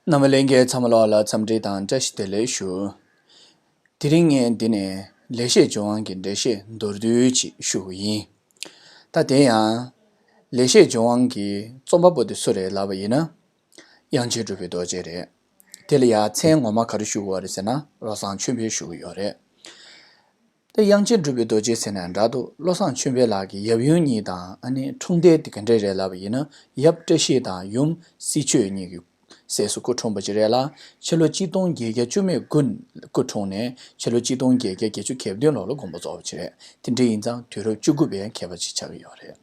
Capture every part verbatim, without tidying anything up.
རྣམ་པ་ལྷན་རྒྱས་ཚང་མ་ལོགས་ལ་འཚམས་འདྲི་དང་བཀྲ་ཤིས་བདེ་ལེགས་ཞུ། དེ་རིང་ངས་འདི་ནས་ལེགས་བཤད་ལྗོན་དབང་གི་འགྲེལ་བཤད་མདོར་བསྡུས་ཅིག་ཞུ་གི་ཡིན། ད་དེ་ཡང་ལེགས་བཤད་ལྗོན་དབང་གི་རྩོམ་པ་པོ་དེ་སུ་རེད་ལབ་པ་ཡིན་ན། དབྱངས་ཅན་གྲུབ་པའི་རྡོ་རྗེ་རེད། དེ་ལ་ཡང་མཚན་ངོ་མ་ག་རེ་ཞུ་དགོས་པ་རེད་ཟེར་ན་བློ་བཟང་ཆོས་འཕེལ་ཞུ་གི་ཡོད་རེད། ད་དབྱངས་ཅན་གྲུབ་པའི་རྡོ་རྗེ་ཟེར་ནའང་འདྲ་འདུག་བློ་བཟང་ཆོས་འཕེལ་ལགས་ཀྱི་ཡབ་ཡུམ་གཉིས་དང་ཨ་ནི་འཁྲུངས་འདས་དེ་ག་འདྲས་རེད་ལབ་པ་ཡིན་ན། ཡབ་བཀྲ་ཤིས་དང་ཡུམ་སྲིད་ཆོས་གཉིས་ཀྱི་སྲས་སུ་སྐུ་འཁྲུངས་པ་ཅིག་རེད་ལ། ཕྱི་ལོ་གཅིག་སྟོང་བརྒྱད་བརྒྱ་བཅུ་མེད་དགུ་སྐུ་འཁྲུངས་ནས་ཕྱི་ལོ་གཅིག་སྟོང་བརྒྱད་བརྒྱ་བརྒྱད་ཅུ་གྱ་བདུན་ལོ་ལ་དགོངས་པ་རྫོགས་པ་ཅིག་རེད། དེ་འདྲ་ཡིན་ཙང་དུས་རབས་བཅུ་དགུ་པའི་མཁས་པ་ཅིག་ཆགས་ཀྱི་ཡོད་རེད།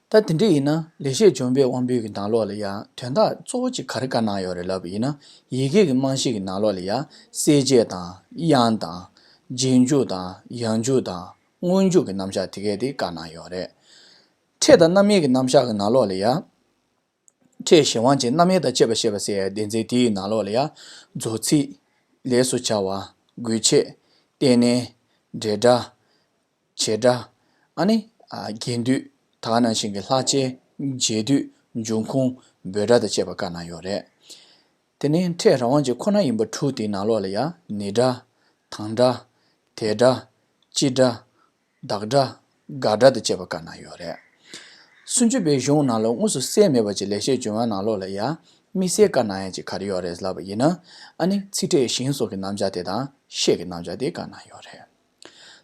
ད་དེ་འདྲ་ཡིན་ན་ལེགས་བཤད་ལྗོན་པའི་དབང་པོའི་གི་ནང་ལོགས་ལ་ཡང་དོན་དག་གཙོ་བོ་གཅིག་ག་རེ་བཀའ་གནང་ཡོད་རེད་ལབ་པ་ཡིན་ན། ཡི་གེ་གི་རྨང་གཞི་གི་ནང་ལོགས་ལ་ཡང་གསལ་བྱེད་དང་དབྱངས་དང་རྗེས་འཇུག་དང་ཡང་འཇུག་དང་སྔོན་འཇུག་གི་རྣམ་གཞག་དེ་གས་དེ་བཀའ་གནང་ཡོད་རེད། ཕྲད་དང་རྣམ་དབྱེ་གི་རྣམ་གཞག་གི་ནང་ལོགས་ལ་ཡང་། ཕྲད་གཞན་དབང་ཅན་རྣམ་དབྱེ་དང་བཅས་པ་ཟེར་ཡའི་སྡེ་ཚན་དེའི་ནང་ལོགས་ལ་ཡང་། རྫོགས་ཚིག་ལས་སུ་བྱ་བ། དགོས་ཆེད། རྟེན་གནས། འབྲེལ་སྒྲ། བྱེད་སྒྲ། ཨ་ནི། ཨ། རྒྱན་སྡུད། ད་ག་ནང་བཞིན་གྱི་ལྷག་བཅས། རྗེས་ཟློས། འབྱུང་ཁུངས། འབོད་སྒྲ་དང་བཅས་པ་བཀའ་གནང་ཡོད་རེད། དེ་ནས་ཕྲད་རང་དབང་ཅན་ཁོ་ན་ཡིན་པ་དྲུག་དེའི་ནང་ལོགས་ལ་ཡང་ནི་སྒྲ། དང་སྒྲ། དེ་སྒྲ། སྤྱི་སྒྲ། བདག་སྒྲ། དགག་སྒྲ་དང་བཅས་པ་བཀའ་གནང་ཡོད་རེད། སུམ་ཅུ་པའི་གཞུང་ནང་ལ་དངོས་སུ་གསལ་མེད་པ་ཅིག་ལེགས་བཤད་ལྗོན་དབང་ནང་ལོགས་ལ་ཡང་དམིགས་བསལ་བཀའ་གནང་ཡ་ཅིག་ག་རེ་ཡོད་རེད་ལབ་པ་ཡིན་ན། ཨ་ནི་ཚིག་ཕྲད་ཞིང་སོགས་ཀྱི་རྣམ་གཞག་དེ་དང་ཤད་ཀྱི་རྣམ་གཞག་དེ་བཀའ་གནང་ཡོད་རེད།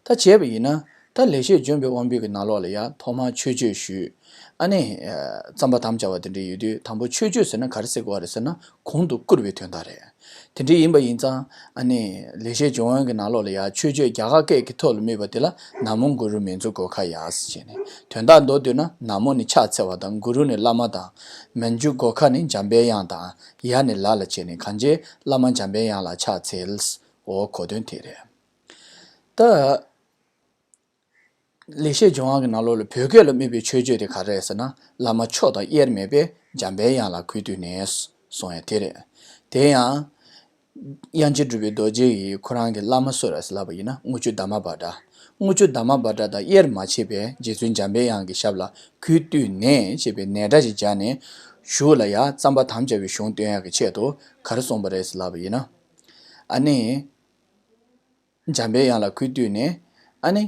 ད་བྱས་པ་ཡིན་ན། ད་ལེགས་བཤད་ལྗོན་པའི་དབང་པོའི་གི་ནང་ལོགས་ལ་ཡང་ཐོག་མར་མཆོད་བརྗོད་ཞུས། ཨ་ནི། ཨ། རྩོམ་པ་དམ་བཅའ་བ་དེ་འདྲ་ཡོད་དུས་དང་པོ་མཆོད་བརྗོད་ཟེར་ན་ག་རེ་ཟེར་དགོས་རེད་ཟེར་ན་གོང་དུ་བཀུར་བའི་དོན་དག་རེད། དེ་འདྲ་ཡིན་པ་ཡིན་ཙང་ཨ་ནི་ལེགས་བཤད་ལྗོན་དབང་གི་ནང་ལོགས་ལ་ཡང་མཆོད་བརྗོད་རྒྱ་གར་སྐད་ཀྱི་ཐོག་ལ་སྨོས་པ་དེ་ལ་ན་མོ་གུ་རུ་མཉྫུ་གྷོ་ཥ་ཡ་ཟེར་བྱས་ནས། དོན་དག་མདོར་བསྡུས་ན་ན་མོ་ནི་ཕྱག་འཚལ་བ་དང་གུ་རུ་ནི་བླ་མ་དང་། མཉྫུ་གྷོ་ཥ་ནི་འཇམ་པའི་དབྱངས་དང་ཡ་ནི་ལ་ལ་བྱས་ནས་གང་བྱས་བླ་མ་འཇམ་པའི་དབྱངས་ལ་ཕྱག་འཚལ། འོ་གོ་དོན་དེ་རེད། ད། ལེགས་བཤད་ལྗོན་དབང་གི་ནང་ལོགས་ལ་བོད་སྐད་ལ་སྨོས་པའི་མཆོད་བརྗོད་དེ་ག་རེ་རེད་ཟེར་ན། བླ་མ་མཆོག་དང་དབྱེར་མེད་པའི་འཇམ་པའི་དབྱངས་ལ་གུས་བཏུད་ནས་གསུང་ཡ་དེ་རེད། དེ་ཡང་། དབྱངས་ཅན་གྲུབ་པའི་རྡོ་རྗེ་ཡིས་ཁོ་རང་གི་བླ་མ་སུ་རེད་ཟེར་ལབ་པ་ཡིན་ན་དངུལ་ཆུ་དྷརྨ་བྷ་དྲ། དངུལ་ཆུ་དྷརྨ་བྷ་དྲ་དང་དབྱེར་མ་ཕྱེ་བའི་རྗེ་བཙུན་འཇམ་པའི་དབྱངས་ཀྱི་ཞབས་ལ་གུས་བཏུད་ནས་ཞེས་པའི་ནས་སྒྲ་ཞིག་སྦྱར་ནས། གཞུག་ལ་ཡང་རྩོམ་པ་དམ་བཅའ་བའི་གཞུང་སྟོན་ཡག་གི་ཆེད་དུ་ག་རེ་གསུངས་པ་རེད་ཟེར་ལབ་པ་ཡིན་ན། ཨ་ནི། འཇམ་པའི་དབྱངས་ལ་གུས་བཏུད་ནས། ཨ་ནི།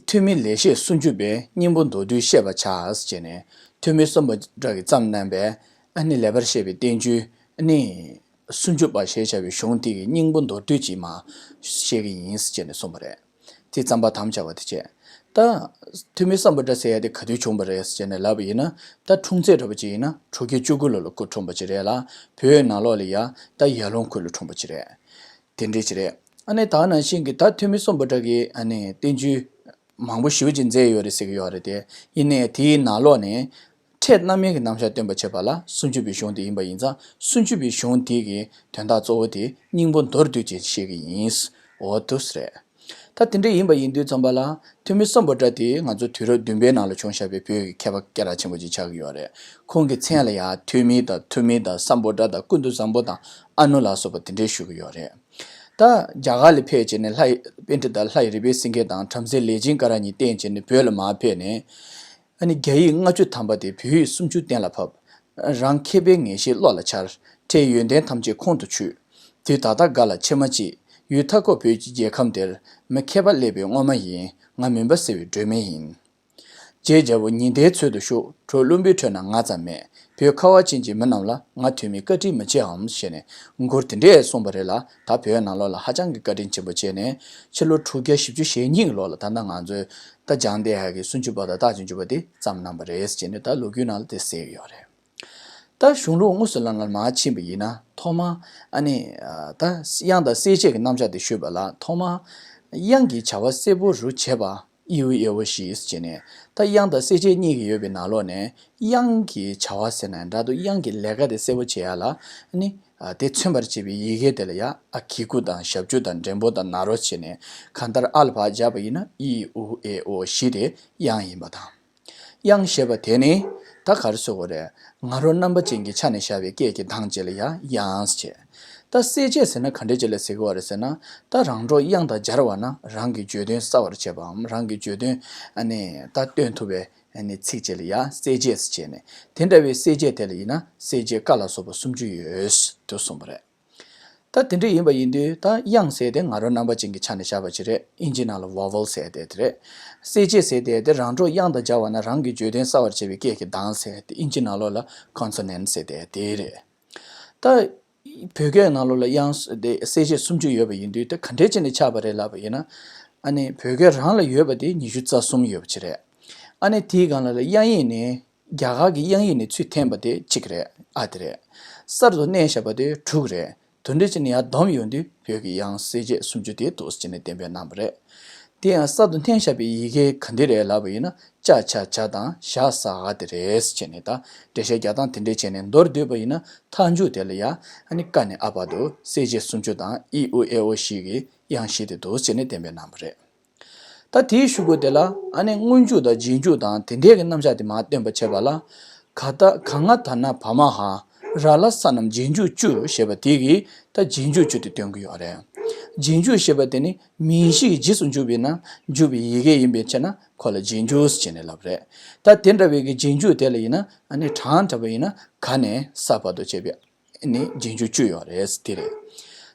ཐོན་མིའི་ལེགས་བཤད་སུམ་ཅུ་པའི་སྙིང་པོ་མདོར་བསྡུས་བཤད་པར་བྱ་ཟེར་བྱས་ནས། ཐོན་མི་སམ་བྷོ་ཊ་གིས་བརྩམས་གནང་བའི་ཨ་ནི་ལེགས་པར་བཤད་པའི་བསྟན་བཅོས་ཨ་ནི་སུམ་ཅུ་པ་ཞེས་བྱ་བའི་གཞུང་དེ་གི་སྙིང་པོ་མདོར་བསྡུས་ཅིག་མར་བཤད་ཀྱི་ཡིན་ཟེར་བྱས་ནས་གསུངས་པ་རེད། དེ་རྩོམ་པ་དམ་བཅའ་བ་དེ་བྱས། ད། ཐོན་མི་སམ་བྷོ་ཊ་ཟེར་ཡ་དེ་ག་དུས་བྱུང་བ་རེད་ཟེར་ནས་ལབ་པ་ཡིན་ན། ད་འཁྲུངས་ཚེས་འདྲ་པོ་ཅིག་ཡིན་ན་དྲུག་བརྒྱ་བཅུ་དགུ་ལོ་ལ་སྐུ་འཁྲུངས་པ་ཅིག་རེད་ལ། བོད་ནང་ལོགས་ལ་ཡ་ད་ཡར་ཀླུང་ཁུལ་ལ་འཁྲུངས་པ་ཅིག་རེད། དེ་འདྲ་ཅིག་རེད། ཨ་ནི་ད་ནང་བཞིན་གྱི་ད་ཐོན་མི་སམ་བྷོ་ཊ་གིས་ཨ་ནི་བསྟན་བཅོས་མང་པོ་ཞེ་པོ་ཅིག་མཛད་ཡོད་རེད་ཟེར་གྱི་ཡོད་རེད་དེ། ཡིན་ནའི་དེའི་ནང་ལོགས་ནས། ཕྲད་རྣམ་དབྱེ་གི་རྣམ་གཞག་སྟོན་པར་བྱེད་པ་ལ་སུམ་ཅུ་པའི་གཞུང་དེ་ཡིན་པ་ཡིན་ཙང་སུམ་ཅུ་པའི་གཞུང་དེ་གི་དོན་དག་གཙོ་བོ་དེ་སྙིང་པོ་མདོར་བསྡུས་ཅིག་བཤད་ཀྱི་ཡིན། འོ་འདུག་སེ་རེད། ད་དེ་འདྲ་ཡིན་པ་ཡིན་དུས་ཙམ་པ་ལ་ཐོན་མི་སམ་བྷོ་ཊ་དེ་ང་ཚོ་དུས་རབས་བདུན་པའི་ནང་ལ་བྱུང་བཞག་པའི་བོད་ཀྱི་མཁས་པ་སྐད་གྲགས་ཆེན་པོ་ཅིག་ཆགས་ཀྱི་ཡོད་རེད། ཁོང་གི་མཚན་ལ་ཡང་ཐོན་མི་དང་ཐུ་མི་དང་སམ་བྷོ་ཊ་དང་ཀུན་ཏུ་བཟང་པོ་དང་ཨ་ནུ་ལ་སོགས་པ་དེ་འདྲས་ཞུ་གི་ཡོད་རེད། ད་རྒྱ་གར་ལ་ཕེབས་བྱས་ནས་ལྷ་ཡི་པཎྜི་ཏ་ལྷ་ཡི་རིག་པའི་སེང་གེ་དང་བྲམ་ཟེ་ལས་སྦྱིན་ཀ་ར་གཉིས་བསྟེན་བྱས་ནས་བོད་ལ་མར་ཕེབས་ནས། ཨ་ནི་རྒྱ་ཡིག་ལྔ་བཅུ་ཐམ་པ་དེ་བོད་ཡིག་སུམ་ཅུ་གཏན་ལ་ཕབ། རང་མཁས་པའི་ངེས་ཤེས་བློ་ལ་འཆར། ཕྲད་ཡོན་ཏན་ཐམས་ཅད་ཁོང་དུ་ཆུད། དུས་ད་ལྟ་འགའ་ལ་ཕྱི་མ་གཅིག་ཡུལ་མཐའ་འཁོབ་བོད་ཀྱི་རྒྱལ་ཁམས་འདིར། མི་མཁས་པ་སླེབས་པའི་སྔོན་མ་ཡིན། ང་མུན་པ་སེལ་བའི་སྒྲོན་མེ་ཡིན། རྗེ་རྒྱལ་པོ་ཉི་ཟླའི་ཚུལ་དུ་བཞུགས། གྲོགས་བླུན་པོའི་ཁྲོད་ན་ང་ཙམ་མེད། བོད་ཁ་བ་ཅན་གྱི་མི་རྣམས་ལ། ང་ཐོན་མིས་བཀའ་དྲིན་མི་ཆེའམ་ཞེས་ནས་མགུར་དེ་འདྲས་གསུངས་པ་རེད་ལ། ད་བོད་ནང་ལོགས་ལ་ཧ་ཅང་གི་བཀའ་དྲིན་ཆེན་པོ་བྱས་ནས་ཕྱི་ལོ་དྲུག་བརྒྱ་བཞི་བཅུ་ཞེ་གཉིས་ཀྱི་ལོ་ལ་ད་ལྟ་ང་ཚོའི་ད་ལྗང་ལྡན་ཧ་གི་སུམ་ཅུ་པ་དང་རྟགས་ཅན་འཇུག་པ་དེ་བརྩམས་གནང་པ་རེད་ཅེས་ནས་ད་ལོ་རྒྱུས་ནང་ལ་དེ་གསལ་ཡོད་རེད། ད་གཞུང་ལུགས་དངོས་སུ་ལམ་ལ་མར་ཕྱིན་པ་ཡིན་ན་ཐོག་མར་ཨ་ནི་ད་དབྱངས་དང་གསལ་བྱེད་ཀྱི་རྣམ་གཞག་དེ་ཞུས་པ་ལ་ཐོག་མར་དབྱངས་ཀྱི་བྱ་བ་གསལ་པོ་རུ་བྱེད་པ་ཨི་ཨུ་ཨེ་ཨོ་བཞི་ཟེར་བྱས་ནས། ད་དབྱངས་དང་གསལ་བྱེད་གཉིས་ཀྱི་ཡོད་པའི་ནང་ལོགས་ནས་དབྱངས་ཀྱི་བྱ་བ་ཟེར་ན་འདྲ་འདུག་དབྱངས་ཀྱི་ལས་ཀ་དེ་གསལ་པོ་བྱེད་ཡ་ལ་ཨ་ནི་དེ་མཚོན་པར་བྱེད་པའི་ཡི་གེ་དེ་ལ་ཡ་ཨ་གི་གུ་དང་ཞབས་ཀྱུ་དང་འགྲེང་པོ་དང་ན་རོ་བྱས་ནས་གང་ལྟར་ཨ་ལ་ཕར་སྦྱར་བ་ཡིན་ན་ཨི་ཨུ་ཨེ་ཨོ་བཞི་དེ་དབྱངས་ཡིན་པ་དང་། དབྱངས་ཞེས་པ་དེ་ནི་ད་ག་རེ་ཟེར་དགོས་རེད། ང་རོ་རྣམ་པ་ཅན་གྱི་ཆ་ནས་བཞག་པའི་སྐད་ཀྱི་གདངས་ཅིག་ལ་ཡང་དབྱངས་ཟེར། ད་གསལ་བྱེད་ཟེར་ན་ག་འདྲ་ཅིག་ལ་ཟེར་གྱི་ཡོད་རེད་ཟེར་ན། ད་རང་གྲོགས་དབྱངས་དང་སྦྱར་བ་ན་རང་གི་བརྗོད་དོན་གསལ་བར་བྱེད་པའམ་རང་གི་བརྗོད་དོན་ཨ་ནི་ད་སྟོན་ཐུབ་པའི་ ཨ་ནི་ཚིགས་བཅད་ལ་ཡ་གསལ་བྱེད་ཟེར་བྱས་ནས། དེ་འདྲ་བའི་གསལ་བྱེད་དེ་ལ་ཡིན་ན་གསལ་བྱེད་ཀ་ལ་སོགས་པ་སུམ་ཅུ་ཡོད་དུ་གསུངས་པ་རེད། ད་དེ་འདྲ་ཡིན་པ་ཡིན་དུས་ད་དབྱངས་ཟེར་དེ་ང་རང་རྣམ་པ་ཅན་གྱི་ཆ་ནས་བཞག་པ་ཅིག་རེད། ཨིན་ཇི་ནང་ལ་vowel ཟེར་དེ་དེ་རེད། གསལ་བྱེད་ཟེར་དེ་དེ་རང་གྲོགས་དབྱངས་དང་སྦྱར་བ་ན་རང་གི་བརྗོད་དོན་གསལ་བར་བྱེད་པའི་སྐད་ཀྱི་གདངས་ཟེར་དེ་ཨིན་ཇི་ནང་ལོགས་ལ་consonant ཟེར་དེ་དེ་རེད། ད་བོད་སྐད་ནང་ལོགས་ལ་དབྱངས་དེ་གསལ་བྱེད་སུམ་ཅུ་ཡོད་པ་ཡིན་དུས་དེ་ག་འདྲས་བྱས་ནས་ཆགས་པ་རེད་ལབ་པ་ཡིན་ན། ཨ་ནི་བོད་སྐད་རང་ལ་ཡོད་པ་དེ་ཉི་ཤུ་རྩ་གསུམ་ཡོད་པ་ཅིག་རེད། ཨ་ནི་དེའི་སྒང་ལ་ལ་དབྱངས་ཡིག་ནས་རྒྱ་གར་གྱི་དབྱངས་ཡིག་ནས་ཚུར་འཐེན་པ་དེ་གཅིག་རེད། ཨ་དེ་རེད། གསར་དུ་བསྣན་བཞག་པ་དེ་དྲུག་རེད། དེ་འདྲ་བྱས་ནས་ཡར་བསྡོམས་ཡོང་དུས་བོད་ཀྱི་དབྱངས་གསལ་བྱེད་སུམ་ཅུ་དེ་འདུག་ཟེར་ནས་གཏན་འབེབས་གནང་བ་རེད། དེ་ཡང་གསར་དུ་འཐེན་བཞག་པའི་ཡི་གེ་ག་འདི་རེད་ལབ་པ་ཡིན་ན་ཅ་ཆ་ཇ་དང་ཞ་ཟ་འ་དེ་རེད་ཟེར་བྱས་ནས། ད་འགྲེལ་བཤད་རྒྱག་སྟངས་དེ་འདྲ་བྱས་ནས་མདོར་བསྡུས་པ་ཡིན་ན་མཐའ་མཇུག་དེ་ལ་ཡ་ཨ་ནི་ཀ་ནས་ཨ་བར་དུ་གསལ་བྱེད་སུམ་ཅུ་དང་ཨི་ཨུ་ཨེ་ཨོ་བཞི་གི་དབྱངས་བཞི་དེ་འདུག་ཟེར་ནས་གཏན་འབེབས་གནང་བ་རེད། ད་དེའི་གཞུག་གུ་དེ་ལ་ཨ་ནི་སྔོན་འཇུག་དང་རྗེས་འཇུག་དང་དེ་འདྲའི་གི་རྣམ་གཞག་དེ་མར་སྟོན་པར་བྱེད་པ་ལ། ག་ད་ག་ང་ད་ན་བ་མ་ཧ། ར་ལ་ས་རྣམས་རྗེས་འཇུག་བཅུ་ཞེས་པ་དེ་གིས་ད་རྗེས་འཇུག་བཅུ་དེ་སྟོན་གྱི་ཡོད་རེད། རྗེས་འཇུག་ཞེས་པ་དེ་ནི་མིང་གཞི་ཡི་རྗེས་སུ་འཇུག་པའི་ན་འཇུག་པའི་ཡི་གེ་ཡིན་པའི་ཕྱིར་ན་ཁོ་ལ་རྗེས་འཇུག་ཟེར་ནས་ལབ་རེད། ད་དེ་འདྲ་བའི་གི་རྗེས་འཇུག་དེ་ལ་ཡིན་ན་ཨ་ནི་གྲངས་འདྲ་བ་ཡིན་ན་ག་ནས་ས་བར་དུ་བྱས་པའི་ནི་རྗེས་འཇུག་བཅུ་ཡོད་རེད། དེ་རེད།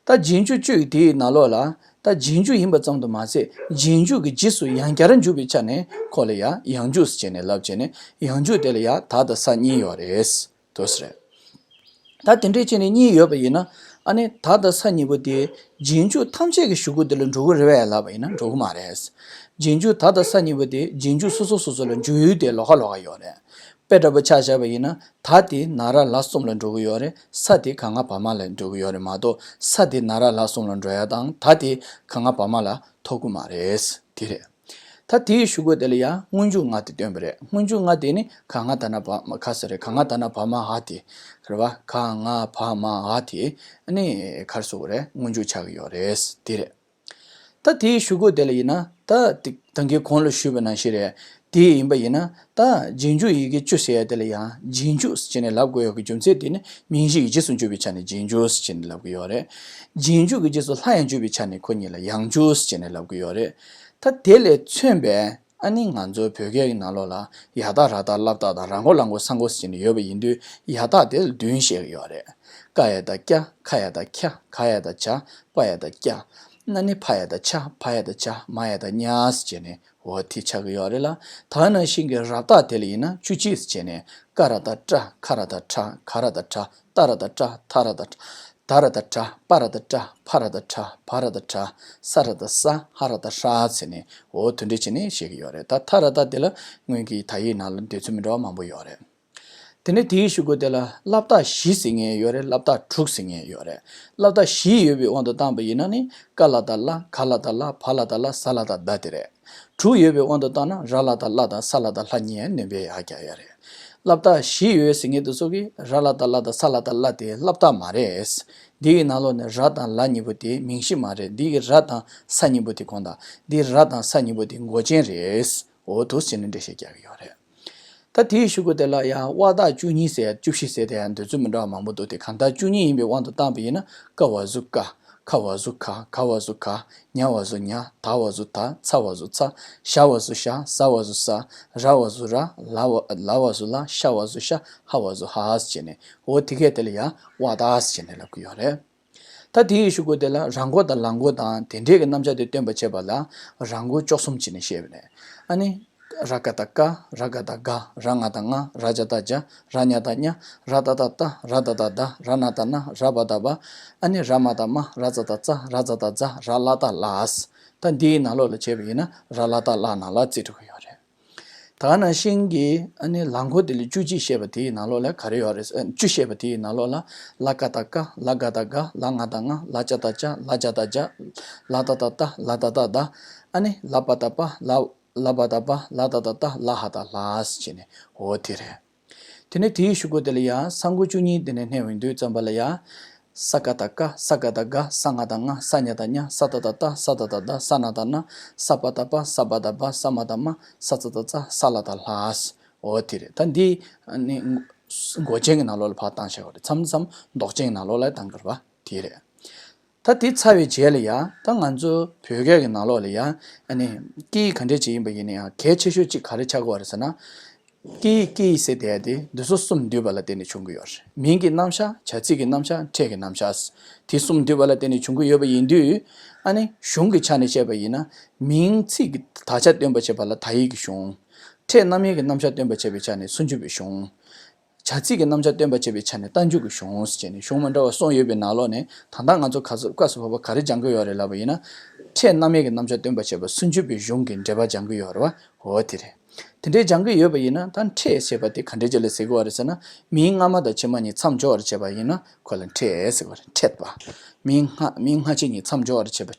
ད་རྗེས་འཇུག་བཅུ་ཡི་དེའི་ནང་ལོགས་ལ་ད་རྗེས་འཇུག་ཡིན་པ་ཙམ་དུ་མ་ཟད་རྗེས་འཇུག་གི་རྗེས་སུ་ཡང་བསྐྱར་འཇུག་པའི་ཆ་ནས་ཁོ་ལ་ཡང་ཡང་འཇུག་ཟེར་བྱས་ནས་ལབ་བྱས་ནས་ཡང་འཇུག་དེ་ལ་ཡང་ད་དང་ས་གཉིས་ཡོད་རེད། དོ་ཟེར། ད་དེ་འདྲའི་ཆ་ནས་གཉིས་ཡོད་པ་ཡིན་ན་ཨ་ནི་ད་དང་ས་གཉིས་པོ་དེ་རྗེས་འཇུག་ཐམས་ཅད་ཀྱི་གཞུག་གུ་དེ་ལ་འགྲོ་གི་རེད་པས་ལབ་པ་ཡིན་ན་འགྲོ་གི་མ་རེད། རྗེས་འཇུག་ད་དང་ས་གཉིས་པོ་དེ་རྗེས་འཇུག་སོ་སོ་སོ་སོ་ལ་འཇུག་ཡུལ་དེ་ལོགས་ཀ་ལོགས་ཀ་ཡོད་རེད། དཔེ་འདྲ་པོ་ཆ་བཞག་པ་ཡིན་ན་ད་དེ་ན་ར་ལ་གསུམ་ལ་འགྲོ་གི་ཡོད་རེད། ས་དེ་ག་ང་བ་མ་ལ་འགྲོ་གི་ཡོད་རེད་མ་གཏོགས་ས་དེ་ན་ར་ལ་གསུམ་ལ་འགྲོ་ཡ་དང་ད་དེ་ག་ང་བ་མ་ལ་ཐུག་གི་མ་རེད། དེ་རེད། ད་དེའི་གཞུག་གུ་དེ་ལ་ཡང་སྔོན་འཇུག་ང་དེ་སྟོན་པ་རེད། སྔོན་འཇུག་ང་དེ་ནི་ག་ང་ད་ན་བ་མ་ག་ས་རེད། ག་ང་ད་ན་བ་མ་འ་དེ་རེད་བ། ག་ང་བ་མ་འ་དེ་ནི་ག་རེ་ཟེར་དགོས་རེད། སྔོན་འཇུག་ཆགས་ཀྱི་ཡོད་རེད། དེ་རེད། ད་དེའི་གཞུག་གུ་དེ་ལ་ཡིན་ན་ད་དེ་ད་གིན་གོང་ལ་ཞུས་པ་ནང་བཞིན་རེད། དེ་ཡིན་པ་ཡིན་ན་ད་རྗེས་འཇུག་ཡི་གེ་བཅུ་ཟེར་ཡ་དེ་ལ་ཡང་རྗེས་འཇུག་ཟེར་ནས་ལབ་དགོས་ཡོད་ཀྱི་རྒྱུ་མཚན་དེ་ནི་མིང་གཞི་ཡི་རྗེས་སུ་འཇུག་པའི་ཆ་ནས་རྗེས་འཇུག་ཟེར་ནས་ལབ་ཀྱི་ཡོད་རེད། རྗེས་འཇུག་གི་རྗེས་སུ་སླར་ཡང་འཇུག་པའི་ཆ་ནས་ཁོ་གཉིས་ལ་ཡང་འཇུག་ཟེར་ནས་ལབ་ཀྱི་ཡོད་རེད། ད་དེ་ལས་མཚོན་པའི་ཨ་ནི་ང་ཚོའི་བོད་སྐད་ཀྱི་ནང་ལོགས་ལ་ཡ་བཏགས་ར་བཏགས་ལ་བཏགས་དང་ར་མགོ་ལ་མགོ་ས་མགོ་ཟེར་ནས་ཡོད་པ་ཡིན་དུས་ཡ་བཏགས་དེ་ལ་བདུན་བཤད་ཀྱི་ཡོད་རེད། ཀ་ཡ་བཏགས་ཀྱ། ཁ་ཡ་བཏགས་ཁྱ། ག་ཡ་བཏགས་གྱ། པ་ཡ་བཏགས་ཀྱ། ཨ་ནི་ཕ་ཡ་བཏགས་ཕྱ། ཕ་ཡ་བཏགས་ཕྱ། མ་ཡ་བཏགས་མྱ་ཟེར་བྱས་ནས་འོ་དེ་ཆགས་ཀྱི་ཡོད་རེད་ལ། ད་ནང་བཞིན་གྱི་ར་བཏགས་དེ་ལ་ཡིན་ན་བཅུ་གཅིག་ཟེར་བྱས་ནས་ཀ་ར་བཏགས་ཀྲ། ཁ་ར་བཏགས་ཁྲ། ག་ར་བཏགས་གྲ། ཏ་ར་བཏགས་ཏྲ། ཐ་ར་བཏགས་ཏྲ། ད་ར་བཏགས་དྲ། པ་ར་བཏགས་པྲ། ཕ་ར་བཏགས་ཕྲ། བ་ར་བཏགས་བྲ། ས་ར་བཏགས་སྲ། ཧ་ར་བཏགས་ཧྲ་ཟེར་ནས་འོ་དེ་འདྲ་བྱས་ནས་བཤད་ཀྱི་ཡོད་རེད། ད་ཐ་ར་བཏགས་དེ་ལ་སྔོན་གྱི་དག་ཡིག་ནང་ལ་འདོད་ཚུལ་མི་འདྲ་བ་མང་པོ་ཡོད་རེད། དེ་ནས་དེའི་གཞུག་གུ་དེ་ལ་སླབ་རྟགས་བཞི་ཟེར་མཁན་ཡོད་རེད། སླབ་རྟགས་དྲུག་ཟེར་མཁན་ཡོད་རེད། སླབ་རྟགས་བཞི་ཡོད་པའི་དབང་དུ་བཏང་པ་ཡིན་ན་ནི་ཀ་ལ་བཏགས་ཀླ། ག་ལ་བཏགས་གླ། བ་ལ་བཏགས་བླ། ས་ལ་བཏགས་སྡ་དེ་རེད། དྲུག་ཡོད་པའི་དབང་དུ་བཏང་ན་ར་ལ་བཏགས་རླ་དང་ས་ལ་བཏགས་ལྷ་གཉིས་ཡང་སྣོན་པའི་ཡ་རྒྱག་ཡ་རེད། སླབ་རྟགས་བཞི་ཡོད་ཟེར་མཁན་དེ་ཚོ་གིས་ར་ལ་བཏགས་རླ་དང་ས་ལ་བཏགས་སླ་དེ་སླབ་རྟགས་མ་རེད། འདི་ཡི་ནང་ལོགས་ནས་ར་དང་ལ་གཉིས་པོ་དེ་མིང་གཞི་མ་རེད། འདི་ཡི་ར་དང་ས་གཉིས་པོ་དེ་གོང་དང་འདི་ར་དང་ས་གཉིས་པོ་དེ་མགོ་ཅན་རེད། འོ་འདུག་ཟེར་ནས་འགྲེལ་བཤད་རྒྱག་གི་ཡོད་རེད། ད་དེའི་གཞུག་གུ་དེ་ལ་ཡང་དབང་རྟགས་བཅུ་གཉིས་ཟེར་བཅུ་བཞི་ཟེར་དེ་ཡང་འདོད་ཚུལ་མི་འདྲ་བ་མང་པོ་འདུག་དེ་གང་ལྟར་བཅུ་གཉིས་ཡིན་པའི་དབང་དུ་བཏང་པ་ཡིན་ན་ཀ་བ་ཟུར་ཀ། ཁ་བ་ཟུར་ཁ། ག་བ་ཟུར་ག། ཉ་བ་ཟུར་ཉ། ད་བ་ཟུར་ད། ཚ་བ་ཟུར་ཚ། ཞ་བ་ཟུར་ཞ། ཟ་བ་ཟུར་ཟ། ར་བ་ཟུར་ར། ལ་བ་ལ་བ་ཟུར་ལ། ཤ་བ་ཟུར་ཤ། ཧ་བ་ཟུར་ཧ་ཟེར་བྱས་ནས་འོ་དེ་གས་དེ་ལ་ཡང་དབང་རྟགས་ཟེར་བྱས་ནས་ལབ་ཀྱི་ཡོད་རེད། ད་དེའི་གཞུག་གུ་དེ་ལ་ར་མགོ་དང་ལ་མགོ་དང་དེ་འདྲའི་གི་རྣམ་གཞག་དེ་སྟོན་པར་བྱེད་པ་ལ་ར་མགོ་བཅུ་གསུམ་བྱས་ནས་བཤད་པ་རེད། ཨ་ནི། ར་ག་བཏགས་ཀ། ར་ག་བཏགས་ག། ར་ང་བཏགས་ང་། ར་ཇ་བཏགས་ཇ། ར་ཉ་བཏགས་ཉ། ར་ཏ་བཏགས་ཏ། ར་ད་བཏགས་ད། ར་ན་བཏགས་ན། ར་བ་བཏགས་བ། ཨ་ནི་ར་མ་བཏགས་མ། ར་ཙ་བཏགས་ཙ། ར་ཛ་བཏགས་ཛ། ར་ལ་བཏགས་ལ། ད་འདིའི་ནང་ལོགས་ལ་བྱས་པ་ཡིན་ན་ར་ལ་བཏགས་ལ་ནང་ལ་བརྩི་འགྲོ་གི་ཡོད་རེད། ད་ག་ནང་བཞིན་གྱི་ཨ་ནི་ལ་མགོ་དེ་ལ་བཅུ་གཅིག་བཤད་པ་དེའི་ནང་ལོགས་ལ་ག་རེ་ཡོད་རེད། ཨ་བཅུ་བཤད་པ་དེའི་ནང་ལོགས་ལ་ལ་ཀ་བཏགས་ཀ། ལ་ག་བཏགས་ག། ལ་ང་བཏགས་ང་། ལ་ཅ་བཏགས་ཅ། ལ་ཇ་བཏགས་ཇ། ལ་ཏ་བཏགས་ཏ། ལ་ད་བཏགས་ད། ཨ་ནི་ལ་པ་བཏགས་པ། ལ་ལ་བ་བཏགས་པ། ལ་ད་བཏགས་ལ། ཧ་བཏགས་ལྷ་ཟེར་བྱས་ནས་འོ་དེ་རེད། དེ་ནས་དེའི་གཞུག་གུ་དེ་ལ་ཡང་ས་མགོ་བཅུ་གཉིས་དེ་ནས་སྣེ་བའི་མདོ་ཙམ་པ་ལ་ཡང་། ས་ག་བཏགས་སྐ། ས་ག་བཏགས་སྒ། ས་ང་བཏགས་སྔ། ས་ཉ་བཏགས་སྙ། ས་ཏ་བཏགས་ཏ། ས་ད་བཏགས་ད། ས་ན་བཏགས་སྣ། ས་པ་བཏགས་པ། ས་བ་བཏགས་སྦ། ས་མ་བཏགས་སྨ། ས་ཙ་བཏགས་ཙ། ས་ལ་བཏགས་ལྷ། འོ་དེ་རེད། ད་འདི་ནི་མགོ་ཅན་གྱི་ནང་ལོགས་ལ་ཕར་བཏང་བཞག་པ་རེད། མཚམས་མཚམས་འདོགས་ཅན་གྱི་ནང་ལོགས་ལ་བཏང་གི་རེད་པ། དེ་རེད། ད་དེ་ཚར་བའི་རྗེས་ལ་ཡང་ད་ང་ཚོ་བོད་སྐད་ཀྱི་ནང་ལོགས་ལ་ཡང་ཨ་ནི་སྐད་ཡིག་ག་འདྲས་ཅིག་ཡིན་པ་ཡིན་ན་ཡང་གལ་ཆེ་ཤོས་གཅིག་ག་རེ་ཆགས་ཀྱི་ཡོད་རེད་ཟེར་ན། སྐད་ཡིག་སྐད་ཡིག་ཟེར་བསྡད་དེ་འདི་ཚོ་གསུམ་འདུས་པ་ལ་བརྟེན་ནས་བྱུང་གི་ཡོད་རེད། མིང་གི་རྣམ་གཞག་བྱ་ཚིག་གི་རྣམ་གཞག་ཕྲད་ཀྱི་རྣམ་གཞག་དེ་གསུམ་འདུས་པ་ལ་བརྟེན་ནས་བྱུང་གི་ཡོད་པ་ཡིན་དུས། ཨ་ནི་གཞུང་གི་ཆ་ནས་བཤད་པ་ཡིན་ན་མིང་ཚིག་གི་དག་ཆ་སྟོན་པ་བྱེད་པ་ལ་དག་ཡིག་གི་གཞུང་། ཕྲད་རྣམ་དབྱེ་གི་རྣམ་གཞག་སྟོན་པ་བྱེད་པའི་ཆ་ནས་སུམ་ཅུ་པའི་གཞུང་། བྱ་ཚིག་གི་རྣམ་གཞག་སྟོན་པ་བྱེད་པའི་ཆ་ནས་རྟགས་འཇུག་གི་གཞུང་ཟེར་བྱས་ནས་གཞུང་མི་འདྲ་བ་གསུམ་ཡོད་པའི་ནང་ལོགས་ནས་ད་ལྟ་ང་ཚོ་ག་ཚོད་སྐབས་སུ་བབ་པ་ག་རེ་སྦྱང་གི་ཡོད་རེད་ལབ་པ་ཡིན་ན། ཕྲད་རྣམ་དབྱེ་གི་རྣམ་གཞག་སྟོན་པ་བྱེད་པ་སུམ་ཅུ་པའི་གཞུང་གི་འགྲེལ་པ་སྦྱང་གི་ཡོད་རེད་བ། འོ་དེ་རེད། དེ་འདྲའི་སྦྱང་གི་ཡོད་པ་ཡིན་ན་ད་ཕྲད་ཞེས་པ་དེ་ག་འདྲའི་ཅིག་ལ་ཟེར་གི་ཡོད་རེད་ཟེར་ན། མིང་སྔ་མ་དང་ཕྱི་མ་གཉིས་མཚམས་སྦྱོར་བར་བྱེད་པ་ཡིན་ན་ཁོ་ལ་ཕྲད་ཟེར་གི་ཡོད་རེད། ཕྲད་པ། མིང་སྔ་མིང་སྔ་ཕྱི་གཉིས་མཚམས་སྦྱོར་བར་བྱེད་པ།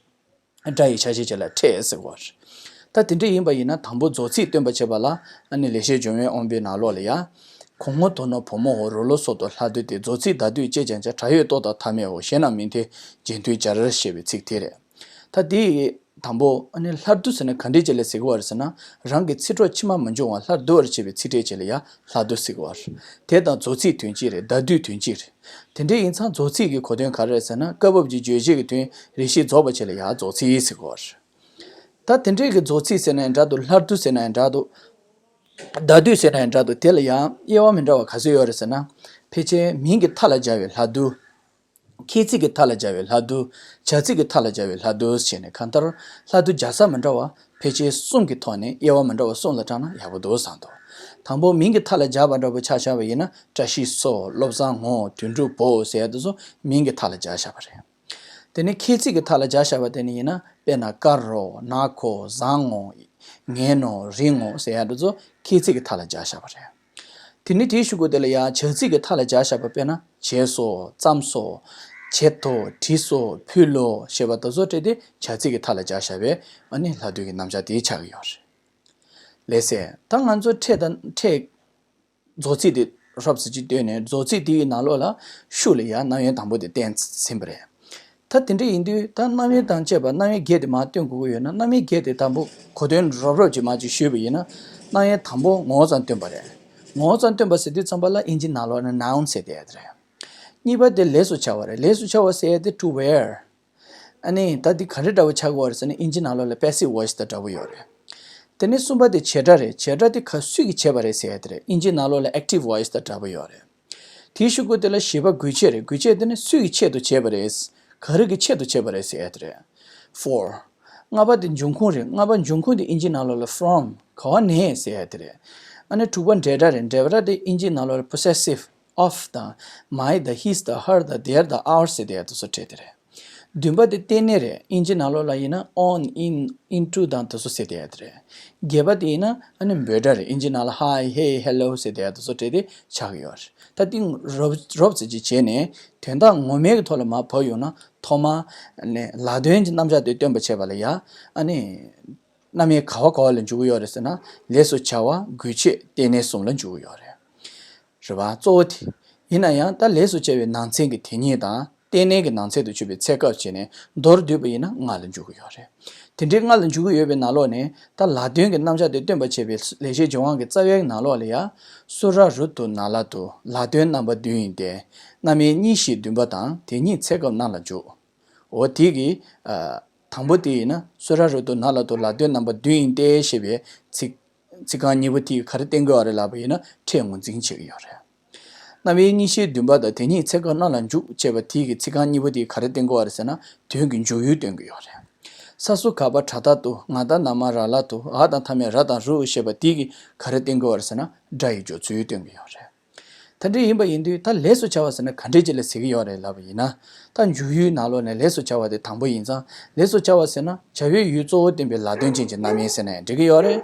སྒྲ་ཡི་ཆ་ཤས་ཅིག་ལ་ཕྲད་ཟེར་གི་ཡོད་རེད། ད་དེ་འདྲ་ཡིན་པ་ཡིན་ན་དང་པོ་རྫོགས་ཚིག་སྟོན་པ་བྱེད་པ་ལ་ཨ་ནི་ལེགས་བཤད་ལྗོན་དབང་དབང་པོའི་ནང་ལོགས་ལ་ཡ། གོང་མོ་དོ་ནོ་བུ་མོའོ་རོ་ལོ་སོ་ཏོ་ལྷ་བདུད་དེ། རྫོགས་ཚིག་བརྡ་དུས་ཅེས་ཀྱང་བྱ། ཕྲ་ཡོད་ཏོ་དང་མཐའ་མེའོ། གཞན་རྣམས་མིང་མཐའི་རྒྱན་མཐུན་སྦྱར། ཞེས་པའི་ཚིག་དེ་རེད། ད་དེ་དང་པོ་ཨ་ནི་ལྷ་བསྡུ་ཟེར་ན་ག་འདྲས་ཅིག་ལ་ཟེར་གི་ཡོད་རེད་ཟེར་ན། རང་གི་ཚིག་གྲོགས་ཕྱི་མ་མི་འབྱུང་བར་ལྷ་བསྡུ་བར་བྱེད་པའི་ཚིག་ཕྲད་ཅིག་ལ་ཡ་ལྷ་བསྡུ་ཟེར་གི་ཡོད་རེད། དེ་དང་རྫོགས་ཚིག་དོན་གཅིག་རེད། བརྡ་དུས་དོན་གཅིག་རེད། དེ་འདྲ་ཡིན་ཙང་རྫོགས་ཚིག་གི་གོ་དོན་ག་རེ་རེད་ཟེར་ན། སྐབས་བབ་ཀྱི་རྗོད་བྱེད་ཀྱི་དོན་རེ་ཞིག་རྫོགས་པ་ཅིག་ལ་ཡ་རྫོགས་ཚིག་ཟེར་གི་ཡོད་རེད། ད་དེ་འདྲས་ཀྱི་རྫོགས་ཚིག་ཟེར་ན་ཡང་འདྲ་འདུག་ལྷ་བསྡུ་ཟེར་ན་ཡང་འདྲ་འདུག་བརྡ་དུས་ཟེར་ན་ཡང་འདྲ་འདུག་དེ་ལ་ཡང་དབྱེ་བ་མི་འདྲ་བ་ག་ཚོད་ཡོད་རེད་ཟེར་ན། ཕལ་ཆེར་མིང་གི་མཐའ་ལ་སྦྱར་བའི་ལྷ་བསྡུ། ཁྱད་ཚིག་གི་མཐའ་ལ་སྦྱར་བའི་ལྷ་བསྡུ། བྱ་ཚིག་གི་མཐའ་ལ་སྦྱར་བའི་ལྷ་བསྡུ་བྱས་ནས་གང་ལྟར་ལྷ་བསྡུ་སྦྱར་ས་མི་འདྲ་བ་ཕལ་ཆེར་གསུམ་གྱི་ཐོག་ནས་དབྱེ་བ་མི་འདྲ་བ་གསུམ་ལ་བགྲངས་ན་ཡག་པོ་འདུག་བསམ་འདུག་དང་པོ་མིང་གི་མཐའ་ལ་སྦྱར་བ་འདྲ་པོ་ཆ་བཞག་པ་ཡིན་ན། བཀྲ་ཤིས་སོ། བློ་བཟང་ངོ་། དོན་གྲུབ་བོ་ཟེར་ཡ་དེ་ཚོ་མིང་གི་མཐའ་ལ་སྦྱར་བཞག་པ་རེད། དེ་ནས་ཁྱད་ཚིག་གི་མཐའ་ལ་སྦྱར་བཞག་པ་དེ་ནི་ཡིན་ན། དཔེར་ན་དཀར་རོ། ནག་གོ། བཟང་ངོ་། ངན་ནོ། རིང་ངོ་ཟེར་ཡ་དེ་ཚོ་ཁྱད་ཚིག་གི་མཐའ་ལ་སྦྱར་བཞག་པ་རེད། དེ་ནས་དེའི་གཞུག་གུ་དེ་ལ་ཡང་བྱ་ཚིག་གི་མཐའ་ལ་སྦྱར་བཞག་པ། དཔེར་ན་བྱས་སོ། བརྩམས་སོ། བྱེད་དོ། བྲིས་སོ། ཕུལ་ལོ་ཞེས་པ་དེ་ཚོ་སྤྲད་དེ་བྱ་ཚིག་གི་མཐའ་ལ་སྦྱར་བཞག་པའི་ཨ་ནི་ལྷ་བསྡུ་གི་རྣམ་གཞག་དེ་ཆགས་ཀྱི་ཡོད་རེད། ལགས་སེ། ད་ང་ཚོ་ཕྲད་དང་ཕྲད། རྫོགས་ཚིག་དེ་རོབ་ཙམ་ཅིག་བཏོན་ནས། རྫོགས་ཚིག་དེའི་ནང་ལོགས་ལ་ཤུགས་ལ་ཡང་རྣམ་དབྱེ་དང་པོ་དེ་བསྟན་ཟིན་པ་རེད། ད་དེ་འདྲ་ཡིན་དུས་ད་རྣམ་དབྱེ་དང་བཅས་པ་རྣམ་དབྱེ་བརྒྱད་དེ་མར་སྟོན་དགོས་ཀྱི་ཡོད་ན། རྣམ་དབྱེ་བརྒྱད་དེ་དང་པོ་གོ་དོན་རོབ་རོབ་ཅིག་མར་ཅིག་ཞུས་པ་ཡིན་ན། རྣམ་དབྱེ་དང་པོ་ངོ་བོ་ཙམ་སྟོན་པ་རེད། ངོ་བོ་ཙམ་སྟོན་པ་ཟེར་དུས་ཙམ་པ་ལ་ཨིན་ཇི་ནང་ལོགས་ནས་noun་ཟེར་བསྡད་ཡ་དེ་རེད། གཉིས་པ་དེ་ལས་སུ་བྱ་བ་རེད། ལས་སུ་བྱ་བ་ཟེར་ཡ་དེ་to where། ཨ་ནི་ད་འདི་ག་རེ་འདྲ་བོ་ཆགས་ཀྱི་ཡོད་རེད་ཟེར་ན། ཨིན་ཇི་ནང་ལོགས་ལ་passive voice་དང་འདྲ་བོ་ཡོད་རེད། དེ་ནས་གསུམ་པ་དེ་བྱེད་སྒྲ་རེད། བྱེད་སྒྲ་དེ་ག་སུས་ཀྱིས་བྱས་པ་རེད་ཟེར་ཡ་དེ་རེད། ཨིན་ཇི་ནང་ལོགས་ལ་active voice་དང་འདྲ་བོ་ཡོད་རེད། དེའི་གཞུག་གུ་དེ་ལ་བཞི་པ་དགོས་ཆེད་རེད། དགོས་ཆེད་དེ་ནི་སུ་ཡི་ཆེད་དུ་བྱས་པ་རེད། ག་རེ་གི་ཆེད་དུ་བྱས་པ་རེད་ཟེར་ཡ་དེ་རེད། for། ལྔ་པ་དེ་འབྱུང་ཁུངས་རེད། ལྔ་པ་འབྱུང་ཁུངས་དེ་ཨིན་ཇི་ནང་ལོགས་ལ་from། ག་བ་ནས་ཟེར་ཡ་དེ་རེད། ཨ་ནི་དྲུག་པ་འབྲེལ་སྒྲ་རེད། འབྲེལ་སྒྲ་དེ་ཨིན་ཇི་ནང་ལོགས་ལ་possessive of་དང་my་དང་his་དང་her་དང་their་དང་our་ཟེར་དེ་ཡ་དེ་ཚོ་སྤྲད་དེ་རེད། བདུན་པ་དེ་རྟེན་གནས་རེད། ཨིན་ཇི་ནང་ལོགས་ལ་ཡིན་ན་on in into་དང་དེ་ཚོ་ཟེར་དེ་ཡ་དེ་རེད། བརྒྱད་པ་དེ་ཡིན་ན་ཨ་ནི་འབོད་སྒྲ་རེད། ཨིན་ཇི་ནང་ལ་hi hey hello་ཟེར་དེ་ཡ་དེ་ཚོ་སྤྲད་དེ་ཆགས་ཀྱི་ཡོད་རེད། ད་དེ་རོབ་རོབ་ཙམ་ཅིག་བྱས་ནས་དོན་དག་ངོ་མའི་གི་ཐོག་ལ་མར་བབས་ཡོང་ན། ཐོག་མ་ནས་ལ་དོན་གྱི་རྣམ་གཞག་དེ་སྟོན་པ་བྱས་པ་ལ་ཡ་ཨ་ནི་རྣམ་དབྱེ་ག་བ་ག་བ་ལ་འཇུག་གི་ཡོད་རེད་ཟེར་ན། ལས་སུ་བྱ་བ། དགོས་ཆེད། རྟེན་གནས་གསུམ་ལ་འཇུག་གི་ཡོད་རེད། རེད་བ། གཙོ་བོ་དེ། ཡིན་ན་ཡང་ད་ལས་སུ་བྱ་བའི་ནང་ཚན་གྱི་དེ་ཉིད་དང་རྟེན་གནས་ཀྱི་ནང་ཚན་དུ་ཆུད་པའི་ཚེ་སྐབས་བྱས་ནས་མདོར་བསྡུས་པ་ཡིན་ན་ལྔ་ལ་འཇུག་གི་ཡོད་རེད། དེ་འདྲའི་ལྔ་ལ་འཇུག་གི་ཡོད་པའི་ནང་ལོགས་ནས་ད་ལ་དོན་གྱི་རྣམ་གཞག་དེ་སྟོན་པ་བྱེད་པའི་ལེགས་བཤད་ལྗོན་དབང་གི་རྩ་བའི་ནང་ལོགས་ལ་ཡ། སུ་ར་རུ་ཏུ་ན་ལ་ཏུ། ལ་དོན་རྣམ་པ་བདུན་ཡིན་ཏེ། རྣམ་དབྱེ་གཉིས་བཞི་བདུན་པ་དང་དེ་ཉིད་ཚེ་སྐབས་རྣམས་ལ་འཇུག་འོ་དེ་གི། ཨ། དང་པོ་དེ་ཡིན་ན་སུ་ར་རུ་ཏུ་ན་ལ་ཏུ་ལ་དོན་རྣམ་པ་བདུན་ཡིན་ཏེ་ཞེས་པའི་ཚིག་ཚིག་རྐང་གཉིས་པོ་དེས་ག་རེ་བསྟན་གྱི་ཡོད་རེད་ལབ་པ་ཡིན་ན་ཕྲད་ངོས་འཛིན་བྱེད་ཀྱི་ཡོད་རེད། རྣམ་དབྱེ་གཉིས་བཞི་བདུན་པ་དང་དེ་ཉིད་ཚེ་སྐབས་རྣམས་ལ་འཇུག་ཅེས་པ་དེ་གི་ཚིག་རྐང་གཉིས་པོ་དེས་ག་རེ་བསྟན་གྱི་ཡོད་རེད་ཟེར་ན། དོན་གྱི་འཇུག་ཡུལ་སྟོན་གྱི་ཡོད་རེད། ས་སུ་ག་པ་བྲ་ཏ་ཏུ། ང་ད་ན་མ་ར་ལ་ཏུ། འ་དང་མཐའ་མེད་ར་དང་རུ་ཞེས་པ་དེ་གིས་ག་རེ་བསྟན་གྱི་ཡོད་རེད་ཟེར་ན། སྒྲ་ཡི་སྦྱོར་ཚུལ་སྟོན་གྱི་ཡོད་རེད། དེ་འདྲ་ཡིན་པ་ཡིན་དུས་ད་ལས་སུ་བྱ་བ་ཟེར་ན་ག་འདྲས་ཅིག་ལ་ཟེར་གྱི་ཡོད་རེད་ལབ་པ་ཡིན་ན། ད་འཇུག་ཡུལ་ནང་ལོགས་ནས་ལས་སུ་བྱ་བ་དེ་དང་པོ་ཡིན་ཙང་། ལས་སུ་བྱ་བ་ཟེར་ན་བྱ་བའི་ཡུལ་གཙོ་བོ་བསྟན་པའི་ལ་དོན་ཅན་གྱི་རྣམ་དབྱེ་ཟེར་ན་ཡང་འགྲིག་གི་ཡོད་རེད།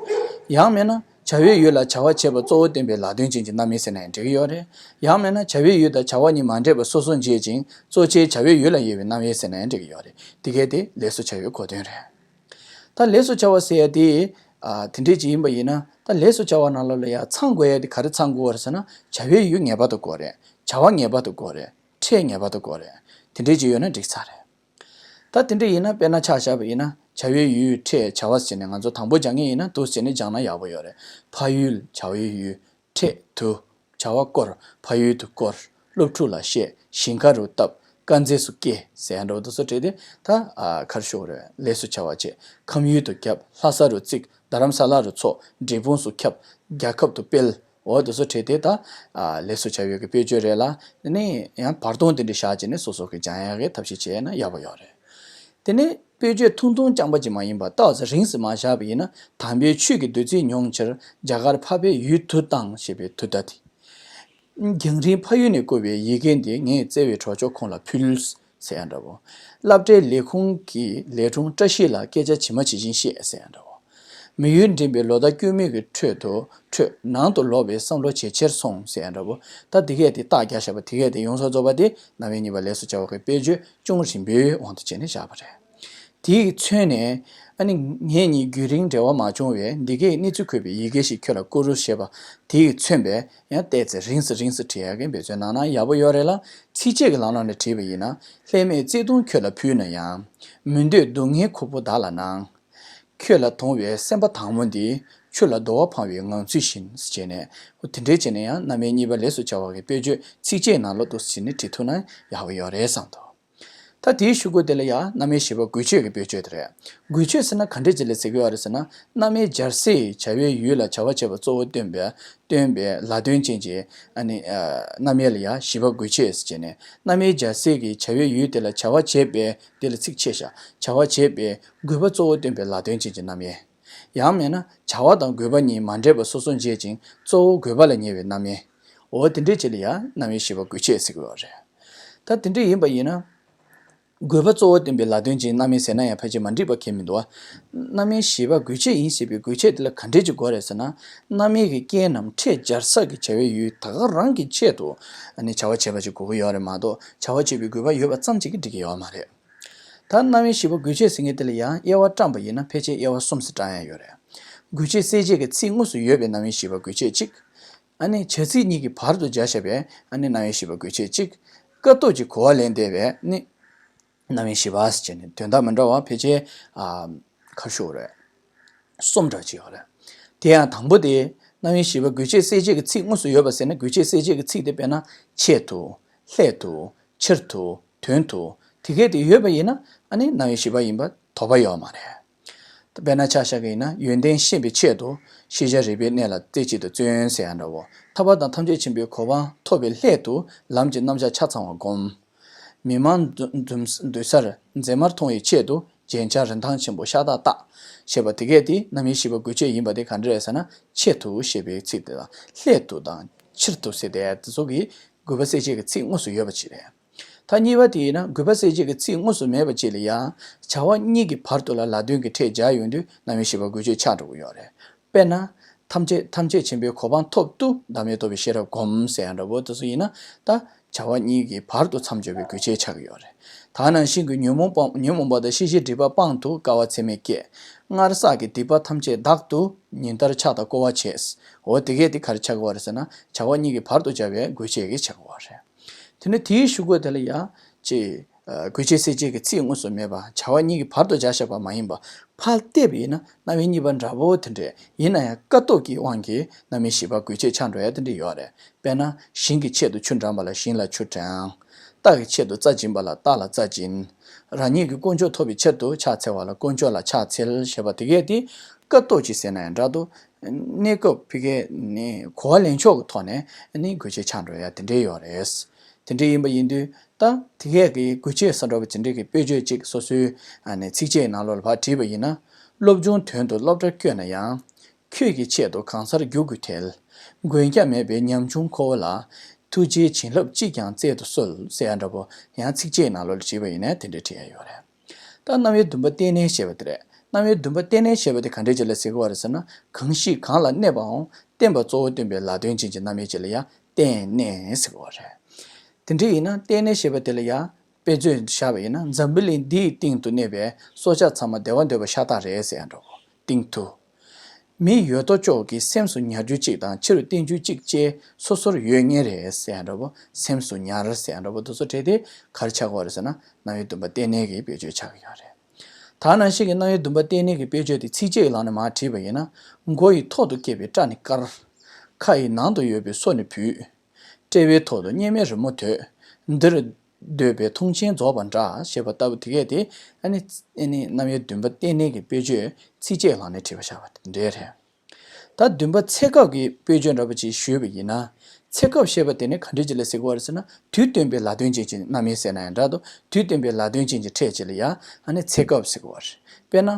ཡང་མིན་ན་བྱ་བའི་ཡུལ་ལ་བྱ་བ་བྱེད་པ་གཙོ་བོ་བསྟན་པའི་ལ་དོན་ཅན་གྱི་རྣམ་དབྱེ་ཟེར་ན་ཡང་འགྲིག་གི་ཡོད་རེད། ཡང་མིན་ན་བྱ་བའི་ཡུལ་དང་བྱ་བ་གཉིས་མ་འདྲེས་པ་སོ་སོར་འབྱེད་ཅིང་གཙོ་ཆེའི་བྱ་བའི་ཡུལ་ལ་དབྱེ་བའི་རྣམ་དབྱེ་ཟེར་ན་ཡང་འགྲིག་གི་ཡོད་རེད། དེ་གས་དེ་ལས་སུ་བྱ་བའི་གོ་དོན་རེད། ད་ལས་སུ་བྱ་བ་ཟེར་ཡ་དེ། ཨ། དེ་འདྲས་ཅིག་ཡིན་པ་ཡིན་ན། ད་ལས་སུ་བྱ་བ་ནང་ལོགས་ལ་ཡ་ཚང་དགོས་ཡ་དེ་ག་རེ་ཚང་དགོས་པ་རེད་ཟེར་ན། བྱ་བའི་ཡུལ་ངེས་པར་དུ་དགོས་རེད། བྱ་བ་ངེས་པར་དུ་དགོས་རེད། ཕྲད་ངེས་པར་དུ་དགོས་རེད། དེ་འདྲས་ཅིག་ཡོད་ན་འགྲིག་ཚར་རེད། ད་དེ་འདྲས་ཡིན་ན་དཔེར་ན་ཆ་བཞག་པ་ཡིན་ན། བྱ་བའི་ཡུལ་ཕྲད་བྱ་བ་ཟེར་ནས་ང་ཚོ་དང་པོ་སྦྱང་མཁན་ཡིན་ན་དུ་ཟེར་ནས་སྦྱངས་ན་ཡག་པོ་ཡོད་རེད། ཕ་ཡུལ། བྱ་བའི་ཡུལ། ཕྲད་དུ། བྱ་བ་བསྐོར། ཕ་ཡུལ་དུ་བསྐོར། སློབ་ཕྲུག་ལ་བཤད། ཞིང་ཁ་རུ་བཏབ། དཀར་མཛེས་སུ་སྐྱེ་ཟེར་ཡ་འདྲ་བོ་དེ་ཚོ་བྲིས་ཏེ་ད་ཨ་ག་རེ་ཞུ་དགོས་རེད། ལས་སུ་བྱ་བ་བྱེད། ཁམས་ཡུལ་དུ་ཁྱབ། ལྷ་ས་རུ་བརྩིགས། རྡ་རམ་ས་ལ་རུ་འཚོགས། འབྲས་སྤུངས་སུ་ཁྱབ། རྒྱལ་ཁབ་ཏུ་སྤེལ། འོ་དེ་ཚོ་བྲིས་ཏེ་ད་ཨ་ལས་སུ་བྱ་བའི་གི་དཔེ་བརྗོད་རེད་ལ། དེ་ནས་ཡང་བར་སྟོང་དེ་འདྲ་བཞག་བྱས་ནས་སོ་སོ་གི་སྦྱང་ཡག་གི་ཐབས་ཤེས་བྱས་ན་ཡག་པོ་ཡོད་རེད། དེ་ནས་དཔེ་བརྗོད་ཐུང་ཐུང་རྐྱང་པ་ཅིག་མ་ཡིན་པར་ཏོག་ཙམ་རིང་ཙམ་མ་བཞག་པ་ཡིན་ན། དམ་པའི་ཆོས་ཀྱི་བདུད་རྩི་མྱོང་ཕྱིར། རྒྱ་གར་འཕགས་པའི་ཡུལ་དུ་བཏང་ཞེས་པའི་དུ་བརྡ་དེ། རྒྱང་རིང་ཕ་ཡུལ་ནས་བསྐུར་བའི་ཡི་གེ་འདི། ངས་བརྩེ་བའི་གྲོགས་མཆོག་ཁོང་ལ་ཕུལ། ཟེར་ཡ་འདྲ་བོ། སློབ་གྲྭའི་ལས་ཁུངས་ཀྱི་ལས་སྒྲུང་བཀྲ་ཤིས་ལ་སྐད་ཆ་ཇི་མ་ཇི་བཞིན་བཤད་ཟེར་ཡ་འདྲ་བོ། མི་ཡུལ་འགྲིམ་པའི་ལོ་ཟླ་སྐྱོ་མོའི་གི་ཁྲོད་དུ་ཁྲོད་ནང་དུ་ལོག་པའི་བསམ་བློ་ཇེ་ཆེར་སོང་ཟེར་ཡ་འདྲ་བོ། ད་འདི་གས་དེ་རྟགས་རྒྱག་བཞག་པ་དེ་གས་དེ་ཡོངས་སུ་རྫོགས་པ་དེ་རྣམ་དབྱེ་གཉིས་པ་ལས་སུ་བྱ་བ་གི་དཔེ་བརྗོད་ཅུང་རིང་པོའི་དབང་དུ་བྱས་ནས་བཞག་པ་རེད། དེས་མཚོན་ནས། ཨ་ནི་ངེད་གཉིས་རྒྱུན་རིང་འབྲེལ་བ་མ་བྱུང་བས། འདི་གའི་གནས་ཚུལ་འཁོད་པའི་ཡི་གེ་ཞིག་ཁྱོད་ལ་བསྐུར་རོ་ཞེས་པ་དེས་མཚོན་པས། ཡང་བལྟས་ཚེ་རིང་སུ་རིང་སུ་བྲིས་ཡག་གི་འབད་བརྩོན་གནང་ན་ཡག་པོ་ཡོད་རེད་ལ། ཚིགས་བཅད་ཀྱི་ལམ་ལམ་ནས་བྲིས་པ་ཡིན་ན། ལྷད་མེད་བརྩེ་དུང་ཁྱོད་ལ་ཕུལ་ན་ཡང་། མི་འདོད་སྡུག་བསྔལ་ཁུར་པོ་བདག་ལ་གནང་། ཁྱོད་ལ་དུངས་པའི་སེམས་པ་དྭངས་མོ་འདི། ཆུ་ལ་རྡོ་བ་འཕངས་པའི་ངང་ཚུལ་བཞིན་ཟེར་བྱས་ནས། འོ་དེ་འདྲས་བྱས་ནས་ཡང་རྣམ་དབྱེ་གཉིས་པ་ལས་སུ་བྱ་བ་གི་དཔེ་བརྗོད་ཚིགས་བཅད་ནང་ལོགས་ཏུ་ཟིན་ནས་བྲིས་ཐུབ་ན་ཡག་པོ་ཡོད་རེད་བསམ་འདུག་ད་དེའི་གཞུག་གུ་དེ་ལ་ཡང་རྣམ་དབྱེ་བཞི་པ་དགོས་ཆེད་ཀྱི་དཔེ་བརྗོད་དེ་རེད། དགོས་ཆེད་ཟེར་ན་ག་འདྲས་ཅིག་ལ་ཟེར་གྱི་ཡོད་རེད་ཟེར་ན། རྣམ་དབྱེ་སྦྱར་སའི་བྱ་བའི་ཡུལ་ལ་བྱ་བ་བྱེད་པ་གཙོ་བོ་སྟོན་པའི་སྟོན་པའི་ལ་དོན་ཅན་གྱི་ཨ་ནི་ཨ་རྣམ་དབྱེ་ལ་ཡང་བཞི་པ་དགོས་ཆེད་ཟེར་བྱས་ནས། རྣམ་དབྱེ་སྦྱར་སའི་གི་བྱ་བའི་ཡུལ་དེ་ལ་བྱ་བ་བྱེད་པའི་དེ་ལ་ཚིག་ཕྱེ་བཞག་བྱ་བ་བྱེད་པའི་དགོས་པ་གཙོ་བོ་སྟོན་པའི་ལ་དོན་ཅན་གྱི་རྣམ་དབྱེ། ཡང་མིན་ན་བྱ་བ་དང་དགོས་པ་གཉིས་མ་འདྲེས་པ་སོ་སོར་འབྱེད་ཅིང་གཙོ་བོ་དགོས་པ་ལ་ཉེ་བའི་རྣམ་དབྱེ། འོ་དེ་འདྲས་ཅིག་ལ་ཡང་རྣམ་དབྱེ་བཞི་པ་དགོས་ཆེད་ཟེར་གྱི་ཡོད་རེད། ད་དེ་འདྲས་ཡིན་པ་ཡིན་ན། དགོས་པ་གཙོ་བོ་སྟོན་པའི་ལ་དོན་ཅན་རྣམ་དབྱེ་ཟེར་ན་ཡང་ཕལ་ཆེར་མ་འགྲིག་པ་གང་ཡང་མི་འདུག་བ། རྣམ་དབྱེ་བཞི་པ་དགོས་ཆེད་ཡིན་ཞེས་པའི་དགོས་ཆེད་དེ་ལ་ག་འདྲས་ཅིག་དགོས་རེད་ཟེར་ན། རྣམ་དབྱེ་གི་རྐྱེན་རྣམས་ཕྲད་སྦྱར་ས་ཀྱི་བྱ་བའི་ཡུལ་ད་ག་རང་གི་ཆེད་དུ་ཨ་ནི་བྱ་བ་བྱེད་པ་ཅིག་དགོས་ཀྱི་ཡོད་རེད་མ་གཏོགས། བྱ་བ་བྱེད་པའི་དགོས་པ་ཡོད་པ་ཙམ་གྱིས་འགྲིག་གི་ཡོད་མ་རེད། ད་རྣམ་དབྱེ་བཞི་པ་དགོས་ཆེད་ཟེར་མཁན་དེ་ལ་ཡང་དབྱེ་བ་བཀྲམ་པ་ཡིན་ན་ཕལ་ཆེར་དབྱེ་བ་གསུམ་ཙམ་བཀྲམ་ཡ་ཡོད་རེད། དགོས་ཆེད་གསལ་བྱེད་ཀྱི་ཚིག་དངོས་སུ་ཡོད་པའི་རྣམ་དབྱེ་བཞི་པ་དགོས་ཆེད་གཅིག་ཨ་ནི་བྱ་ཚིག་གཉིས་ཀྱི་བར་དུ་སྦྱར་བཞག་པའི་ཨ་ནི་རྣམ་དབྱེ་བཞི་པ་དགོས་ཆེད་གཅིག་ཀ་ཏོག་གི་གོ་བ་ལེན་བསྡད་པའི་ནི་རྣམ་དབྱེ་བཞི་པ་ཟེར་བྱས་ནས་དོན་དག་མི་འདྲ་བ་ཕལ་ཆེར་ཨ་ག་རེ་ཞུ་དགོས་རེད། གསུམ་འདྲ་ཅིག་ཡོད་རེད། དེ་ཡང་དང་པོ་དེ་རྣམ་དབྱེ་བཞི་པ་དགོས་ཆེད་གསལ་བྱེད་ཀྱི་ཚིག་དངོས་སུ་ཡོད་པ་ཟེར་ན། དགོས་ཆེད་གསལ་བྱེད་ཀྱི་ཚིག་དེ་དཔེར་ན་ཆེད་དུ། སླད་དུ། ཕྱིར་དུ། དོན་དུ། དེ་གས་དེ་ཡོད་པ་ཡིན་ན་ཨ་ནི་རྣམ་དབྱེ་བཞི་པ་ཡིན་པ་དོགས་པ་ཡོད་མ་རེད། དཔེར་ན་ཆ་བཞག་གི་ཡིན་ན། ཡོན་ཏན་ཤེས་པའི་ཆེད་དུ། ཤེས་བྱ་རིག་པའི་གནས་ལ་རྩེ་གཅིག་ཏུ་བརྩོན་ཟེར་ཡ་འདྲ་བོ། ཐར་པ་དང་ཐམས་ཅད་མཁྱེན་པའི་གོ་འཕང་ཐོབ་པའི་སླད་དུ་ལམ་གྱི་རྣམ་གཞག་ཆ་ཚང་བ་བསྒོམ། མི་མང་འདུ་འདུ་འདུས་སར་མཛེས་མར་མཐོང་བའི་ཆེད་དུ་རྒྱན་ཆ་རིན་ཐང་ཆེན་པོ་ཤ་སྟག་བཏགས། ཞེས་པ་དེ་གས་དེ་རྣམ་དབྱེ་བཞི་པ་དགོས་ཆེད་ཡིན་པ་དེ་ག་འདྲ་རེད་ཟེར་ན། ཆེད་དུ་ཞེས་པའི་ཚིག་དེ་དང་། སླད་དུ་དང་། ཕྱིར་དུ་ཟེར་དེ་དེ་ཚོ་གི་དགོས་པ་གསལ་བྱེད་ཀྱི་ཚིག་དངོས་སུ་ཡོད་པ་ཅིག་རེད། ད་གཉིས་པ་དེ་ཡིན་ན་དགོས་པ་གསལ་བྱེད་ཀྱི་ཚིག་དངོས་སུ་མེད་པ་ཅིག་ལ་ཡང་བྱ་བ་གཉིས་ཀྱི་བར་དུ་ལ་ལ་དོན་གྱི་ཕྲད་སྦྱར་ཡོང་དུས་རྣམ་དབྱེ་བཞི་པ་དགོས་ཆེད་ཆགས་འགྲོ་གི་ཡོད་རེད། དཔེར་ན། ཐམས་ཅད་ཐམས་ཅད་མཁྱེན་པའི་གོ་འཕང་ཐོབ་ཏུ་བདག་མེད་རྟོགས་པའི་ཤེས་རབ་བསྒོམ་ཟེར་ཡ་འདྲ་བོ་དེ་ཚོ་ཡིན་ན། ད་བྱ་བ་གཉིས་ཀྱི་བར་དུ་མཚམས་སྦྱོར་བའི་དགོས་ཆེད་ཆགས་ཀྱི་ཡོད་རེད། ད་ནང་བཞིན་གྱི་ཉོན་མོངས་སྤང་ཉོན་མོངས་པ་དང་ཤེས་བྱའི་སྒྲིབ་པ་སྤངས་ཏེ་དཀའ་བ་ཚད་མེད་བསྐྱེད། སྔར་བསགས་ཀྱི་སྡིག་པ་ཐམས་ཅད་དག་ཏུ་ཉིན་ལྟར་ཕྱག་དང་བསྐོར་བ་བྱས། འོ་དེ་གས་དེ་ག་རེ་ཆགས་ཀྱི་ཡོད་རེད་ཟེར་ན། བྱ་བ་གཉིས་ཀྱི་བར་དུ་སྦྱར་བའི་དགོས་ཆེད་ཀྱི་ཆགས་ཀྱི་ཡོད་རེད། དེ་ནས་དེའི་གཞུག་གུ་དེ་ལ་ཡང་ཅིག་ཨ་དགོས་ཆེད་གསལ་བྱེད་ཀྱི་ཚིག་དངོས་སུ་མེད་པ། བྱ་བ་གཉིས་ཀྱི་བར་དུ་སྦྱར་བཞག་པ་མ་ཡིན་པ། ཕར་བལྟས་པ་ཡིན་ན་རྣམ་དབྱེ་གཉིས་པ་འདྲ་པོ་དེ་འདྲས་ཡིན་ན་ཡང་ཀ་ཏོག་གི་དབང་གིས་རྣམ་དབྱེ་བཞི་པ་དགོས་ཆེད་ཆགས་འགྲོ་ཡ་དེ་འདྲས་ཡོད་རེད། དཔེར་ན། ཞིང་གི་ཆེད་དུ་ཆུ་འདྲེན་པ་ལ་ཞིང་ལ་ཆུ་འདྲེན། རྟ་གི་ཆེད་དུ་རྩྭ་སྦྱིན་པ་ལ་རྟ་ལ་རྩྭ་སྦྱིན། རང་ཉིད་ཀྱི་དཀོན་མཆོག་ཐོབ་པའི་ཕྱིར་དུ་ཕྱག་འཚལ་བ་ལ་དཀོན་མཆོག་ལ་ཕྱག་འཚལ་ཞེས་པ་དེ་གས་དེ་ཀ་ཏོག་ཅིག་ཟེར་ན་ཡང་འདྲ་འདུག་གནས་སྐབས་ཕ་གིའི་ནི་གོ་བ་ལེན་ཕྱོགས་ཀྱི་ཐོག་ནས་ནི་དགོས་ཆེད་ཆགས་འགྲོ་ཡ་དེ་འདྲས་ཡོད་རེད། དེ་འདྲས་ཡིན་པ་ཡིན་དུས་ད་དེ་གས་ཀྱི་དགོས་ཆེད་ཟེར་འགྲོ་བ་དེ་འདྲས་ཀྱི་དཔེ་བརྗོད་ཅིག་སོ་སོའི་ཨ་ནི་ཚིགས་བཅད་ནང་ལོགས་ལ་ཕར་བྲིས་པ་ཡིན་ན། སློབ་སྦྱོང་དོན་དུ་སློབ་གྲྭར་བསྐྱོད་ན་ཡང་། ཁྱོད་ཀྱི་ཆེད་དུ་གང་སར་རྒྱུག་དགོས་ཐལ། མགོན་སྐྱབས་མེད་པའི་ཉམ་ཆུང་ཁོ་བོ་ལ། ཐུགས་རྗེའི་བྱིན་རླབས་གཅིག་ཀྱང་སྩལ་དུ་གསོལ་ཟེར་ཡ་འདྲ་པོ་ཡང་ཚིགས་བཅད་ནང་ལོགས་ལ་བྲིས་པ་ཡིན་ན་དེ་འདྲས་བྲིས་ཡ་ཡོད་རེད། ད་རྣམ་དབྱེ་བདུན་པ་རྟེན་གནས་ཞེས་པ་དེ་རེད། རྣམ་དབྱེ་བདུན་པ་རྟེན་གནས་ཞེས་པ་དེ་ག་འདྲས་ཅིག་ལ་ཟེར་གི་ཡོད་རེད་ཟེར་ན། གང་ཞིག་གང་ལ་གནས་པའང་བརྟེན་པ་གཙོ་བོ་སྟོན་པའི་ལ་དོན་ཅན་གྱི་རྣམ་དབྱེ་ཅིག་ལ་ཡང་རྟེན་གནས་ཟེར་གི་ཡོད་རེད། དེ་འདྲས་ཡིན་ན་རྟེན་གནས་ཞེས་པ་དེ་ལ་ཡང་དཔེ་མཛོད་བཞག་པ་ཡིན་ན། འཛམ་བུ་གླིང་འདིའི་སྟེང་དུ་གནས་པའི་སྲོག་ཆགས་ཚང་མ་བདེ་བ་འདོད་པ་ཤ་སྟག་རེད་ཟེར་ཡ་འདྲ་པོ། སྟེང་དུ། མི་ཡོད་དོ་ཅོག་གིས་སེམས་སུ་ཉར་རྒྱུ་གཅིག་དང་ཕྱི་རུ་བསྟན་རྒྱུ་གཅིག་བཅས་སོ་སོར་ཡོད་ངེས་རེད་ཟེར་ཡ་འདྲ་པོ། སེམས་སུ་ཉར་ཟེར་ཡ་འདྲ་པོ་དེ་ཚོ་བྲིས་ཏེ་ག་རེ་ཆགས་ཀྱི་ཡོད་རེད་ཟེར་ན། རྣམ་དབྱེ་བདུན་པ་རྟེན་གནས་ཀྱི་དཔེ་བརྗོད་ཆགས་ཀྱི་ཡོད་རེད། ད་ནང་བཞིན་གྱི་རྣམ་དབྱེ་བདུན་པ་རྟེན་གནས་ཀྱི་དཔེ་བརྗོད་དེ་ཚིགས་བཅད་ཀྱི་ལམ་ནས་མར་བྲིས་པ་ཡིན་ན། མགོ་ཡི་ཐོག་ཏུ་སྐྱེས་པའི་སྐྲ་ནི་དཀར། ཁ་ཡི་ནང་དུ་ཡོད་པའི་སོ་ནི་བུད། དཔྲལ་བའི་ཐོག་ཏུ་གཉེར་མའི་རི་མོ་དོད། འདིར་ འདོད་པའི་མཐོང་ཆེན་རྫོགས་པ་འདྲ་ཞེས་པ་ལྟ་བུ་དེ་གས་དེ་ཨ་ནི་ཨ་ནི་རྣམ་དབྱེ་བདུན་པ་རྟེན་གནས་ཀྱི་དཔེ་བརྗོད་ཚིགས་བཅད་ལངས་ནས་བྲིས་པ་བཞག་པ་དེ་འདྲའི་རེད། ད་བདུན་པ་ཚེ་སྐབས་ཀྱི་དཔེ་བརྗོད་འདྲ་པོ་ཅིག་ཞུས་པ་ཡིན་ན། ཚེ་སྐབས་ཞེས་པ་དེ་ནི་ག་འདྲ་ཅིག་ལ་ཟེར་གྱི་ཡོད་རེད་ཟེར་ན། དུས་སྟོན་པའི་ལ་དོན་ཅན་གྱི་རྣམ་དབྱེ་ཟེར་ན་ཡང་འདྲ་འདུག་དུས་སྟོན་པའི་ལ་དོན་ཅན་གྱི་ཕྲད་ཅིག་ལ་ཡང་ཨ་ནི་ཚེ་སྐབས་ཟེར་གྱི་ཡོད་རེད། དཔེར་ན།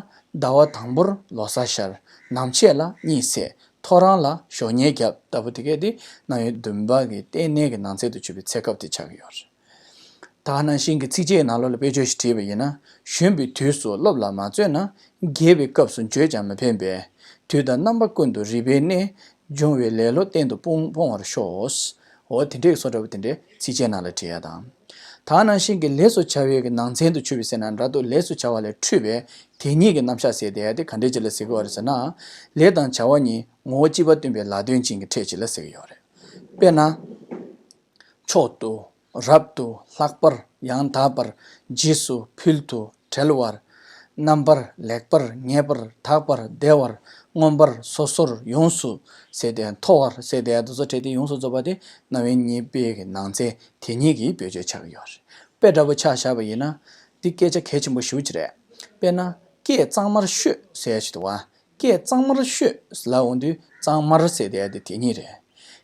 ཟླ་བ་དང་པོར་ལོ་གསར་ཤར། ནམ་ཕྱེད་ལ་གཉིད་སད། ཐོ་རངས་ལ་ཞོགས་ཉལ་བརྒྱབ་ལྟ་བུ་དེ་གས་དེ་རྣམ་དབྱེ་བདུན་པ་གི་རྟེན་གནས་ཀྱི་ནང་ཚན་དུ་ཆུད་པའི་ཚེ་སྐབས་དེ་ཆགས་ཀྱི་ཡོད་རེད། ད་ག་ནང་བཞིན་གྱི་ཚིགས་བཅད་ནང་ལོགས་ལ་དཔེ་བརྗོད་ཞིག་བྲིས་པ་ཡིན་ན། གཞོན་པའི་དུས་སུ་སློབ་ལ་མ་བརྩོན་ན། རྒས་པའི་སྐབས་སུ་བརྗོད་ཀྱང་མི་ཕན་པས། དུས་དང་རྣམ་པ་ཀུན་ཏུ་རིག་པའི་གནས། སྦྱོང་བའི་ལེ་ལོ་གཏན་དུ་སྤོང་སྤོང་བར་ཤོག་འོ་དེ་འདྲའི་བཟོ་འདྲ་པོ་དེ་འདྲའི་ཚིགས་བཅད་ནང་ལ་བྲིས་ཡ་དང་། ད་ག་ནང་བཞིན་གྱི་ལས་སུ་བྱ་བའི་གི་ནང་ཚན་དུ་ཆུད་པའི་ཟེར་ན་འདྲ་འདུག་ལས་སུ་བྱ་བ་ལས་འཁྲུལ་པའི་དེ་ཉིད་ཀྱི་རྣམ་གཞག་ཟེར་དེ་ཡ་དེ་ག་འདྲའི་ཅིག་ལ་ཟེར་གྱི་ཡོད་རེད་ཟེར་ན། ལས་དང་བྱ་བ་གཉིས་ངོ་བོ་གཅིག་པ་སྟོན་པའི་ལ་དོན་ཅན་གྱི་ཕྲད་ཅིག་ལ་ཟེར་གྱི་ཡོད་རེད། དཔེར་ན། མཆོག་ཏུ། རབ་ཏུ། ལྷག་པར། ཡང་དག་པར། རྗེས་སུ། ཕུལ་དུ། བྲལ་བར། རྣམ་པར། ལེགས་པར། ངེས་པར། དག་པར། བདེ་བར། མངོན་པར། སོ་སོར། ཡོངས་སུ། ཟེར་ཏེ་མཐོ་བར་ཟེར་ཏེ་དེ་ཚོ་བྲིས་ཏེ་ཡོངས་སུ་རྫོགས་པ་དེ་རྣམ་དབྱེ་གཉིས་པའི་གི་ནང་ཚན་དེ་ཉིད་ཀྱི་དཔེ་བརྗོད་ཆགས་ཀྱི་ཡོད་རེད། དཔེ་འདྲ་པོ་ཆ་བཞག་པ་ཡིན་ན། འདི་སྐད་ཆ་གལ་ཆེན་པོ་ཞེ་པོ་ཅིག་རེད། དཔེར་ན། སྐད་གཙང་མར་ཤོད་ཟེར་ཡ་ཞིག་འདུག་བ། སྐད་གཙང་མར་ཤོད་ལབ་འོང་དུས་གཙང་མར་ཟེར་དེ་དེ་དེ་ཉིད་རེད།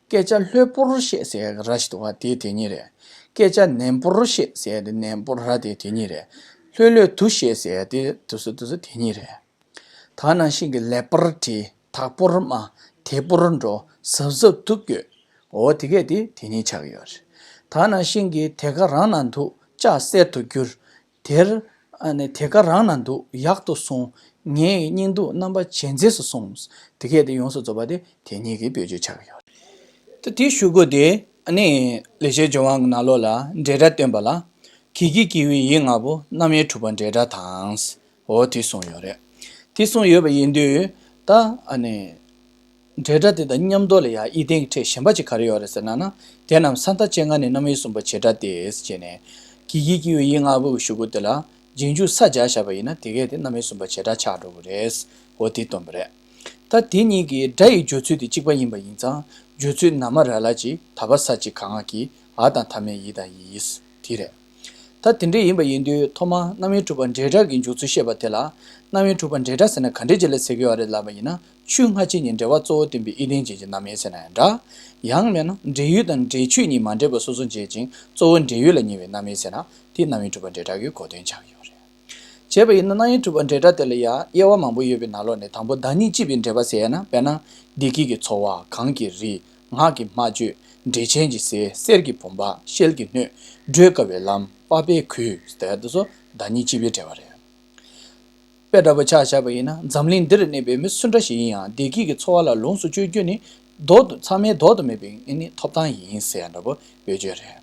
སྐད་ཆ་ལྷོད་པོར་བཤད་ཟེར་ར་ཞིག་འདུག་བ། དེ་དེ་ཉིད་རེད། སྐད་ཆ་ནན་པོར་བཤད་ཟེར་དེ་ནན་པོར་ར་དེ་དེ་ཉིད་རེད། ལྷོད་ལྷོད་དུ་བཤད་ཟེར་དེ་དུ་སུ་དུ་སུ་དེ་ཉིད་རེད། ད་ནང་བཞིན་གྱི་ལེགས་པར་བྲིས། དག་པོར་སྨྲ། དལ་པོར་འགྲོ། གཟབ་གཟབ་ཏུ་དགོད། འོ་དེ་གས་དེ་དེ་ཉིད་ཆགས་ཀྱི་ཡོད་རེད། ད་ནང་བཞིན་གྱི་དེ་ག་རང་ན་འདུག་ལྕགས་གསེར་དུ་འགྱུར། དེར། ཨ་ནི་དེ་ག་རང་ན་འདུག་ཡག་ཏུ་སོང་། ངའི་སྙིང་སྡུག་རྣམ་པ་ཇེ་མཛེས་སུ་སོང་། དེ་གས་དེ་ཡོངས་སུ་རྫོགས་པ་དེ་དེ་ཉིད་ཀྱི་དཔེ་བརྗོད་ཆགས་ཀྱི་ཡོད་རེད། ད་དེའི་གཞུག་གུ་དེ་ཨ་ནི་ལེགས་བཤད་ལྗོན་དབང་གི་ནང་ལོགས་ལ་འབྲེལ་སྒྲ་སྟོན་པ་ལ། གི་གིས་བགྱི་བའི་ཡིག་ལྔ་པོ་རྣམ་དབྱེ་དྲུག་པ་འབྲེལ་སྒྲ་དང་། འོ་དེ་གསུངས་ཡོད་རེད། དེ་གསུངས་ཡོད་པ་ཡིན་དུས་ད་ཨ་ནི། འབྲེལ་སྒྲ་དེ་དང་མཉམ་དུ་ལ་ཡང་ཨི་ལྡན་གྱི་ཕྲད་གཞན་པ་ཅིག་ག་རེ་ཡོད་རེད་ཟེར་ན་ན། དེ་རྣམས་ས་མཐའ་ཅན་ལྔ་ནི་རྣམ་དབྱེ་གསུམ་པ་བྱེད་སྒྲ་སྟེ་ཟེར་བྱས་ནས། གི་གིས་བགྱི་བའི་ཡིག་ལྔ་པོའི་གཞུག་གུ་དེ་ལ་རྗེས་འཇུག་ས་སྦྱར་བཞག་པ་ཡིན་ན་དེ་གས་དེ་རྣམ་དབྱེ་གསུམ་པ་བྱེད་སྒྲ་ཆགས་འགྲོ་གི་རེད། འོ་དེ་སྟོན་པ་རེད། ད་དེ་གཉིས་ཀྱི་སྒྲ་ཡི་སྦྱོར་ཚུལ་དེ་གཅིག་པ་ཡིན་པ་ཡིན་ཙང་། སྦྱོར་ཚུལ་ན་མ་ར་ལ་གྱི་ད་བ་ས་གཅིག་ག་ང་གི་འ་དང་མཐའ་མེད་ཡི་དང་ཡིས་དེ་རེད། ད་དེ་འདྲ་ཡིན་པ་ཡིན་དུས་ཐོག་མར་རྣམ་དབྱེ་དྲུག་པ་འབྲེལ་སྒྲ་གི་འཇུག་ཚུལ་བཤད་པ་དེ་ལ། རྣམ་དབྱེ་དྲུག་པ་འབྲེལ་སྒྲ་ཟེར་ན་ག་འདྲ་ཅིག་ལ་ཟེར་གྱི་ཡོད་རེད་ལབ་པ་ཡིན་ན། ཆོས་སྔ་ཕྱི་གཉིས་འབྲེལ་བ་གཙོ་བོ་སྟོན་པའི་ཨི་ལྡན་ཅན་གྱི་རྣམ་དབྱེ་ཟེར་ན་ཡང་འདྲ། ཡང་མིན་ན་འབྲེལ་ཡུལ་དང་འབྲེལ་ཆོས་གཉིས་མ་འདྲེས་པ་སོ་སོར་འབྱེད་ཅིང་གཙོ་བོ་འབྲེལ་ཡུལ་ལ་ཉེ་བའི་རྣམ་དབྱེ་ཟེར་ན་དེ་རྣམ་དབྱེ་དྲུག་པ་འབྲེལ་སྒྲ་གི་གོ་དོན་ཆགས་ཡོད་རེད། བྱས་པ་ཡིན་ན་རྣམ་དབྱེ་དྲུག་པ་འབྲེལ་སྒྲ་དེ་ལ་ཡང་དབྱེ་བ་མང་པོ་ཡོད་པའི་ནང་ལོགས་ནས་དང་པོ་བདག་ཉིད་གཅེས་པའི་འབྲེལ་པ་ཟེར་ཡ་ན། དཔེར་ན། བདེ་སྐྱིད་ཀྱི་འཚོ་བ། གངས་ཀྱི་རི། ངག་གི་སྨྲ་བརྗོད། འབྲས་ཆན་གྱི་ཟས། གསེར་གྱི་བུམ་པ། ཤེལ་གྱི་སྣོད། བགྲོད་དཀའ་བའི་ལམ། པགས་པའི་གོས་ཟེར་དེ་ཚོ་བདག་ཉིད་གཅེས་པའི་འབྲེལ་བ་རེད། དཔེ་འདྲ་པོ་ཆ་བཞག་པ་ཡིན་ན། འཛམ་གླིང་འདིར་གནས་པའི་མི་སུ་འདྲ་ཞིག་ཡིན་ཡང་བདེ་སྐྱིད་ཀྱི་འཚོ་བ་ལ་ལོངས་སུ་སྤྱོད་རྒྱུ་ནི་ལྡོག་ཏུ་ཚང་མའི་ལྡོག་ཏུ་མེད་པའི་ཨ་ནི་ཐོབ་ཐང་ཡིན་ཟེར་ཡ་འདྲ་པོ་བེད་སྤྱོད་རེད།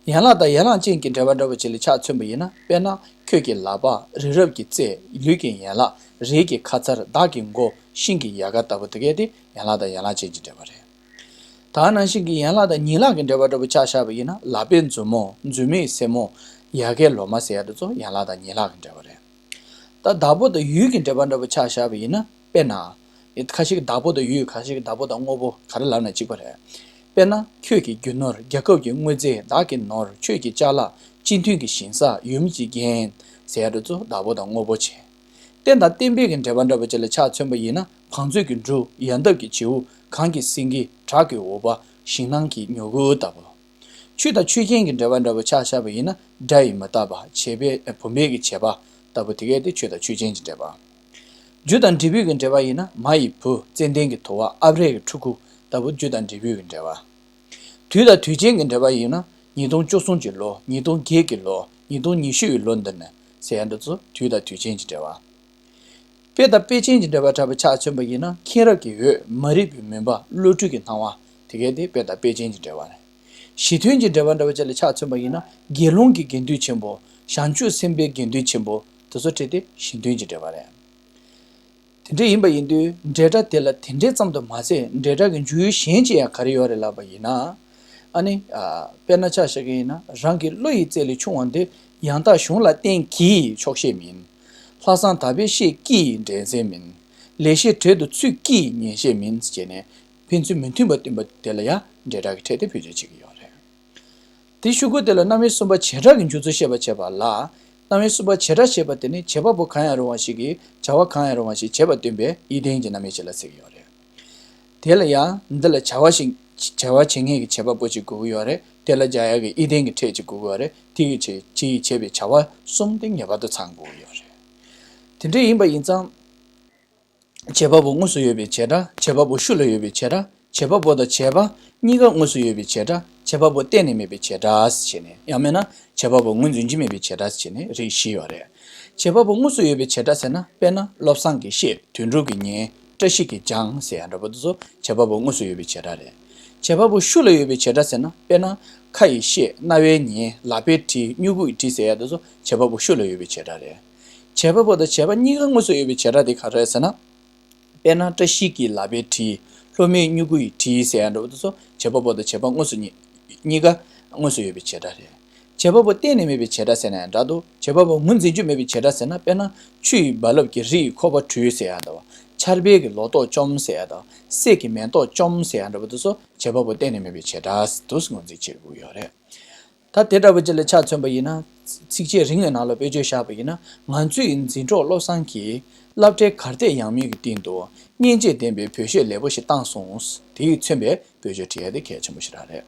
ཡན་ལག་དང་ཡན་ལག་ཅན་གྱི་འབྲེལ་བ་འདྲ་པོ་ཅིག་ལ་ཆ་མཚོན་པ་ཡིན་ན། དཔེར་ན། ཁྱོད་ཀྱི་ལག་པ། རི་རབ་ཀྱི་རྩེ། ལུས་ཀྱི་ཡན་ལག་རིའི་གི་ཁ་ཚར། བདག་གི་མགོ། ཤིང་གི་ཡལ་ག་ལྟ་བུ་དེ་གས་དེ་ཡན་ལག་དང་ཡན་ལག་ཅན་གྱི་འབྲེལ་བ་རེད། ད་ནང་བཞིན་གྱི་ཡན་ལག་དང་ཉིང་ལག་གི་འབྲེལ་བ་འདྲ་པོ་ཆ་བཞག་པ་ཡིན་ན། ལག་པའི་མཛུབ་མོ། མཛུབ་མོའི་སེན་མོ། ཡལ་གའི་ལོ་མ་ཟེར་ཡ་དེ་ཚོ་ཡན་ལག་དང་ཉིང་ལག་གི་འབྲེལ་བ་རེད། ད་བདག་པོ་དང་ཡུལ་གྱི་འབྲེལ་བ་འདྲ་པོ་ཆ་བཞག་པ་ཡིན་ན། དཔེར་ན། ཁ་ཤས་ཀྱིས་བདག་པོ་དང་ཡུལ། ཁ་ཤས་ཀྱིས་བདག་པོ་དང་དངོས་པོ། ག་རེ་ལབ་ན་གཅིག་པ་རེད། དཔེར་ན། ཁྱོད་ཀྱི་རྒྱུ་ནོར། རྒྱལ་ཁབ་ཀྱི་དངོས་རྫས། བདག་གི་ནོར། ཁྱོད་ཀྱི་ཅ་ལག་སྤྱི་མཐུན་གྱི་ཞིང་ས། ཡུམ་གྱི་རྒྱན་ཟེར་ཡ་དེ་ཚོ་བདག་པོ་དང་དངོས་པོ་བྱས། རྟེན་དང་བརྟེན་པའི་གི་འབྲེལ་བ་འདྲ་པོ་ཅིག་ལ་ཆ་མཚོན་པ་ཡིན་ན། བང་མཛོད་ཀྱི་འབྲུ། ཡལ་འདབ་ཀྱི་བྱེའུ། གངས་ཀྱི་སེང་གེ། བྲག་གི་འུག་པ། ཞིང་ནང་གི་མྱུ་གུ་ལྟ་བུ། ཆོས་དང་ཆོས་ཅན་གྱི་འབྲེལ་བ་འདྲ་པོ་ཆ་བཞག་པ་ཡིན་ན། སྒྲ་ཡིས་མི་རྟག་པ། བྱེད་པའི་བུམ་པའི་གི་བྱེད་པ་ལྟ་བུ་དེ་གས་དེ་ཆོས་དང་ཆོས་ཅན་གྱི་འབྲེལ་བ། རྒྱུ་དང་འབྲས་བུའི་གི་འབྲེལ་བ་ཡིན་ན། མ་ཡི་བུ། ཙན་དན་གྱི་དུ་བ། ཨ་བྲའི་གི་ཕྲུ་གུ་ལྟ་བུ་རྒྱུ་དང་འབྲས་བུའི་གི་འབྲེལ་བ། དུས་དང་དུས་ཆེན་གྱི་འབྲེལ་བ་ཡིན་ན། ཉིས་སྟོང་བཅུ་གསུམ་གྱི་ལོ། ཉིས་སྟོང་བརྒྱད་ཀྱི་ལོ། ཉིས་སྟོང་ཉི་ཤུ་ཡི་ལོ་འདི་ནི་ཟེར་ཡ་འདི་ཚོ་དུས་དང་དུས་ཆེན་གྱི་འབྲེལ་བ། དཔེ་དང་དཔེ་ཅན་གྱི་འབྲེལ་བ་འདྲ་པོ་ཆ་མཚོན་པ་ཡིན་ན། མཁྱེན་རབ་ཀྱི་འོད། མ་རིག་པའི་མུན་པ། བློ་གྲོས་ཀྱི་སྣང་བ། དེ་གས་དེ་དཔེ་དང་དཔེ་ཅན་གྱི་འབྲེལ་བ་རེད། གཞི་མཐུན་གྱི་འབྲེལ་བ་འདྲ་པོ་ཅིག་ལ་ཆ་མཚོན་པ་ཡིན་ན། དགེ་སློང་གི་དགེ་འདུན་ཆེན་པོ། བྱང་ཆུབ་སེམས་དཔའི་དགེ་འདུན་ཆེན་པོ། དེ་ཚོ་བྲིས་ཏེ་གཞི་མཐུན་གྱི་འབྲེལ་བ་རེད། དེ་འདྲ་ཡིན་པ་ཡིན་དུས་འབྲེལ་སྒྲ་དེ་ལ་དེ་འདྲའི་ཙམ་དུ་མ་ཟད། འབྲེལ་སྒྲ་གི་འཇུག་ཡུལ་གཞན་ཅིག་ཡང་ག་རེ་ཡོད་རེད་ལབ་པ་ཡིན་ན། ཨ་ནི། ཨ། དཔེར་ན་ཆ་བཞག་གི་ཡིན་ན། རང་གི་བློ་ཡི་རྩལ་ལས་ཆུང་བ་འདི། ཡང་དག་གཞུང་ལ་བརྟེན་གྱིས་ཆོག་ཤེས་མིན། ལྷག་བསམ་དག་པས་ཤེས་ཀྱིས་འགྲན་སེམས་མིན། ལེགས་བཤད་གྲལ་དུ་ཚུད་ཀྱིས་ཉན་ཤེས་མིན་ཟེར་ནས། ཕན་ཚུན་མི་མཐུན་པ་སྟོན་པ་དེ་ལ་ཡང་འབྲེལ་སྒྲ་གི་ཕྲད་དེ་བེད་སྤྱོད་བྱེད་ཀྱི་ཡོད་རེད། དེའི་ཤུ་གུ་དེ་ལ་རྣམ་དབྱེ་གསུམ་པ་བྱེ་བྲག་གི་འཇུག་ཚུལ་བཤད་པར་བྱེད་པ་ལ། རྣམ་དབྱེ་གསུམ་པ་བྱེ་བྲག་ཞེས་པ་དེ་ནི་བྱེད་པ་པོ་གང་ཡང་རུང་བ་ཞིག་གིས་བྱ་བ་གང་ཡང་རུང་བ་ཞིག་བྱེད་པ་སྟོན་པའི་ཡིད་བརྟན་གྱི་རྣམ་དབྱེ་ཞིག་ལ་ཟེར་གྱི་ཡོད་རེད། དེ་ལ་ཡང་འདི་ལ་བྱ་བ་ཞིག་བྱ་བ་བྱེད་མཁན་གྱི་བྱེད་པ་པོ་ཅིག་དགོས་ཀྱི་ཡོད་རེད། དེ་ལ་སྦྱར་ཡག་གི་ཡིད་བརྟན་གྱི་ཕྲད་ཅིག་དགོས་ཀྱི་ཡོད་རེད། དེ་ཡིས་བྱེད་བྱེད་ཡིས་བྱེད་པའི་བྱ་བ་གསུམ་དེ་ངེས་པར་དུ་ཚང་དགོས་ཀྱི་ཡོད་རེད། དེ་འདྲ་ཡིན་པ་ཡིན་ཙང་། བྱེད་པ་པོ་དངོས་སུ་ཡོད་པའི་བྱེ་བྲག་བྱེད་པ་པོ་ཤུགས་ལ་ཡོད་པའི་བྱེ་བྲག་བྱེད་པ་པོ་དང་བྱེད་པ་གཉིས་ཀ་དངོས་སུ་ཡོད་པའི་བྱེ་བྲག་བྱེད་པ་པོ་གཏན་ནས་མེད་པའི་བྱེ་བྲག་ཟེར་བྱས་ནས། ཡང་མིན་ན་བྱེད་པ་པོ་ངོས་འཛིན་གྱི་མེད་པའི་བྱེ་བྲག་ཟེར་བྱས་ནས་རིགས་བཞི་ཡོད་རེད། བྱེད་པ་པོ་དངོས་སུ་ཡོད་པའི་བྱེ་བྲག་ཟེར་ན། དཔེར་ན་བློ་བཟང་གིས་བཤད། དོན་གྲུབ་ཀྱིས་ཉན། བཀྲ་ཤིས་ཀྱིས་སྦྱངས་ཟེར་ཡ་འདྲ་པོ་དེ་ཚོ་བྱེད་པ་པོ་དངོས་སུ་ཡོད་པའི་བྱེ་བྲག་རེད། བྱེད་པ་པོ་ཤུགས་ལ་ཡོད་པའི་བྱེ་བྲག་ཟེར་ན། དཔེར་ན་ཁ་ཡིས་བཤད། རྣ་བས་ཉན། ལག་པས་བྲིས། སྨྱུ་གུ་ཡིས་བྲིས་ཟེར་ཡ་དེ་ཚོ་བྱེད་པ་པོ་ཤུགས་ལ་ཡོད་པའི་བྱེ་བྲག་རེད། བྱེད་པ་པོ་དང་བྱེད་པ་གཉིས་ཀ་དངོས་སུ་ཡོད་པའི་བྱེ་བྲག་དེ་ག་རེ་རེད་ཟེར་ན། དཔེར་ན་བཀྲ་ཤིས་ཀྱིས་ལག་པས་བྲིས། སློབ་མས་སྨྱུ་གུ་ཡིས་བྲིས་ཟེར་ཡ་འདྲ་པོ་དེ་ཚོ་བྱེད་པ་པོ་དང་བྱེད་པ་དངོས་སུ་གཉིས་གཉིས་ཀ་དངོས་སུ་ཡོད་པའི་བྱེ་བྲག་རེད། བྱེད་པ་པོ་གཏན་ནས་མེད་པའི་བྱེ་བྲག་ཟེར་ན་ཡང་འདྲ་འདུག་བྱེད་པ་པོ་ངོས་འཛིན་རྒྱུ་མེད་པའི་བྱེ་བྲག་ཟེར་ན། དཔེར་ན་ཆུ་ཡི་རྦ་རླབས་ཀྱིས་རི་ཡི་ཁོག་པ་བྲུས་ཟེར་ཡ་དང་། ཆར་པ་གིས་ལོ་ཏོག་བཅོམ་ཟེར་ཡ་དང་། སད་ཀྱིས་མེ་ཏོག་བཅོམ་ཟེར་ཡ་འདྲ་པོ་དེ་ཚོ་བྱེད་པ་པོ་གཏན་ནས་མེད་པའི་བྱེ་བྲག་ཏུ་ངོས་འཛིན་བྱེད་དགོས་ཡོད་རེད། ད་དེ་འདྲ་པོ་ཅིག་ལ་ཆ་མཚོན་པ་ཡིན་ན། ཚིགས་བཅད་རིང་བའི་ནང་ལ་དཔེ་བརྗོད་བཞག་པ་ཡིན་ན། ང་ཚོའི་འཛིན་གྲོགས་བློ་བཟང་གིས་སློབ་གྲྭའི་གར་སྟེགས་ཡངས་མོའི་གི་སྟེང་དུ་སྙིང་རྗེ་ལྡན་པའི་བོད་གཞས་ལེགས་པོ་ཞིག་བཏང་སོང་། དེས་མཚོན་པའི་བེད་སྤྱོད་བྲིས་ཡ་དེ་གལ་ཆེན་པོ་ཞིག་རང་རེད།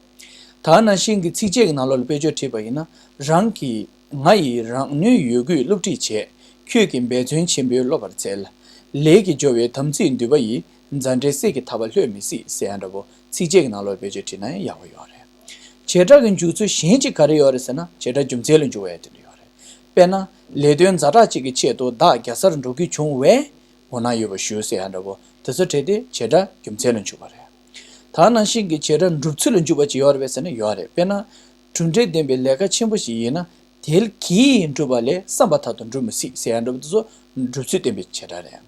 ད་ནང་བཞིན་གྱི་ཚིགས་བཅད་ཀྱི་ནང་ལོགས་ལ་དཔེ་བརྗོད་བྲིས་པ་ཡིན་ན། རང་གིས་ང་ཡིས་རང་ནུས་ཡོད་རྒུས་སློབ་ཁྲིད་བྱས། ཁྱོད་ཀྱིས་འབད་བརྩོན་ཆེན་པོས་སློབ་པར་འཚལ། ལས་ཀྱི་སྦྱོར་བའི་དམ་ཚིག་འདུས་པ་ཡིས། མཛའ་འབྲེལ་སད་ཀྱི་ཐག་པ་ལྷོད་མི་སྲིད་ཟེར་ཡ་འདྲ་པོ་ཚིགས་བཅད་ཀྱི་ནང་ལོགས་ལ་བེད་སྤྱོད་བྲིས་ན་ཡང་ཡག་པོ་ཡོད་རེད། བྱེ་བྲག་གི་འཇུག་ཚུལ་གཞན་གཅིག་ག་རེ་ཡོད་རེད་ཟེར་ན། བྱེ་བྲག་རྒྱུ་མཚན་ལ་འཇུག་པ་ཡ་དེ་འདྲ་ཡོད་རེད། དཔེར་ན། ལས་དོན་ཛ་དྲག་ཅིག་གི་ཆེད་དུ་བདག་རྒྱལ་སར་འགྲོ་རྒྱུ་བྱུང་བས། འོ་ན་ཡོད་པ་ཞུ་ཟེར་ཡ་འདྲ་པོ་དེ་ཚོ་བྲིས་ཏེ་བྱེ་བྲག་རྒྱུ་མཚན་ལ་འཇུག་པ་རེད། ད་ནང་བཞིན་གྱི་བྱེ་བྲག་སྒྲུབ་ཚུལ་ལ་འཇུག་པ་ཅིག་ཡོད་རེད་པས་ཟེར་ན་ཡོད་རེད། དཔེར་ན། གྲུབ་འབྲས་ལྡན་པའི་ལས་ཀ་ཆེན་པོ་ཞིག་ཡིན་ན། དེ་གིས་འགྲུབ་པ་ལས་བསམ་པ་ལྟར་དུ་འགྲུབ་མི་སྲིད་ཟེར་ཡ་འདྲ་པོ་དེ་ཚོ་སྒྲུབ་ཚུལ་བསྟན་པའི་བྱེ་བྲག་རེད།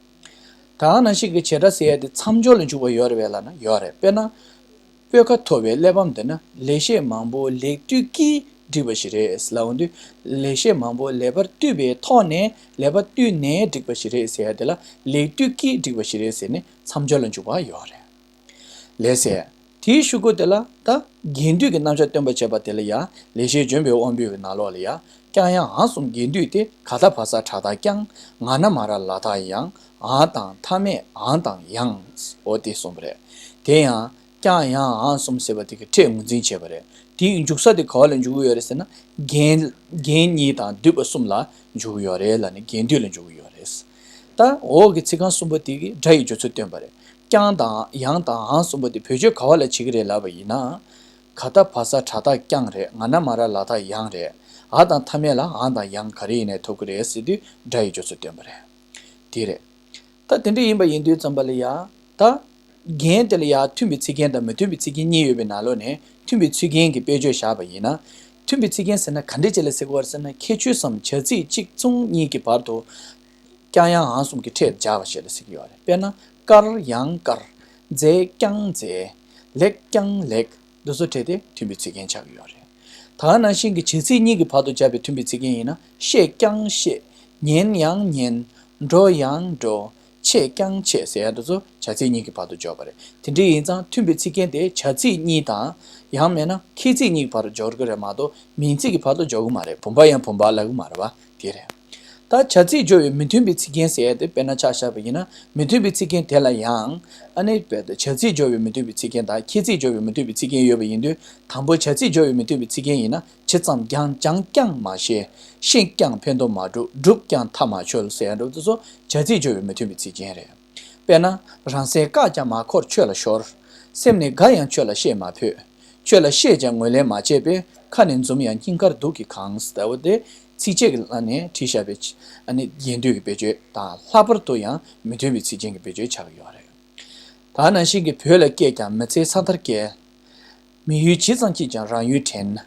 ད་ནང་བཞིན་གྱི་བྱེ་བྲག་ཟེར་ཡ་དེ་མཚམས་སྦྱོར་ལ་འཇུག་པ་ཡོད་རེད་པས་ལབ་ན་ཡོད་རེད། དཔེར་ན། སྤོས་ཁ་ཐོབ་པའི་གླེགས་བམ་འདི་ནི་ལེགས་བཤད་མང་པོ་ལེགས་བཏུས་ཀྱིས་བསྒྲིགས་པ་ཞིག་རེད་ལབ་འོང་དུས། ལེགས་བཤད་མང་པོ་ལེགས་པར་བཏུས་པའི་ཐོག་ནས་ལེགས་པར་བཏུས་ནས་བསྒྲིགས་པ་ཞིག་རེད་ཟེར་ཡ་དེ་ལ་ལེགས་བཏུས་ཀྱིས་བསྒྲིགས་པ་ཞིག་རེད་ཟེར་ནས་མཚམས་སྦྱོར་ལ་འཇུག་པ་ཡོད་རེད། ལགས་སེ། དེའི་ཤུ་གུ་དེ་ལ་ད་རྒྱན་སྡུད་ཀྱི་རྣམ་གཞག་སྟོན་པར་བྱེད་པ་དེ་ལ་ཡང་ལེགས་བཤད་ལྗོན་པའི་དབང་པོའི་ནང་ལོགས་ལ་ཡང་། ཀྱང་ཡང་འང་གསུམ་རྒྱན་སྡུད་དེ། ག་ད་བ་ས་དྲ་ད་ཀྱང་། ང་ན་མ་ར་ལ་ད་ཡང་། འང་དང་མཐའ་མེད་འང་དང་ཡང་། འོ་དེ་གསུངས་པ་རེད། དེ་ཡང་། ཀྱང་ཡང་འང་གསུམ་ཟེར་བ་དེ་གི་ཕྲད་ངོས་འཛིན་བྱས་པ་རེད། དེའི་འཇུག་ས་དེ་ག་བ་ལ་འཇུག་གི་ཡོད་རེད་ཟེར་ན། རྒྱན། རྒྱན་གཉིས་དང་སྡུད་པ་གསུམ་ལ་འཇུག་གི་ཡོད་རེད་ལབ་ནས་རྒྱན་སྡུད་ལ་འཇུག་གི་ཡོད་རེད། ད་འོག་གི་ཚིག་རྐང་གསུམ་པོ་དེ་གིས་སྒྲ་ཡི་སྦྱོར་ཚུལ་སྟོན་པ་རེད། ཀྱང་དང་ཡང་དང་འང་གསུམ་པོ་དེ་བེད་སྤྱོད་ག་བ་ལ་བྱེད་ཀྱི་རེད་ལབ་པ་ཡིན་ན། ག་ད་བ་ས་དྲ་ད་ཀྱང་རེད། ང་ན་མ་ར་ལ་ད་ཡང་རེད། འ་དང་མཐའ་མེད་ལ་འང་དང་ཡང་ག་རེ་ཡིན་ནའི་ཐོབ་ཀྱི་རེད་ཟེར་དུས་སྒྲ་ཡི་སྦྱོར་ཚུལ་སྟོན་པ་རེད། དེ་རེད། ད་དེ་འདྲ་ཡིན་པ་ཡིན་དུས་ཙམ་པ་ལ་ཡ། ད། རྒྱན་དེ་ལ་ཡ་མཐུན་པའི་ཚིག་རྒྱན་དང་མི་མཐུན་པའི་ཚིག་རྒྱན་གཉིས་ཡོད་པའི་ནང་ལོགས་ནས་མཐུན་པའི་ཚིག་རྒྱན་གྱི་དཔེ་བརྗོད་བཞག་པ་ཡིན་ན། མཐུན་པའི་ཚིག་རྒྱན་ཟེར་ན་ག་འདྲ་ཅིག་ལ་ཟེར་གྱི་ཡོད་རེད་ཟེར་ན། ཁྱད་ཆོས་སམ་བྱ་ཚིག་གཅིག་མཚུངས་གཉིས་ཀྱི་བར་དུ། ཀྱང་ཡང་འང་གསུམ་གྱི་ཕྲད་སྦྱར་བ་ཞིག་ལ་ཟེར་གྱི་ཡོད་རེད། དཔེར་ན། དཀར་ཡང་དཀར། མཛེས་ཀྱང་མཛེས། ལེགས་ཀྱང་ལེགས། འདི་ཚོ་བྲིས་ཏེ་མཐུན་པའི་ཚིག་རྒྱན་ཆགས་ཀྱི་ཡོད་རེད། ད་ནང་བཞིན་གྱི་བྱ་ཚིག་གཉིས་ཀྱི་བར་དུ་སྦྱར་བའི་མཐུན་པའི་ཚིག་རྒྱན་ཡིན་ན། བཤད་ཀྱང་བཤད། ཉན་ཡང་ཉན། འགྲོ་ཡང་འགྲོ། ཆེ་ཀྱང་ཆེ་ཟེར་ཡ་འདི་ཚོ་བྱ་ཚིག་གཉིས་ཀྱི་བར་དུ་སྦྱོར་བ་རེད། དེ་འདྲ་ཡིན་ཙང་མཐུན་པའི་ཚིག་རྒྱན་དེ་བྱ་ཚིག་གཉིས་དང་། ཡང་མིན་ན་ཁྱད་ཚིག་གཉིས་ཀྱི་བར་དུ་སྦྱོར་གྱི་རེད་མ་གཏོགས་མིང་ཚིག་གི་བར་དུ་སྦྱོར་གྱི་མ་རེད། བུམ་པ་ཡང་བུམ་པ་ལབ་ཀྱི་མ་རེད་པ། དེ་རེད། ད་བྱ་ཚིག་སྦྱོར་བའི་མི་མཐུན་པའི་ཚིག་རྒྱན་ཟེར་ཡ་དེ་དཔེར་ན་ཆ་བཞག་པ་ཡིན་ན། མི་མཐུན་པའི་ཚིག་རྒྱན་དེ་ལ་ཡང་། ཨ་ནི་བྱ་ཚིག་སྦྱོར་བའི་མི་མཐུན་པའི་ཚིག་རྒྱན་དང་ཁྱད་ཚིག་སྦྱོར་བའི་མི་མཐུན་པའི་ཚིག་རྒྱན་ཡོད་པ་ཡིན་དུས། དང་པོ་བྱ་ཚིག་སྦྱོར་བའི་མི་མཐུན་པའི་ཚིག་རྒྱན་ཡིན་ན། ཇི་ཙམ་སྦྱངས་སྦྱང་ཀྱང་མ་ཤེས། ཤེས་ཀྱང་ཕན་དུ་མ་གྲུབ། བསྒྲུབས་ཀྱང་མཐའ་མ་ཆོད་ཟེར་ཡ་འདྲ་བོ་དེ་ཚོ་བྱ་ཚིག་སྦྱོར་བའི་མི་མཐུན་པའི་ཚིག་རྒྱན་རེད། དཔེར་ན། རང་སེམས་བཀག་ཀྱང་མ་འཁོར་ཆོས་ལ་ཤོར། སེམས་ནི་དགའ་ཡང་ཆོས་ལ་བཤད་མ་ཕོད། ཆོས་ལ་བཤད་ཀྱང་ངོས་ལེན་མ་བྱས་པས། ཁ་ནི་འཛུམ་ཡང་སྙིང་ཁར་སྡུག་གིས་གང་། ལྟ་བུ་དེ་ཚིགས་བཅད་ཀྱི་ལ་ནས་བྲིས་བཞག་པའི་ཨ་ནི་རྒྱན་སྡུད་ཀྱི་བེད་སྤྱོད་དང་། ལྷག་པར་དུ་ཡང་མི་མཐུན་པའི་ཚིག་རྒྱན་གྱི་བེད་སྤྱོད་ཆགས་ཀྱི་ཡོད་རེད། ད་ནང་བཞིན་གྱི་བོད་ལ་སྐྱེས་ཀྱང་མི་ཚེ་ས་མཐར་བསྐྱལ། མི་ཡུལ་ཇི་ཙམ་སྐྱིད་ཀྱང་རང་ཡུལ་དྲན།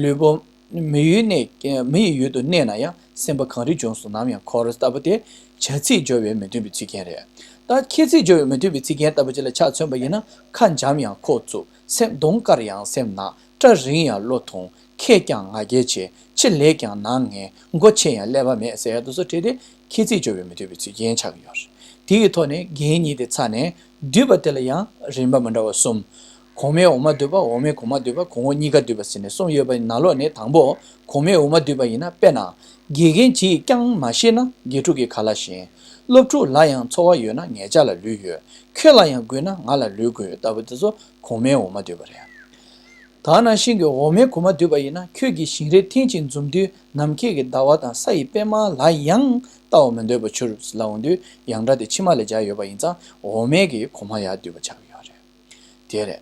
ལུས་པོ་མི་ཡུལ་གནས། མི་ཡི་ཡུལ་དུ་གནས་ན་ཡང་། སེམས་པ་གངས་རིའི་ལྗོངས་སུ་ནམ་ཡང་འཁོར། ལྟ་བུ་དེ་བྱ་ཚིག་སྦྱོར་བའི་མི་མཐུན་པའི་ཚིག་རྒྱན་རེད། ད་ཁྱད་ཚིག་སྦྱོར་བའི་མི་མཐུན་པའི་ཚིག་རྒྱན་ལྟ་བུ་ཅིག་ལ་ཆ་མཚོན་པ་ཡིན་ན། ཁ་འཇམ་ཡང་ཁོག་རྩུབ། སེམས་གདོང་དཀར་ཡང་སེམས་ནག། སྐྲ་རིང་ཡང་བློ་ཐུང་། མཁས་ཀྱང་ང་རྒྱལ་ཆེ། ཕྱི་ལེགས་ཀྱང་ནང་ངན། མགོ་ཆེ་ཡང་ཀླད་པ་མེད་ཟེར་ཡ་དེ་ཚོ་བྲིས་ཏེ་ཁྱད་ཚིག་སྦྱོར་བའི་མི་མཐུན་པའི་ཚིག་རྒྱན་ཆགས་ཀྱི་ཡོད་རེད། དེ་གི་ཐོག་ནས་རྒྱན་གཉིས་དེ་ཚར་ནས་སྡུད་པ་དེ་ལ་ཡང་རིམ་པ་མི་འདྲ་བ་གསུམ། གོང་མའི་འོག་མ་སྡུད་པ། འོག་མའི་གོང་མ་སྡུད་པ། གོང་འོག་གཉིས་ཀ་སྡུད་པ་ཟེར་ནས་གསུམ་ཡོད་པའི་ནང་ལོགས་ནས་དང་པོ་གོང་མའི་འོག་མ་སྡུད་པ་ཡིན་ན། དཔེར་ན། དགེ་རྒན་གྱིས་ཀྱང་མ་ཤེས་ན་དགེ་ཕྲུག་གིས་ག་ལ་ཤེས། སློབ་ཕྲུག་ལ་ཡང་འཚོ་བ་ཡོད་ན་ངེད་ཅག་ལ་ལུས་ཡོད། ཁྱོད་ལ་ཡང་རྒུད་ན་ང་ལ་ལུས་དགོས་ལྟ་བུ་དེ་ཚོ་གོང་མའི་འོག་མ་སྡུད་པ་རེད། ད་ནང་བཞིན་གྱི་འོག་མའི་གོང་མ་སྡུད་པ་ཡིན་ན། ཁྱོད་ཀྱིས་ཞིང་རལ་ཐེངས་གཅིག་འཛུམ་དུས། ནམ་མཁའི་གི་ཟླ་བ་དང་ས་ཡི་པད་མ་ལ་ཡང་ལྟ་བར་མི་འདོད་པར་གྱུར་ལབ་འོང་དུས། ཡང་སྒྲ་དེ་ཕྱི་མ་ལ་སྦྱར་ཡོད་པ་ཡིན་ཙང་། འོག་མའི་གི་གོང་མ་ཡར་བསྡུས་པ་ཆགས་ཀྱི་ཡོད་རེད། དེ་རེད།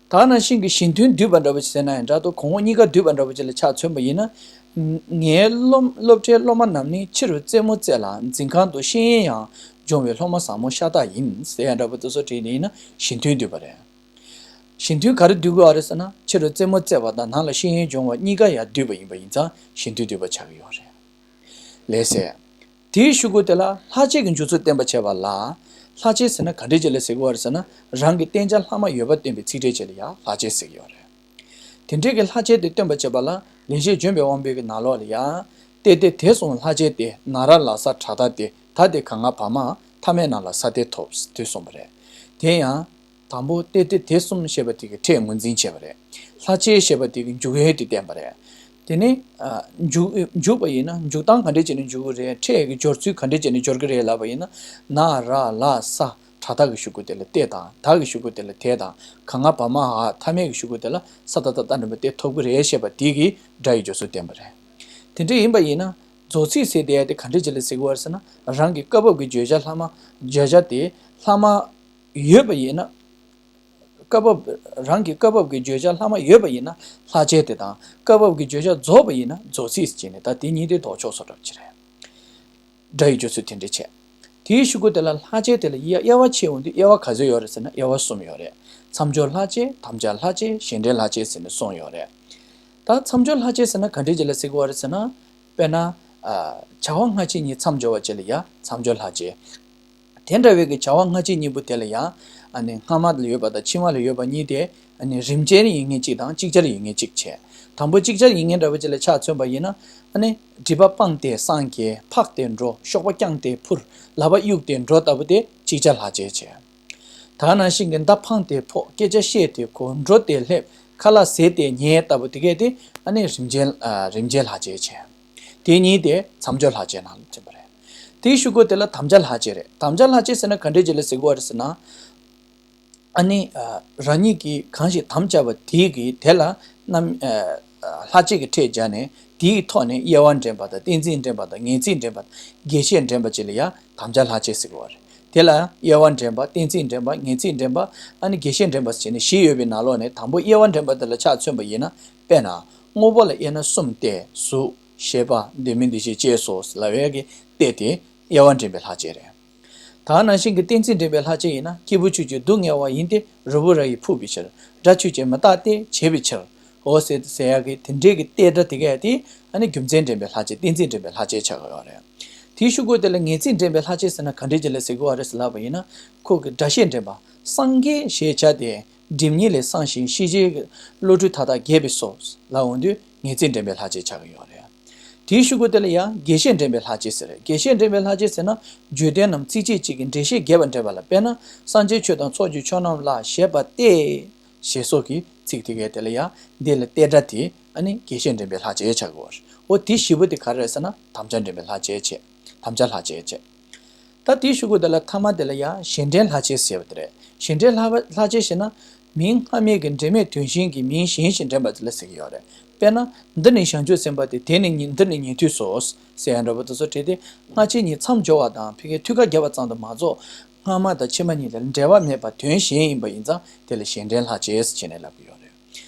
ད་ནང་བཞིན་གྱི་གཞན་དོན་བསྡུས་པ་འདྲ་པོ་ཞིག་ཟེར་ན་ཡང་འདྲ་འདུག་གོང་འོག་གཉིས་ཀ་བསྡུས་པ་འདྲ་པོ་ཅིག་ལ་ཆ་མཚོན་པ་ཡིན་ན། ངའི་སློབ་སློབ་གྲྭའི་སློབ་མ་རྣམས་ནི་ཕྱི་རུ་རྩེད་མོ་རྩེ་ལ། འཛིན་ཁང་དུ་ཤེས་ཡོན་ཡང་སྦྱོང་བའི་སློབ་མ་བཟང་མོ་ཤ་སྟག་ཡིན་ཟེར་ཡང་འདྲ་པོ་དེ་ཚོ་བྲིས་ནས་ཡིན་ན་གཞན་དོན་བསྡུས་པ་རེད། གཞན་དོན་ག་རེ་བསྡུས་དགོས་པ་རེད་ཟེར་ན། ཕྱི་རུ་རྩེད་མོ་རྩེ་བ་དང་ནང་ལ་ཤེས་ཡོན་སྦྱོང་བ་གཉིས་ཀ་ཡང་བསྡུས་པ་ཡིན་པ་ཡིན་ཙང་གཞན་དོན་བསྡུས་པ་ཆགས་ཀྱི་ཡོད་རེད། ལགས་སེ། དེའི་གཞུག་གུ་དེ་ལ་ལྷག་བཅས་ཀྱི་འཇུག་ཚུལ་བསྟན་པ་བྱས་པ་ལ། ལྷག་བཅས་ཟེར་ན་ག་འདྲ་ཅིག་ལ་ཟེར་གྱི་ཡོད་རེད་ཟེར་ན། རང་གི་བསྟན་བྱ་ལྷག་མ་ཡོད་པ་སྟོན་པའི་ཚིག་ཕྲད་ཅིག་ལ་ཡང་ལྷག་བཅས་ཟེར་གྱི་ཡོད་རེད། དེ་འདྲའི་གི་ལྷག་བཅས་དེ་སྟོན་པ་བྱས་པ་ལ། ལེགས་བཤད་ལྗོན་པའི་དབང་པོའི་གི་ནང་ལོགས་ལ་ཡང་། ཏེ་ཏེ་དེ་གསུམ་ལྷག་བཅས་ཏེ། ན་ར་ལ་ས་དྲག་མཐའ་སྟེ། ད་དེ་ག་ང་བ་མ་མཐའ་མེད་ན་ལ་ས་སྟེ་ཐོབ་དུས་གསུངས་པ་རེད། དེ་ཡང་། དང་པོ་ཏེ་ཏེ་དེ་གསུམ་ཞེས་པ་དེ་གི་ཕྲད་ངོས་འཛིན་བྱས་པ་རེད། ལྷག་བཅས་ཞེས་པ་དེ་གི་འཇུག་ཡུལ་དེ་བསྟན་པ་རེད། དེ་ནས་ཨ་འཇུག་འཇུག་པ་ཡིན་ན་འཇུག་སྟངས་ག་འདྲས་བྱས་ནས་འཇུག་གི་རེད། ཕྲད་ཀྱི་སྦྱོར་ཚུལ་ག་འདྲས་བྱས་ནས་སྦྱོར་གི་རེད་ལབ་པ་ཡིན་ན། ན་ར་ལ་ས་དྲག་མཐའ་གི་གཞུག་གུ་དེ་ལ་སྟེ་དང་། ད་གི་གཞུག་གུ་དེ་ལ་དེ་དང་། ག་ང་བ་མ་འ་མཐའ་མེད་ཀྱི་གཞུག་གུ་དེ་ལ་ས་ད་བཏགས་སྟ་འགྲེང་བུ་སྟེ་ཐོབ་གི་རེད་ཞེས་པ་དེ་གི་སྒྲ་ཡི་སྦྱོར་ཚུལ་བསྟན་པ་རེད། དེ་འདྲ་ཡིན་པ་ཡིན་ན། རྫོགས་ཚིག་ཟེར་དེ་དེ་ག་འདྲ་ཅིག་ལ་ཟེར་གྱི་ཡོད་རེད་ཟེར་ན། རང་གི་སྐབས་བབ་ཀྱི་བརྗོད་བྱ་ལྷག་མ། བརྗོད་བྱ་དེ་ལྷག་མ་ཡོད་པ་ཡིན་ན། སྐབས་བབ། རང་གི་སྐབས་བབ་ཀྱི་བརྗོད་བྱ་ལྷག་མ་ཡོད་པ་ཡིན་ན་ལྷག་བཅས་དེ་དང་། སྐབས་བབ་ཀྱི་བརྗོད་བྱ་རྫོགས་པ་ཡིན་ན་རྫོགས་ཚིག་ཟེར་ནས། ད་དེ་གཉིས་དེ་ལྡོག་ཕྱོགས་སུ་འགྲོ་བ་ཅིག་རེད། སྒྲ་ཡི་སྦྱོར་ཚུལ་དེ་འདྲ་བྱས། དེའི་གཞུག་གུ་དེ་ལ་ལྷག་བཅས་དེ་ལ་དབྱེ་དབྱེ་བ་ཕྱེ་འོང་དུས་དབྱེ་བ་ག་ཚོད་ཡོད་རེད་ཟེར་ན། དབྱེ་བ་གསུམ་ཡོད་རེད། མཚམས་སྦྱོར་ལྷག་བཅས། དམ་བཅའ་ལྷག་བཅས། གཞན་འདྲེན་ལྷག་བཅས་ཟེར་ནས་གསུམ་ཡོད་རེད། ད་མཚམས་སྦྱོར་ལྷག་བཅས་ཟེར་ན་ག་འདྲ་ཅིག་ལ་ཟེར་གྱི་ཡོད་རེད་ཟེར་ན། དཔེར་ན། ཨ། བྱ་བ་སྔ་ཕྱི་གཉིས་མཚམས་སྦྱོར་བ་ཅིག་ལ་ཡང་མཚམས་སྦྱོར་ལྷག་བཅས། དེ་འདྲ་བའི་གི་བྱ་བ་སྔ་ཕྱི་གཉིས་པོ་དེ་ལ་ཡང་། ཨ་ནི་སྔ་མ་ལ་ཡོད་པ་དང་ཕྱི་མ་ལ་ཡོད་པ་གཉིས་དེ། ཨ་ནི་རིམ་བྱས་ཡིན་མཁན་གཅིག་དང་ཅིག་ཅར་ཡིན་མཁན་གཅིག་བྱས། དང་པོ་ཅིག་ཅར་ཡིན་མཁན་འདྲ་བོ་ཅིག་ལ་ཆ་མཚོན་པ་ཡིན་ན། ཨ་ནི་སྒྲིབ་པ་སྤངས་ཏེ་སངས་རྒྱས། འཕགས་ཏེ་འགྲོ། གཤོག་པ་བརྐྱངས་ཏེ་འཕུར། ལག་པ་གཡུགས་ཏེ་འགྲོ་ལྟ་བུ་དེ་ཅིག་ཅར་ལྷག་བཅས་བྱས། ད་ནང་བཞིན་གྱི་མདའ་འཕངས་ཏེ་ཕོག་སྐད་ཆ་བཤད་དེ་གོ། འགྲོ་སྟེ་སླེབས། ཁ་ལག་བཟས་ཏེ་ཉལ་ལྟ་བུ་དེ་གས་དེ། ཨ་ནི་རིམ་བྱས། ཨ། རིམ་བྱས་ལྷག་བཅས་བྱས། དེ་གཉིས་དེ་མཚམས་སྦྱོར་ལྷག་བཅས་ནང་ལ་ཚུད་པ་རེད། དེའི་གཞུག་གུ་དེ་ལ་དམ་བཅའ་ལྷག་བཅས་རེད། དམ་བཅའ་ལྷག་བཅས་ཟེར་ན་ག་འདྲས་ཅིག་ལ་ཟེར་གྱི་ཡོད་རེད་ཟེར་ན། ཨ་ནི། ཨ། རང་ཉིད་ཀྱིས་གང་ཞིག་དམ་བཅའ་བ་དེའི་གི་དེ་ལ་རྣམ། ཨ། ལྷག་བཅས་ཀྱི་ཕྲད་སྦྱར་ནས་དེའི་ཐོག་ནས་དབྱེ་བ་འདྲེན་པ་དང་། གཏན་ཚིགས་འདྲེན་པ་དང་། ངེས་ཚིག་འདྲེན་པ་དང་། རྒྱས་བཤད་འདྲེན་པ་བཅས་ལ་ཡང་དམ་བཅའ་ལྷག་བཅས་ཟེར་གྱི་ཡོད་རེད། དེ་ལ་དབྱེ་བ་འདྲེན་པ། གཏན་ཚིགས་འདྲེན་པ། ངེས་ཚིག་འདྲེན་པ། ཨ་ནི་རྒྱས་བཤད་འདྲེན་པ་བྱས་ནས་བཞི་ཡོད་པའི་ནང་ལོགས་ནས་དང་པོ་དབྱེ་བ་འདྲེན་པ་དེ་ལ་ཆ་མཚོན་པ་ཡིན་ན། དཔེར་ན། དངོས་པོ་ལ་དབྱེ་ན་གསུམ་སྟེ། གཟུགས། ཤེས་པ། ལྡན་མིན་འདུ་བྱེད་ཅེས་སོ་ལབ་པའི་གི་སྟེ་དེ་དབྱེ་བ་འདྲེན་པའི་ལྷག་བཅས་རེད། ད་ནང་བཞིན་གྱི་གཏན་ཚིགས་འདྲེན་པའི་ལྷག་བཅས་ཡིན་ན། སྐྱེས་བུ་ཆོས་ཅན། སྡུག་བསྔལ་བ་ཡིན་ཏེ། རུ་བོ་ར་ཡིས་ཕུག་པའི་ཕྱིར། སྒྲ་ཆོས་ཅན། མི་རྟག་སྟེ། བྱས་པའི་ཕྱིར། འོ་ཟེར་ཟེར་ཡག་གི་དེ་འདྲའི་གི་སྟེ་སྒྲ་དེ་གས་དེ། ཨ་ནི་རྒྱུ་མཚན་འདྲེན་པའི་ལྷག་བཅས། གཏན་ཚིགས་འདྲེན་པའི་ལྷག་བཅས་ཆགས་ཀྱི་ཡོད་རེད། དེའི་གཞུག་གུ་དེ་ལ་ངེས་ཚིག་འདྲེན་པའི་ལྷག་བཅས་ཟེར་ན་ག་འདྲས་ཅིག་ལ་ཟེར་གྱི་ཡོད་རེད་ཟེར་ལབ་པ་ཡིན་ན། ཁོ་གི་སྒྲ་བཤད་འདྲེན་པ། སངས་རྒྱས་ཞེས་བྱ་སྟེ། སྒྲིབ་གཉིས་ལས་སངས་ཤིང་། ཤེས་བྱའི་བློ་གྲོས་མཐའ་དག་རྒྱས་པས་སོ་ལབ་འོང་དུས་ངེས་ཚིག་འདྲེན་པའི་ལྷག་བཅས་ཆགས་ཀྱི་ཡོད་རེད། དེའི་གཞུག་གུ་དེ་ལ་ཡང་རྒྱས་བཤད་འདྲེན་པའི་ལྷག་བཅས་ཟེར། རྒྱས་བཤད་འདྲེན་པའི་ལྷག་བཅས་ཟེར་ན། བརྗོད་དོན་རྣམས་ཚིགས་བཅད་གཅིག་གིས་འགྲེལ་བཤད་རྒྱས་པར་འགྲེལ་བ་ལ། དཔེར་ན། སངས་རྒྱས་ཆོས་དང་ཚོགས་ཀྱི་མཆོག་རྣམས་ལ་ཞེས་པ་སྟེ། ཞེས་སོགས་ཀྱི་ཚིག་དེ་གས་དེ་ལ་ཡང་འདི་ལ་སྟེ་སྒྲ་དེ་ཨ་ནི་རྒྱས་བཤད་འདྲེན་པའི་ལྷག་བཅས་ཆགས་ཀྱི་ཡོད་རེད། འོ་དེ་བཞི་པོ་དེ་ག་རེ་རེད་ཟེར་ན་དམ་བཅའ་འདྲེན་པའི་ལྷག་བཅས་བྱས། དམ་བཅའ་ལྷག་བཅས་བྱས། ད་དེའི་གཞུག་གུ་དེ་ལ་ཐ་མ་དེ་ལ་ཡང་གཞན་འདྲེན་ལྷག་བཅས་ཟེར་བ་དེ་རེད། གཞན་འདྲེན་ལྷག་པ་ལྷག་བཅས་ཞེ་ན། མིང་སྔ་མའི་གི་འབྲེལ་མེད་དོན་གཞན་གྱི་མིང་གཞན་ཞིག་འདྲེན་པ་དེ་ལ་ཟེར་གྱི་ཡོད་རེད། དཔེར་ན། འདི་ནི་བྱང་ཆུབ་སེམས་དཔའ་སྟེ། དེ་ནི་ཉན། འདི་ནི་ཉན་ཐོས་སོ། ཟེར་ཡང་འདྲ་པོ་དེ་ཚོ་བྲིས་ཏེ། སྔ་ཕྱི་གཉིས་མཚམས་སྦྱོར་བ་དང་ཕ་གིའི་ཐོད་རྒལ་བརྒྱབ་པ་ཙམ་དུ་མ་རྫོགས། སྔ་མ་དང་ཕྱི་མ་གཉིས་ལ་འབྲེལ་བ་མེད་པ་དོན་གཞན་ཡིན་པ་ཡིན་ཙང་དེ་ལ་གཞན་འདྲེན་ལྷག་བཅས་ཟེར་བྱས་ནས་ལབ་ཀྱི་ཡོད་རེད།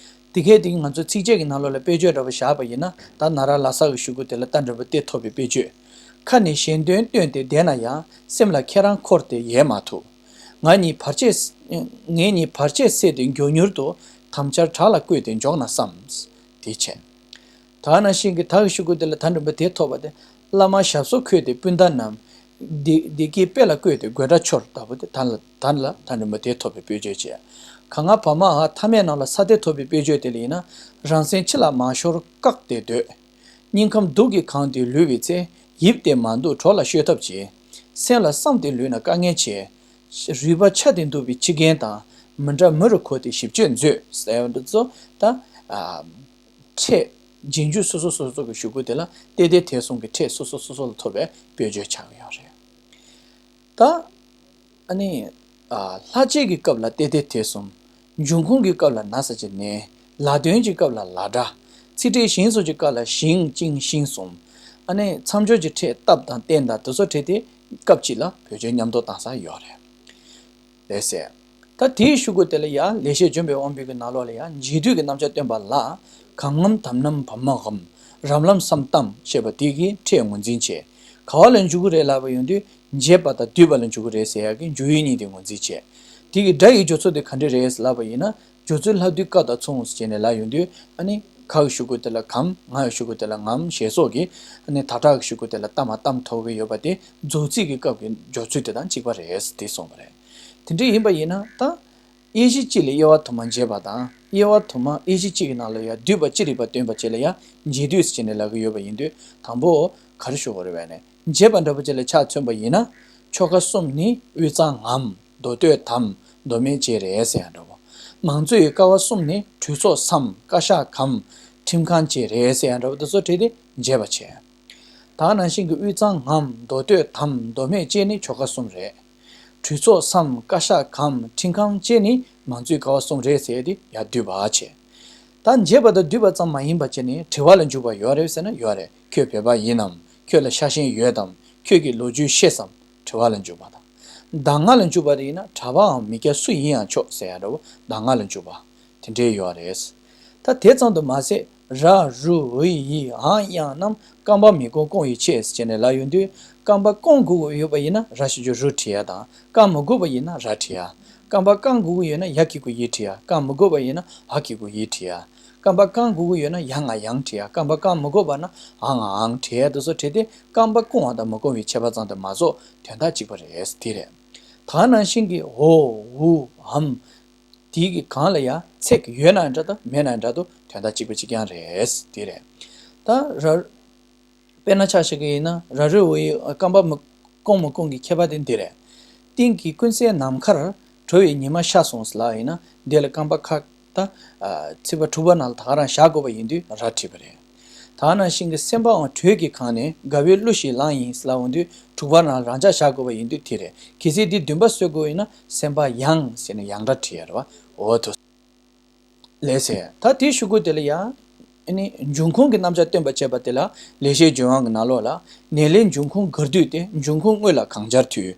དེ་གས་དེ་ང་ཚོ་ཚིགས་བཅད་ཀྱི་ནང་ལོགས་ལ་དཔེ་བརྗོད་འདྲ་པོ་བཞག་པ་ཡིན་ན། ད་ན་ར་ལ་ས་གི་གཞུག་གུ་དེ་ལ་ད་འདྲ་པོ་སྟེ་ཐོབ་པའི་དཔེ་བརྗོད། ཁ་ནས་གཞན་དོན་སྟོན་ཏེ་བསྡད་ན་ཡང་། སེམས་ལ་ཁྱེད་རང་འཁོར་ཏེ་ཡལ་མ་ཐུབ། ངས་ནི་བར་ཆད། ངས་ནི་བར་ཆད་སེལ་ཏེ་མགྱོགས་མྱུར་དུ། དམ་བཅའ་བྲག་ལ་བརྐོས་ཏེ་འཇོག་ན་བསམ། དེ་བྱས། ད་ནང་བཞིན་གྱི་ད་གི་གཞུག་གུ་དེ་ལ་ད་འདྲ་པོ་དེ་ཐོབ་པ་སྟེ། བླ་མ་ཞབས་སོར་འཁོད་དེ་སྤུན་ཟླ་རྣམས། བདེ་བདེ་སྐྱིད་དཔལ་ལ་བཀོད་དེ་དགོད་སྒྲ་འཆོར་ལྟ་བུ་དེ། ད་ལ་ད་ལ་ད་འདྲ་པོ་དེ་ཐོབ་པའི་དཔེ་བརྗོད་བྱས། ག་ང་བ་མ་འ་མཐའ་མེད་ནང་ལ་ས་སྟེ་ཐོབ་པའི་དཔེ་བརྗོད་དེ་ལ་ཡིན་ན། རང་སེམས་ཕྱི་ལ་མ་ཤོར་བཀག་སྟེ་སྡོད། སྙིང་ཁམས་སྡུག་གིས་གང་སྟེ་ལུས་པའི་ཚེ། ཡིབ་སྟེ་མ་འདུག་གྲོགས་ལ་བཤོལ་ཐབས་བྱེད། སེམས་ལ་བསམ་སྟེ་ལུས་ན་དཀའ་ངལ་ཆེ། རུས་པ་ཆག་སྟེ་འདུག་པའི་འཆི་རྐྱེན་དང་ མི་འདྲ་མི་རུ་གོ་སྟེ་ཞིབ་དཔྱོད་མཛོད་ཟེར་བ་འདི་ཚོ་ད་ཨ་ཕྲད་རྗེས་འཇུག་སོ་སོ་སོ་སོ་གི་གཞུག་གུ་དེ་ལ་ཏེ་ཏེ་དེ་གསུམ་གྱི་ཕྲད་སོ་སོ་སོ་སོ་ལ་ཐོབ་པའི་དཔེར་བརྗོད་ཆགས་ཀྱི་ཡོད་རེད། ད་ཨ་ནི་ཨ་ལྷག་བཅས་ཀྱི་སྐབས་ལ་ཏེ་ཏེ་དེ་གསུམ། འབྱུང་ཁུངས་ཀྱི་སྐབས་ལ་ན་ས་བཅད་ནས། ལ་དོན་གྱི་སྐབས་ལ་ལ་སྒྲ། ཚིག་ཕྲད་ཞིང་སོགས་ཀྱི་སྐབས་ལ་ཞིང་ཅིང་ཤིང་གསུམ། ཨ་ནི་མཚམས་སྦྱོར་གྱི་ཕྲད་སྟབས་དང་རྟེན་དང་དེ་ཚོ་ཕྲད་དེ་སྐབས་གཅིག་ལ་བེད་སྤྱོད་མཉམ་དུ་བཏང་ས་ཡོད་རེད། ལགས་སེ། ད་དེའི་གཞུག་གུ་དེ་ལ་ཡང་ལེགས་བཤད་ལྗོན་པའི་དབང་པོའི་གི་ནང་ལོགས་ལ་ཡང་འབྱེད་སྡུད་ཀྱི་རྣམ་གཞག་སྟོན་པ་ལ། གམ་ངམ་དམ་ནམ་བམ་མ་འམ། རམ་ལམ་སམ་ཏམ་ཞེས་པ་དེ་གིས་ཕྲད་ངོས་འཛིན་བྱེད། ག་བ་ལ་འཇུག་གི་རེད་ལབ་པ་ཡོང་དུས། འབྱེད་པ་དང་སྡུད་པ་ལ་འཇུག་གི་རེད་ཟེར་ཡག་གི་འཇུག་ཡུལ་གཉིས་དེ་ངོས་འཛིན་བྱེད། དེ་གི་སྒྲ་ཡི་སྦྱོར་ཚུལ་དེ་ག་འདྲ་རེད་ལབ་པ་ཡིན་ན། སྦྱོར་ཚུལ་ལྷག་སྡུད་ཀ་དང་མཚུངས་ཟེར་ནས་ལབ་ཡོང་དུས། ཨ་ནི་ག་གི་གཞུག་གུ་དེ་ལ་གམ། ང་ཡི་གཞུག་གུ་དེ་ལ་ངམ་ཞེས་སོགས་ཀྱི། ཨ་ནི་ད་དྲག་གི་གཞུག་གུ་དེ་ལ་ཏ་མ་ཏམ་ཐོབ་ཀྱི་ཡོད་པ་དེ་རྫོགས་ཚིག་གི་སྐབས་ཀྱི་སྦྱོར་ཚུལ་དེ་དང་གཅིག་པ་རེད་དེ་གསུངས་པ་རེད། དེ་འདྲ་ཡིན་པ་ཡིན་ན་ད། དབྱེ་གཞི་གཅིག་ལས་དབྱེ་བ་དུ་མ་འབྱེད་པ་དང་། དབྱེ་བ་དུ་མ་དབྱེ་གཞི་གཅིག་གི་ནང་ལ་ཡང་སྡུད་པ་ཅི་རིགས་པ་སྟོན་པ་བཅས་ལ་ཡང་འབྱེད་སྡུད་ཟེར་ནས་ལབ་ཀྱི་ཡོད་པ་ཡིན་དུས། དང་པོ་ག་རེ་ཞུ་དགོས་རེད་པས་ནས། འབྱེད་པ་འདྲ་པོ་ཅིག་ལ་ཆ་མཚོན་པ་ཡིན་ན། ཆོ་ག་གསུམ་ནི་དབུས་གཙང་ངམ། མདོ་སྟོད་དམ། མདོ་སྨད་བཅས་རེད་ཟེར་ཡང་འདྲ་བོ། མང་གཙོའི་ཀ་བ་གསུམ་ནི་གྲོས་ཚོགས་སམ། བཀའ་ཤག་གམ། ཁྲིམས་ཁང་བཅས་རེད་ཟེར་ཡང་འདྲ་བོ་དེ་ཚོ་བྲིས་ཏེ་འབྱེད་པ་བྱས། ད་ནང་བཞིན་གྱི་དབུས་གཙང་ངམ། མདོ་སྟོད་དམ། མདོ་སྨད་བཅས་ནི་ཆོ་ག་གསུམ་རེད། གྲོས་ཚོགས་སམ། བཀའ་ཤག་གམ། ཁྲིམས་ཁང་བཅས་ནི་མང་གཙོའི་ཀ་བ་གསུམ་རེད་ཟེར་ཏེ་ཡར་བསྡུས་པ་བྱས། ད་འབྱེད་པ་དང་སྡུད་པ་ཙམ་མ་ཡིན་པ་བྱས་ནས་དྲི་བ་ལ་འཇུག་པ་ཡོད་རེད་ཟེར་ན་ཡོད་རེད། ཁྱོད་བོད་པ་ཡིན་ནམ། ཁྱོད་ལ་ཤ་ཞེན་ཡོད་དམ། ཁྱོད་ཀྱི་ལོ་རྒྱུས་ཤེས་སམ། དྲི་བ་ལ་འཇུག་པ་དང་། གདམས་ངག་ལ་འཇུག་པ་དེ་ཡིན་ན་གྲྭ་པའམ་མི་སྐྱ་སུ་ཡིན་ཡང་ཆོག་ཟེར་ཡ་འདྲ་བོ་གདམས་ངག་ལ་འཇུག་པ། དེ་འདྲའི་ཡོད་རེད། ད་དེ་ཙམ་དུ་མ་ཟད། ར་རུ་འི་ཡི་འང་དབྱང་རྣམས་རྐང་པ་མི་བསྐོང་བསྐོང་བའི་ཆེད་ཟེར་ནས་ལབ་ཡོང་དུས། རྐང་པ་བསྐོང་དགོས་ཀྱི་ཡོད་པ་ཡིན་ན་ར་ཞབས་ཀྱུ་རུ་བྲིས་ཡ་དང་། བསྐོང་མི་དགོས་པ་ཡིན་ན་ར་བྲིས་ཡ། རྐང་པ་བསྐོང་དགོས་ཀྱི་ཡོད་ན་ཡ་གི་གུ་ཡི་བྲིས་ཡ། བསྐོང་མི་དགོས་པ་ཡིན་ན་འ་གི་གུ་འི་བྲིས་ཡ། རྐང་པ་བསྐོང་དགོས་ཀྱི་ཡོད་ན་ཡ་ང་ཡང་བྲིས་ཡ། རྐང་པ་བསྐོང་མི་དགོས་པ་ན་འ་ང་འང་བྲིས་ཡ། དེ་ཚོ་བྲིས་ཏེ་རྐང་པ་བསྐོང་བ་དང་མི་བསྐོང་བའི་ཁྱད་པར་ཙམ་དུ་མ་གཏོགས་དོན་དག་གཅིག་པ་རེད། དེ་རེད། ད་ནང་བཞིན་གྱི་འོ་འུ་འམ། དེའི་གི་གང་ལ་ཡང་ཚེག་ཡོད་ན་འདྲ་དང་མེད་ན་འདྲ་དུ་དོན་དག་གཅིག་པ་གཅིག་རྐྱང་རེད། དེ་རེད། ད་ར། དཔེར་ན་ཆ་བཞག་གི་ཡིན་ན་ར་རི་འོ་ཡི་རྐང་པ་མི་བསྐོང་མི་བསྐོང་གི་ཁྱད་པར་དེ་འདི་རེད། སྟེང་གི་ཀུན་གསལ་ནམ་མཁར་དྲོ་བའི་ཉི་མ་ཤར་སོང་ཟེར་ལབ་ཡིན་ན་འདི་ལ་རྐང་པ་ཁ་ད། ཚིགས་པ་དྲུག་པ་ནང་ལ་ད་ག་རང་བཞག་དགོས་པ་ཡིན་དུས་ར་བྲིས་པ་རེད། ད་ནང་བཞིན་གྱི་སེམས་པའང་དྲོད་ཀྱིས་གང་ནས་དགའ་བའི་གླུ་ཞིག་བླངས་ཡིན་ཟེར་ལབ་འོང་དུས་དྲུག་པ་ནང་ལ་རང་འཇགས་བཞག་དགོས་པ་ཡིན་དུས་དེ་རེད། གལ་སྲིད་འདི་བདུན་པ་བཟོ་དགོས་ཡིན་ན་སེམས་པ་ཡང་ཟེར་ནས་ཡང་སྒྲ་བྲིས་ཡ་རེད་བ། འོ་དོ། ལགས་སེ། ད་དེའི་གཞུག་གུ་དེ་ལ་ཡང་། ཨ་ནི་འབྱུང་ཁུངས་ཀྱི་རྣམ་གཞག་སྟོན་པ་བྱས་པ་དེ་ལ་ལེགས་བཤད་ལྗོན་དབང་གི་ནང་ལོགས་ལ། ནད་ལས་འབྱུང་ཁུངས་འགར་སྡུད་དེ། འབྱུང་ཁུངས་དངོས་ལ་གང་སྦྱར་འཐུས།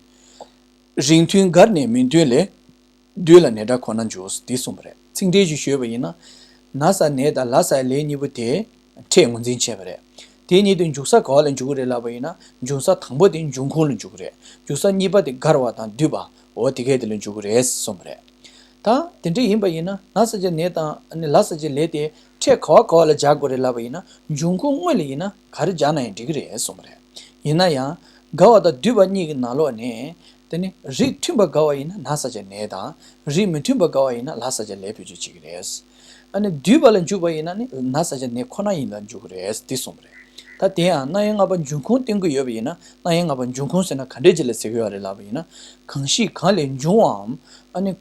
རིགས་མཐུན་འགར་ནས་མི་མཐུན་ལས། སྡུད་ལ་ནད་སྒྲ་ཁོ་ན་འཇུག་འདི་གསུངས་པ་རེད། ཚིག་འགྲེལ་ཞིག་ཞུས་པ་ཡིན་ན། ན་ས་ནད་དང་ལ་ས་ལས་གཉིས་པོ་དེ་ཕྲད་ངོས་འཛིན་བྱས་པ་རེད། དེ་གཉིས་དེ་འཇུག་ས་ག་བ་ལ་འཇུག་གི་རེད་ལབ་པ་ཡིན་ན། འཇུག་ས་དང་པོ་དེ་འབྱུང་ཁུངས་ལ་འཇུག་གི་རེད། འཇུག་ས་གཉིས་པ་དེ་འགར་བ་དང་སྡུད་པ། འོ་དེ་གས་དེ་ལ་འཇུག་གི་རེད་གསུངས་པ་རེད། ད་དེ་འདྲ་ཡིན་པ་ཡིན་ན་ན་ས་བཅད་ནད་དང་ལ་ས་བཅད་ལས་དེ་ཕྲད་ག་བ་ག་བ་ལ་སྦྱར་དགོས་རེད་ལབ་པ་ཡིན་ན། འབྱུང་ཁུངས་དངོས་ལ་ཡིན་ན་ག་རེ་སྦྱར་ན་ཡང་འགྲིག་གི་རེད་གསུངས་པ་རེད། ཡིན་ན་ཡང་འགར་བ་དང་སྡུད་པ་གཉིས་ཀྱི་ནང་ལོགས་ནས། དེ་ནི་རིགས་མཐུན་པ་འགལ་བ་ཡིན་ན་ན་ས་བཅད་ནད་དང་། རིགས་མི་མཐུན་པ་འགལ་བ་ཡིན་ན་ལ་ས་བཅད་ལས་བེད་སྤྱོད་བྱེད་ཀྱི་རེད། ཨ་ནི་སྡུད་པ་ལ་འཇུག་པ་ཡིན་ན་ནི་ན་ས་བཅད་ནད་ཁོ་ན་ཡིན་ལ་འཇུག་གི་རེད་འདི་གསུངས་པ་རེད། ད་དེ་ཡང་རྣམ་དབྱེ་ལྔ་པ་འབྱུང་ཁུངས་བསྟན་གྱི་ཡོད་པ་ཡིན་ན་རྣམ་དབྱེ་ལྔ་པ་འབྱུང་ཁུངས་ཟེར་ན་ག་འདྲས་ཅིག་ལ་ཟེར་གྱི་ཡོད་རེད་ལབ་པ་ཡིན་ན། གང་ཞིག་གང་ལས་འབྱུང་བའམ། ཨ་ནི།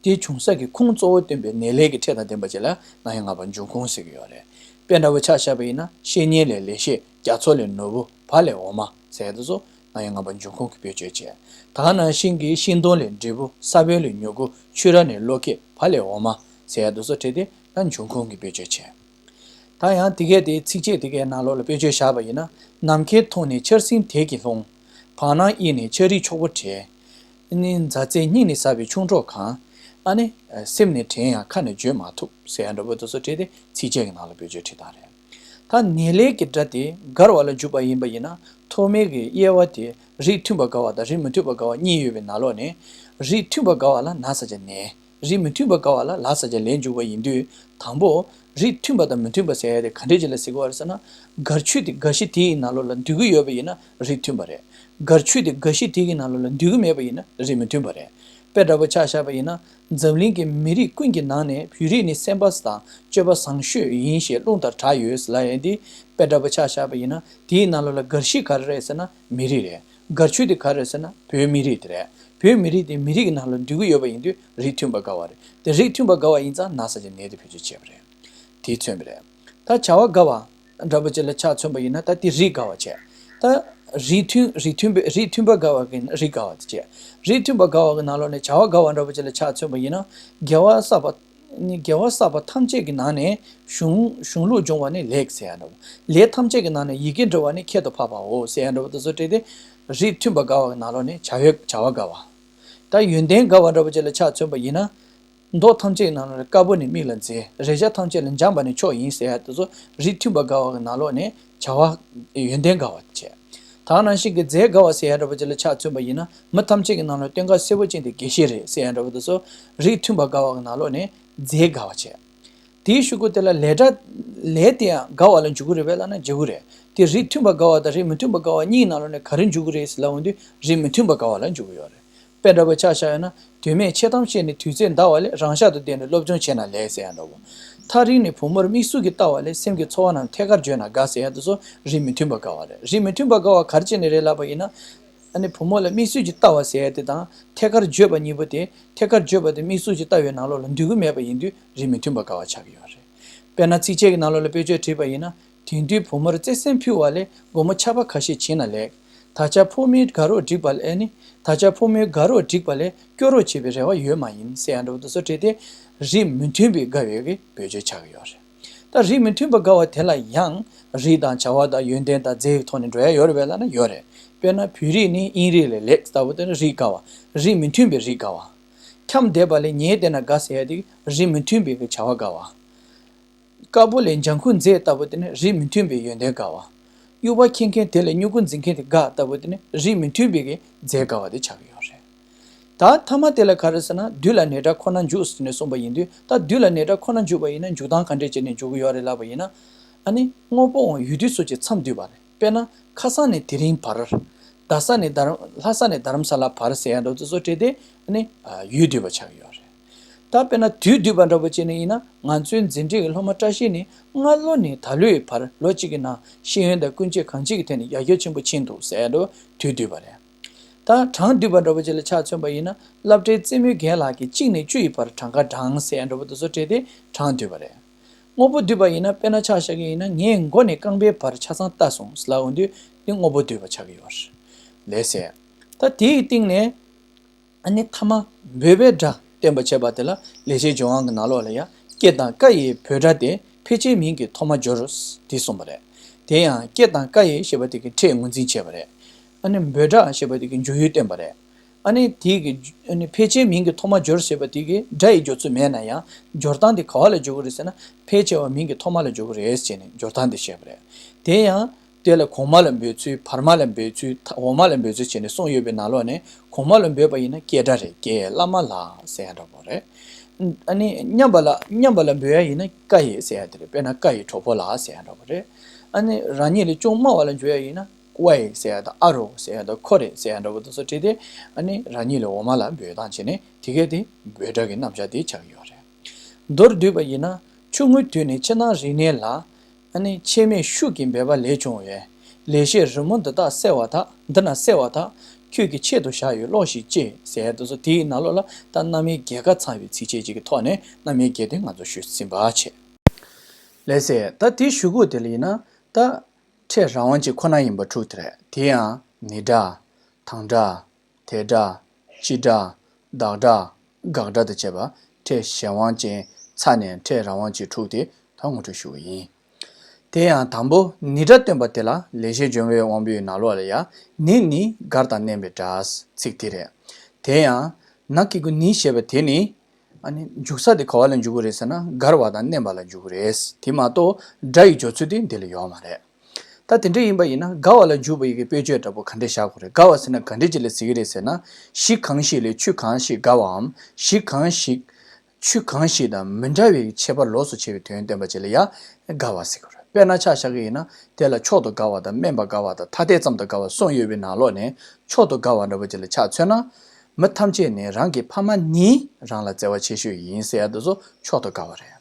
དེ་བྱུང་ས་ཀྱི་ཁུངས་གཙོ་བོ་སྟོན་པའི་ནད་ལས་ཀྱི་ཕྲད་དང་ལྡན་པ་ཅིག་ལ་རྣམ་དབྱེ་ལྔ་པ་འབྱུང་ཁུངས་ཟེར་གྱི་ཡོད་རེད། དཔེ་འདྲ་བོ་ཆ་བཞག་པ་ཡིན་ན་བཤེས་གཉེན་ལས་ལེགས་བཤད། རྒྱ་མཚོ་ལས་ནོར་བུ། བ་ལས་འོ་མ་ཟེར་དེ་ཚོ་རྣམ་དབྱེ་ལྔ་པ་འབྱུང་ཁུངས་ཀྱི་བེད་སྤྱོད་བྱས། ད་ག་ནང་བཞིན་གྱི་ཤིང་སྡོང་ལས་འབྲས་བུ། ས་བོན་ལས་མྱུ་གུ། ཆུ་ར་ནས་གློ་སྐད། བ་ལས་འོ་མ་ཟེར་དེ་ཚོ་བྲིས་ཏེ་ད་འབྱུང་ཁུངས་ཀྱི་བེད་སྤྱོད་བྱས། ད་ཡང་དེ་གས་དེ་ཚིགས་བཅད་དེ་གའི་ནང་ལོགས་ལ་དཔེ་བརྗོད་བཞག་པ་ཡིན་ན། ནམ་མཁའི་མཐོངས་ནས་ཆར་ཟིམ་དལ་གྱིས་ལྷུང་། བར་སྣང་དབྱིངས་ནས་ཆར་རིས་འཁྱོག་པོ་བྲལ། ཨ་ནི་མཛའ་བརྩེ་སྙིང་ནས་ཟབ་པའི་ཆུང་གྲོགས་གང་། ཨ་ནི་སེམས་ནས་དྲན་ཡང་ཁ་ནས་བརྗོད་མ་ཐུབ་ཟེར་ཡ་འདྲ་པོ་དེ་ཚོ་བྲིས་ཏེ་ཚིགས་བཅད་ཀྱི་ནང་ལ་དཔེ་བརྗོད་བྲིས་སྟངས་རེད། ད་ནད་ལས་ཀྱི་སྒྲ་དེ་འགར་བ་ལ་འཇུག་པ་ཡིན་པ་ཡིན་ན། ཐོག་མའི་གི་དབྱེ་བ་དེ་རིགས་མཐུན་པ་འགལ་བ་དང་རིགས་མི་མཐུན་པ་འགལ་བ་གཉིས་ཡོད་པའི་ནང་ལོགས་ནས། རིགས་མཐུན་པ་འགལ་བ་ལ་ན་ས་བཅད་ནད། རིགས་མི་མཐུན་པ་འགལ་བ་ལ་ལ་ས་བཅད་ལས་འཇུག་པ་ཡིན་དུས། དང་པོ། རིགས་མཐུན་པ་དང་མི་མཐུན་པ་ཟེར་ཡ་དེ་ག་འདྲས་ཅིག་ལ་ཟེར་གྱི་ཡོད་རེད་ཟེར་ན། འགལ་ཆོས་དེ་འགའ་ཞིག་དེའི་ནང་ལོགས་ལ་འདུས་ཀྱི་ཡོད་པ་ཡིན་ན་རིགས་མཐུན་པ་རེད། འགལ་ཆོས་དེ་འགའ་ཞིག་དེའི་ནང་ལོགས་ལ་འདུས་ཀྱི་མེད་པ་ཡིན་ན་རིགས་མི་མཐུན་པ་རེད། དཔེ་འདྲ་པོ་ཆ་བཞག་པ་ཡིན་ན། འཛམ་གླིང་གི་མི་རིགས་ཀུན་གྱི་ནང་ནས་བོད་རིགས་ནི་སེམས་པ་དང་སྤྱོད་པ་བཟང་ཤོས་ཡིན་ཞེས་རླུང་ལྟར་གྲགས་ཡོད་ལབ་ཡ་འདི། དཔེ་འདྲ་པོ་ཆ་བཞག་པ་ཡིན་ན་དེའི་ནང་ལོགས་ལ་འགལ་གཞི་ག་རེ་རེད་ཟེར་ན་མི་རིགས་རེད། འགལ་ཆོས་དེ་ག་རེ་རེད་ཟེར་ན་བོད་མི་རིགས་དེ་རེད། བོད་མི་རིགས་དེ་མི་རིགས་ཀྱི་ནང་ལ་འདུས་ཀྱི་ཡོད་པ་ཡིན་དུས་རིགས་མཐུན་པ་དགའ་བ་རེད། དེ་རིགས་མཐུན་པ་དགའ་བ་ཡིན་ཙང་ན་ཚ་གི་ནད་དེ་བེད་སྤྱོད་བྱས་པ་རེད། དེས་མཚོན་པ་རེད། ད་བྱ་བ་དགའ་བ་འདྲ་པོ་ཅིག་ལ་ཆ་མཚོན་པ་ཡིན་ན་ད་དེ་རིགས་དགའ་བ་བྱས། ད་རིགས་མཐུན་རིགས་མཐུན་པའི་རིགས་མཐུན་པ་དགའ་བ་གི་རིགས་དགའ་བ་དེ་བྱས། རིགས་མཐུན་པ་དགའ་བ་གི་ནང་ལོགས་ནས་བྱ་བ་དགའ་བ་འདྲ་པོ་ཅིག་ལ་ཆ་མཚོན་པ་ཡིན་ན་དགེ་བ་བསགས་པ། ནི་དགེ་བ་བསགས་པ་ཐམས་ཅད་ཀྱི་ནང་ནས་གཞུང་གཞུང་ལུགས་སྦྱོང་བ་ནི་ལེགས་ཟེར་ཡ་འདྲ་བོ། ལས་ཐམས་ཅད་ཀྱི་ནང་ནས་ཡི་གེ་འདྲི་བ་ནི་ཁྱད་དུ་འཕགས་པའོ་ཟེར་ཡ་འདྲ་བོ་དེ་ཚོ་བྲིས་ཏེ། རིགས་མཐུན་པ་དགའ་བ་གི་ནང་ལོགས་ནས་བྱ་བའི་བྱ་བ་དགའ་བ། ད་ཡོན་ཏན་དགའ་བ་འདྲ་བོ་ཅིག་ལ་ཆ་མཚོན་པ་ཡིན་ན། མདོ་ཐམས་ཅད་ཀྱི་ནང་ལ་དཀར་པོ་ནི་མིག་ལ་མཛེས། རེག་བྱ་ཐམས་ཅད་ལ་འཇམ་པ་ནི་མཆོག་ཡིན་ཟེར་ཡ་དེ་ཚོ་རིགས་མཐུན་པ་དགའ་བ་གི་ནང་ལོགས་ནས་བྱ་བ་ཡོན་ཏན་དགའ་བ་བྱས། ད་ནང་བཞིན་གྱི་མཛེས་དགའ་བ་ཟེར་ཡ་འདྲ་པོ་ཅིག་ལ་ཆ་མཚོན་པ་ཡིན་ན་མི་ཐམས་ཅད་ཀྱི་ནང་ལ་སྟོན་ཁ་གསལ་པོ་ཅན་དེ་དགེ་བཤེས་རེད་ཟེར་ཡ་འདྲ་པོ་དེ་ཚོ་རིགས་མཐུན་པ་དགའ་བ་གི་ནང་ལོགས་ནས་མཛེས་དགའ་བ་བྱས། དེའི་གཞུག་གུ་དེ་ལ་ལས་སྒྲ་ལས་དེ་ཡང་དགའ་བ་ལ་འཇུག་གི་རེད་པས་ལབ་ན་འཇུག་གི་རེད། དེ་རིགས་མཐུན་པ་དགའ་བ་དང་རིགས་མི་མཐུན་པ་དགའ་བ་གཉིས་ནང་ལོགས་ནས་ག་རེ་འཇུག་གི་རེད་ཟེར་ལབ་འོང་དུས་རིགས་མི་མཐུན་པ་དགའ་བ་ལ་འཇུག་གི་ཡོད་རེད། དཔེ་འདྲ་པོ་ཆ་བཞག་ཡོད་ན། དོན་མེད་འཆལ་གཏམ་བཤད་ནས་དུས་ཚོད་འདའ་བ་ལས་རང་ཤག་ཏུ་བསྡད་ནས་སློབ་སྦྱོང་བྱས་ན་ལེགས་ཟེར་ཡ་འདྲ་བོ། ཐག་རིང་ནས་བུ་མོར་མིག་ཟུར་གྱིས་ལྟ་བ་ལས་སེམས་ཀྱི་ཚོར་བ་རྣམས་ཐད་ཀར་བརྗོད་ན་དགའ་ཟེར་ཡ་དེ་ཚོ་རིགས་མི་མཐུན་པ་དགའ་བ་རེད། རིགས་མི་མཐུན་པ་དགའ་བ་ག་རེ་བྱས་ནས་རེད་ལབ་པ་ཡིན་ན། ཨ་ནི་བུ་མོ་ལ་མིག་ཟུར་གྱིས་ལྟ་བ་ཟེར་ཡ་དེ་དང་ཐད་ཀར་བརྗོད་པ་གཉིས་པོ་དེ་ཐད་ཀར་བརྗོད་པ་དེ་མིག་ཟུར་གྱིས་ལྟ་བའི་ནང་ལོགས་ལ་འདུས་ཀྱི་མེད་པ་ཡིན་དུས་རིགས་མི་མཐུན་པ་དགའ་བ་ཆགས་ཀྱི་ཡོད་རེད། དཔེར་ན་ཚིགས་བཅད་ཀྱི་ནང་ལོགས་ལ་དཔེ་བརྗོད་བྲིས་པ་ཡིན་ན། དེང་དུས་བུ་མོར་བརྩེ་སེམས་ཕུལ་བ་ལས་སྒོར་མོ་ཆར་པ་ཁ་ཤས་བྱིན་ན་ལེགས། ད་ཆ་ཕོ་མོའི་དགའ་རོགས་བསྒྲིགས་པ་ལས་ནི། ད་ཆ་ཕོ་མོའི་དགའ་རོགས་བསྒྲིགས་པ་ལས་སྐྱོ་རོགས་བྱེད་པའི་རེ་བ་ཡོད་མ་ཡིན་ཟེར་ཡ་འདྲ་བོ་དེ་ཚོ་བྲིས་ཏེ། རིགས་མི་མཐུན་པའི་དགའ་བའི་གི་བེད་སྤྱོད་ཆགས་ཀྱི་ཡོད་རེད། ད་རིགས་མི་མཐུན་པ་དགའ་བ་དེ་ལ་ཡང་རིགས་དང་བྱ་བ་དང་ཡོན་ཏན་དང་རྫས་ཀྱི་ཐོག་ནས་འགྲོ་ཡ་ཡོད་རེད་པས་ལབ་ན་ཡོད་རེད། དཔེར་ན་བོད་རིགས་ནི་དབྱིན་རིགས་ལས་ལེགས་ལྟ་བུ་དེ་ནི་རིགས་དགའ་བ། རིགས་མི་མཐུན་པའི་རིགས་དགའ་བ། འཁྱམས་བསྡད་པ་ལས་ཉལ་བསྡད་ན་དགའ་ཟེར་ཡ་དེ་རིགས་མི་མཐུན་པའི་གི་བྱ་བ་དགའ་བ། དཀར་པོ་ལས་ལྗང་ཁུ་མཛེས་ལྟ་བུ་དེ་ནི་རིགས་མི་མཐུན་པའི་ཡོན་ཏན་དགའ་བ། གཡུག་པ་འཁྱེར་མཁན་དེ་ལས་སྨྱུ་གུ་འཛིན་མཁན་དེ་དགའ་ལྟ་བུ་དེ་ནི་རིགས་མི་མཐུན་པའི་གི་མཛེས་དགའ་བ་དེ་ཆགས་ཀྱི་ཡོད་རེད། ད་མཐའ་མ་དེ་ལ་ག་རེ་ཟེར་ན་བདུད་ལ་ནེ་དྲག་ཁོ་ན་འཇུག་ཟེར་ནས་གསུངས་པ་ཡིན་དུས་ད་བདུད་ལ་ནེ་དྲག་ཁོ་ན་འཇུག་པ་ཡིན་ན་འཇུག་སྟངས་ག་འདྲས་བྱས་ནས་འཇུག་གི་ཡོད་རེད་ལབ་པ་ཡིན་ན། ཨ་ནི་དངོས་པོའང་ཡུལ་དུས་སུ་ཅིག་མཚམས་བསྡུས་པ་རེད། དཔེར་ན་ཁ་སང་ནས་དེ་རིང་བར། རྡ་ས་ནས་རྡ་རམ་ལྷ་ས་ནས་རྡ་རམ་ས་ལ་བར་ཟེར་ཡ་འདྲ་བོ་དེ་ཚོ་བྲིས་ཏེ་ཨ་ནི་ཡུལ་བསྡུས་པ་ཆགས་ཀྱི་ཡོད་རེད། ད་དཔེར་ན་དུས་བསྡུས་པ་འདྲ་པོ་བྱས་ནས་ཡིན་ན་ང་ཚོའི་འཛིན་གྲྭའི་སློབ་མ་བཀྲ་ཤིས་ནི་སྔ་ལོ་ནས་ད་ལོའི་བར་ལོ་གཅིག་གི་ནང་ཤེས་ཡོན་དང་ཀུན་སྤྱོད་གང་ཅིའི་ཐད་ནས་ཡར་རྒྱས་ཆེན་པོ་ཕྱིན་འདུག་ཟེར་ཡ་འདྲ་བོ་དུས་བསྡུས་པ་རེད། ད་གྲངས་བསྡུས་པ་འདྲ་པོ་ཅིག་ལ་ཆ་མཚོན་པ་ཡིན་ན་སློབ་གྲྭའི་རྩེད་མོའི་རྒན་ལགས་ཀྱིས་གཅིག་ནས་བཅུ་ཡི་བར་གྲངས་ཀ་བགྲངས་ཟེར་ཡ་འདྲ་པོ་དེ་ཚོ་བྲིས་ཏེ་གྲངས་བསྡུས་པ་རེད། དངོས་པོ་བསྡུས་པ་ཡིན་ན་དཔེར་ན་ཆ་བཞག་གི་ཡིན་ན་ངས་མགོ་ནས་རྐང་པའི་བར་ཆ་ཚང་བལྟས་སོང་ཟེར་ལབ་འོང་དུས་འདི་དངོས་པོ་བསྡུས་པ་ཆགས་ཀྱི་ཡོད་རེད། ལགས་སེ། ད་དེའི་སྟེང་ནས་ཨ་ནི་ཐ་མ་འབོད་པའི་སྒྲ་བསྟན་པ་བྱས་པ་དེ་ལ་ལེགས་བཤད་ལྗོན་དབང་གི་ནང་ལོགས་ལ་ཡང་སྐད་དང་ཀ་ཡི་འབོད་སྒྲ་དེ་ཕལ་ཆེར་མིང་གི་ཐོག་མ་སྦྱོར་དེ་གསུངས་པ་རེད། དེ་ཡང་སྐད་དང་ཀ་ཡི་ཞེས་པ་དེ་གི་ཕྲད་ངོས་འཛིན་བྱས་པ་རེད། ཨ་ནི་འབོད་སྒྲ་ཞེས་པ་དེ་གི་འཇུག་ཡུལ་བསྟན་པ་རེད། ཨ་ནི་དེ་གི་ཨ་ནི་ཕལ་ཆེར་མིང་གི་ཐོག་མ་སྦྱོར་ཞེས་པ་དེ་གི་སྒྲ་ཡི་སྦྱོར་ཚུལ་མེད་ན་ཡང་སྦྱོར་སྟངས་དེ་ག་བ་ལ་འཇུག་གི་རེད་ཟེར་ན་ཕལ་ཆེ་བ་མིང་གི་ཐོག་མ་ལ་འཇུག་གི་རེད་ཟེར་ནས་སྦྱོར་སྟངས་དེ་བཤད་པ་རེད། དེ་ཡང་དེ་ལ་གོང་མ་ལ་འབོད་ཚུལ་བར་མ་ལ་འབོད་ཚུལ་འོག་མ་ལ་འབོད་ཚུལ་བྱས་ནས་གསུངས་ཡོད་པའི་ནང་ལོགས་ནས་གོང་མ་ལ་འབོད་པ་ཡིན་ན་སྐད་སྒྲ་རེད། ཀྱེ་བླ་མ་ལགས་ཟེར་ཡ་འདྲ་པོ་རེད། ཨ་ནི་མཉམ་པ་ལ་མཉམ་པ་ལ་འབོད་ཡ་ཡིན་ན་ཀ་ཡེ་ཟེར་ཡ་དེ་རེད། དཔེར་ན་ཀ་ཡེ་གྲོགས་པོ་ལགས་ཟེར་ཡ་འདྲ་པོ་རེད། ཨ་ནི་རང་ཉིད་ལས་ཅུང་དམའ་བ་ལ་འབོད་ཡ་ཡིན་ན་ཝའེ་ཟེར་ཡ་དང་ཨ་རོ་ཟེར་ཡ་དང་ཁོ་རེ་ཟེར་ཡ་འདྲ་པོ་དེ་ཚོ་བྲིས་ཏེ་ཨ་ནི་རང་ཉིད་ལས་འོག་མ་ལ་འབོད་སྟངས་བྱས་ནས་དེ་གས་དེ་འབོད་སྒྲ་གི་རྣམ་གཞག་དེ་ཆགས་ཀྱི་ཡོད་རེད། མདོར་བསྡུས་པ་ཡིན་ན་ཆུང་ངུའི་དུས་ནས་ཕྱི་ནང་རིག་གནས་ལ། ཨ་ནི་ཆད་མེད་ཤུགས་ཀྱིས་འབད་པ་ལས་བྱུང་བའི། ལེགས་བཤད་རི་མོ་འདི་དག་གསལ་བ་དག་འདི་ན་གསལ་བ་དག་ཁྱོད་ཀྱི་ཆེད་དུ་བཞག་ཡོད་ཀློགས་ཤིག་ཅེས་ཟེར་ཡ་དེ་ཚོ་དེའི་ནང་ལོགས་ལ་ད་རྣམ་དབྱེ་བརྒྱད་ཀ་ཚང་བའི་ཚིགས་བཅད་ཅིག་གི་ཐོག་ནས་རྣམ་དབྱེ་བརྒྱད་དེ་ང་ཚོ་ཞུས་ཟིན་པ་བྱས། ལགས་སེ། ད་དེའི་གཞུག་གུ་དེ་ལ་ཡིན་ན་ད་ཕྲད་རང་དབང་ཅན་ཁོ་ན་ཡིན་པ་དྲུག་དེ་རེད། དེ་ཡང་ནི་སྒྲ། དང་སྒྲ། དེ་སྒྲ། སྤྱི་སྒྲ། བདག་སྒྲ། དགག་སྒྲ་དང་བཅས་པ་ཕྲད་གཞན་དབང་ཅན་ཚ་ནས་ཕྲད་རང་དབང་ཅན་དྲུག་དེ་ད་ངོ་སྤྲོད་ཞུ་གི་ཡིན། དེ་ཡང་དང་པོ་ནི་སྒྲ་སྟོན་པ་དེ་ལ་ལེགས་བཤད་ལྗོན་པའི་དབང་པོའི་ནང་ལོགས་ལ་ཡང་ནི་ནི་མགར་དང་མནན་པའི་སྒྲ་ཚིག་དེ་རེད། དེ་ཡང་ན་གི་གུ་ནི་ཞེས་པ་དེ་ནི་ཨ་ནི་འཇུག་ས་དེ་ག་བ་ལ་འཇུག་གི་རེད་ཟེར་ན་མགར་བ་དང་མནན་པ་ལ་འཇུག་གི་རེད། དེ་མ་གཏོགས་སྒྲ་ཡི་སྦྱོར་ཚུལ་དེ་འདི་ལ་ཡོད་མ་རེད། ད་དེ་འདྲ་ཡིན་པ་ཡིན་ན་དགའ་བ་ལ་འཇུག་པ་ཡི་གེ་དཔེ་བརྗོད་འདྲ་པོ་ག་འདྲ་བཞག་དགོས་རེད། དགའ་བ་ཟེར་ན་ག་འདྲ་ཅིག་ལ་ཟེར་གི་རེད་ཟེར་ན། གཞི་གང་ཞིག་ལས་ཆོས་གང་ཞིག་དགའ་བའམ་གཞི་གང་ཞིག་ཆོས་གང་ཞིག་དང་མི་འདྲ་བའི་ཁྱད་པར་ལོགས་སུ་ཕྱེ་བའི་དོན་སྟོན་པ་ཅིག་ལ་ཡང་དགའ་བ་ཟེར་གི་རེད། དཔེར་ན་ཆ་བཞག་གི་ཡིན་ན་དེ་ལ་མཆོག་ཏུ་དགའ་བ་དང་དམན་པ་དགའ་བ་དང་ཐ་དད་ཙམ་དུ་དགའ་བ་གསུངས་ཡོད་པའི་ནང་ལོགས་ནས་མཆོག་ཏུ་དགའ་བ་འདྲ་པོ་ཅིག་ལ་ཆ་མཚོན་ན། མི་ཐམས་ཅད་ནི་རང་གི་ཕ་མ་ནི་རང་ལ་བརྩེ་བ་ཆེ་ཤོས་ཡིན་ཟེར་ཡ་དེ་ཚོ་མཆོག་ཏུ་དགའ་བ་རེད།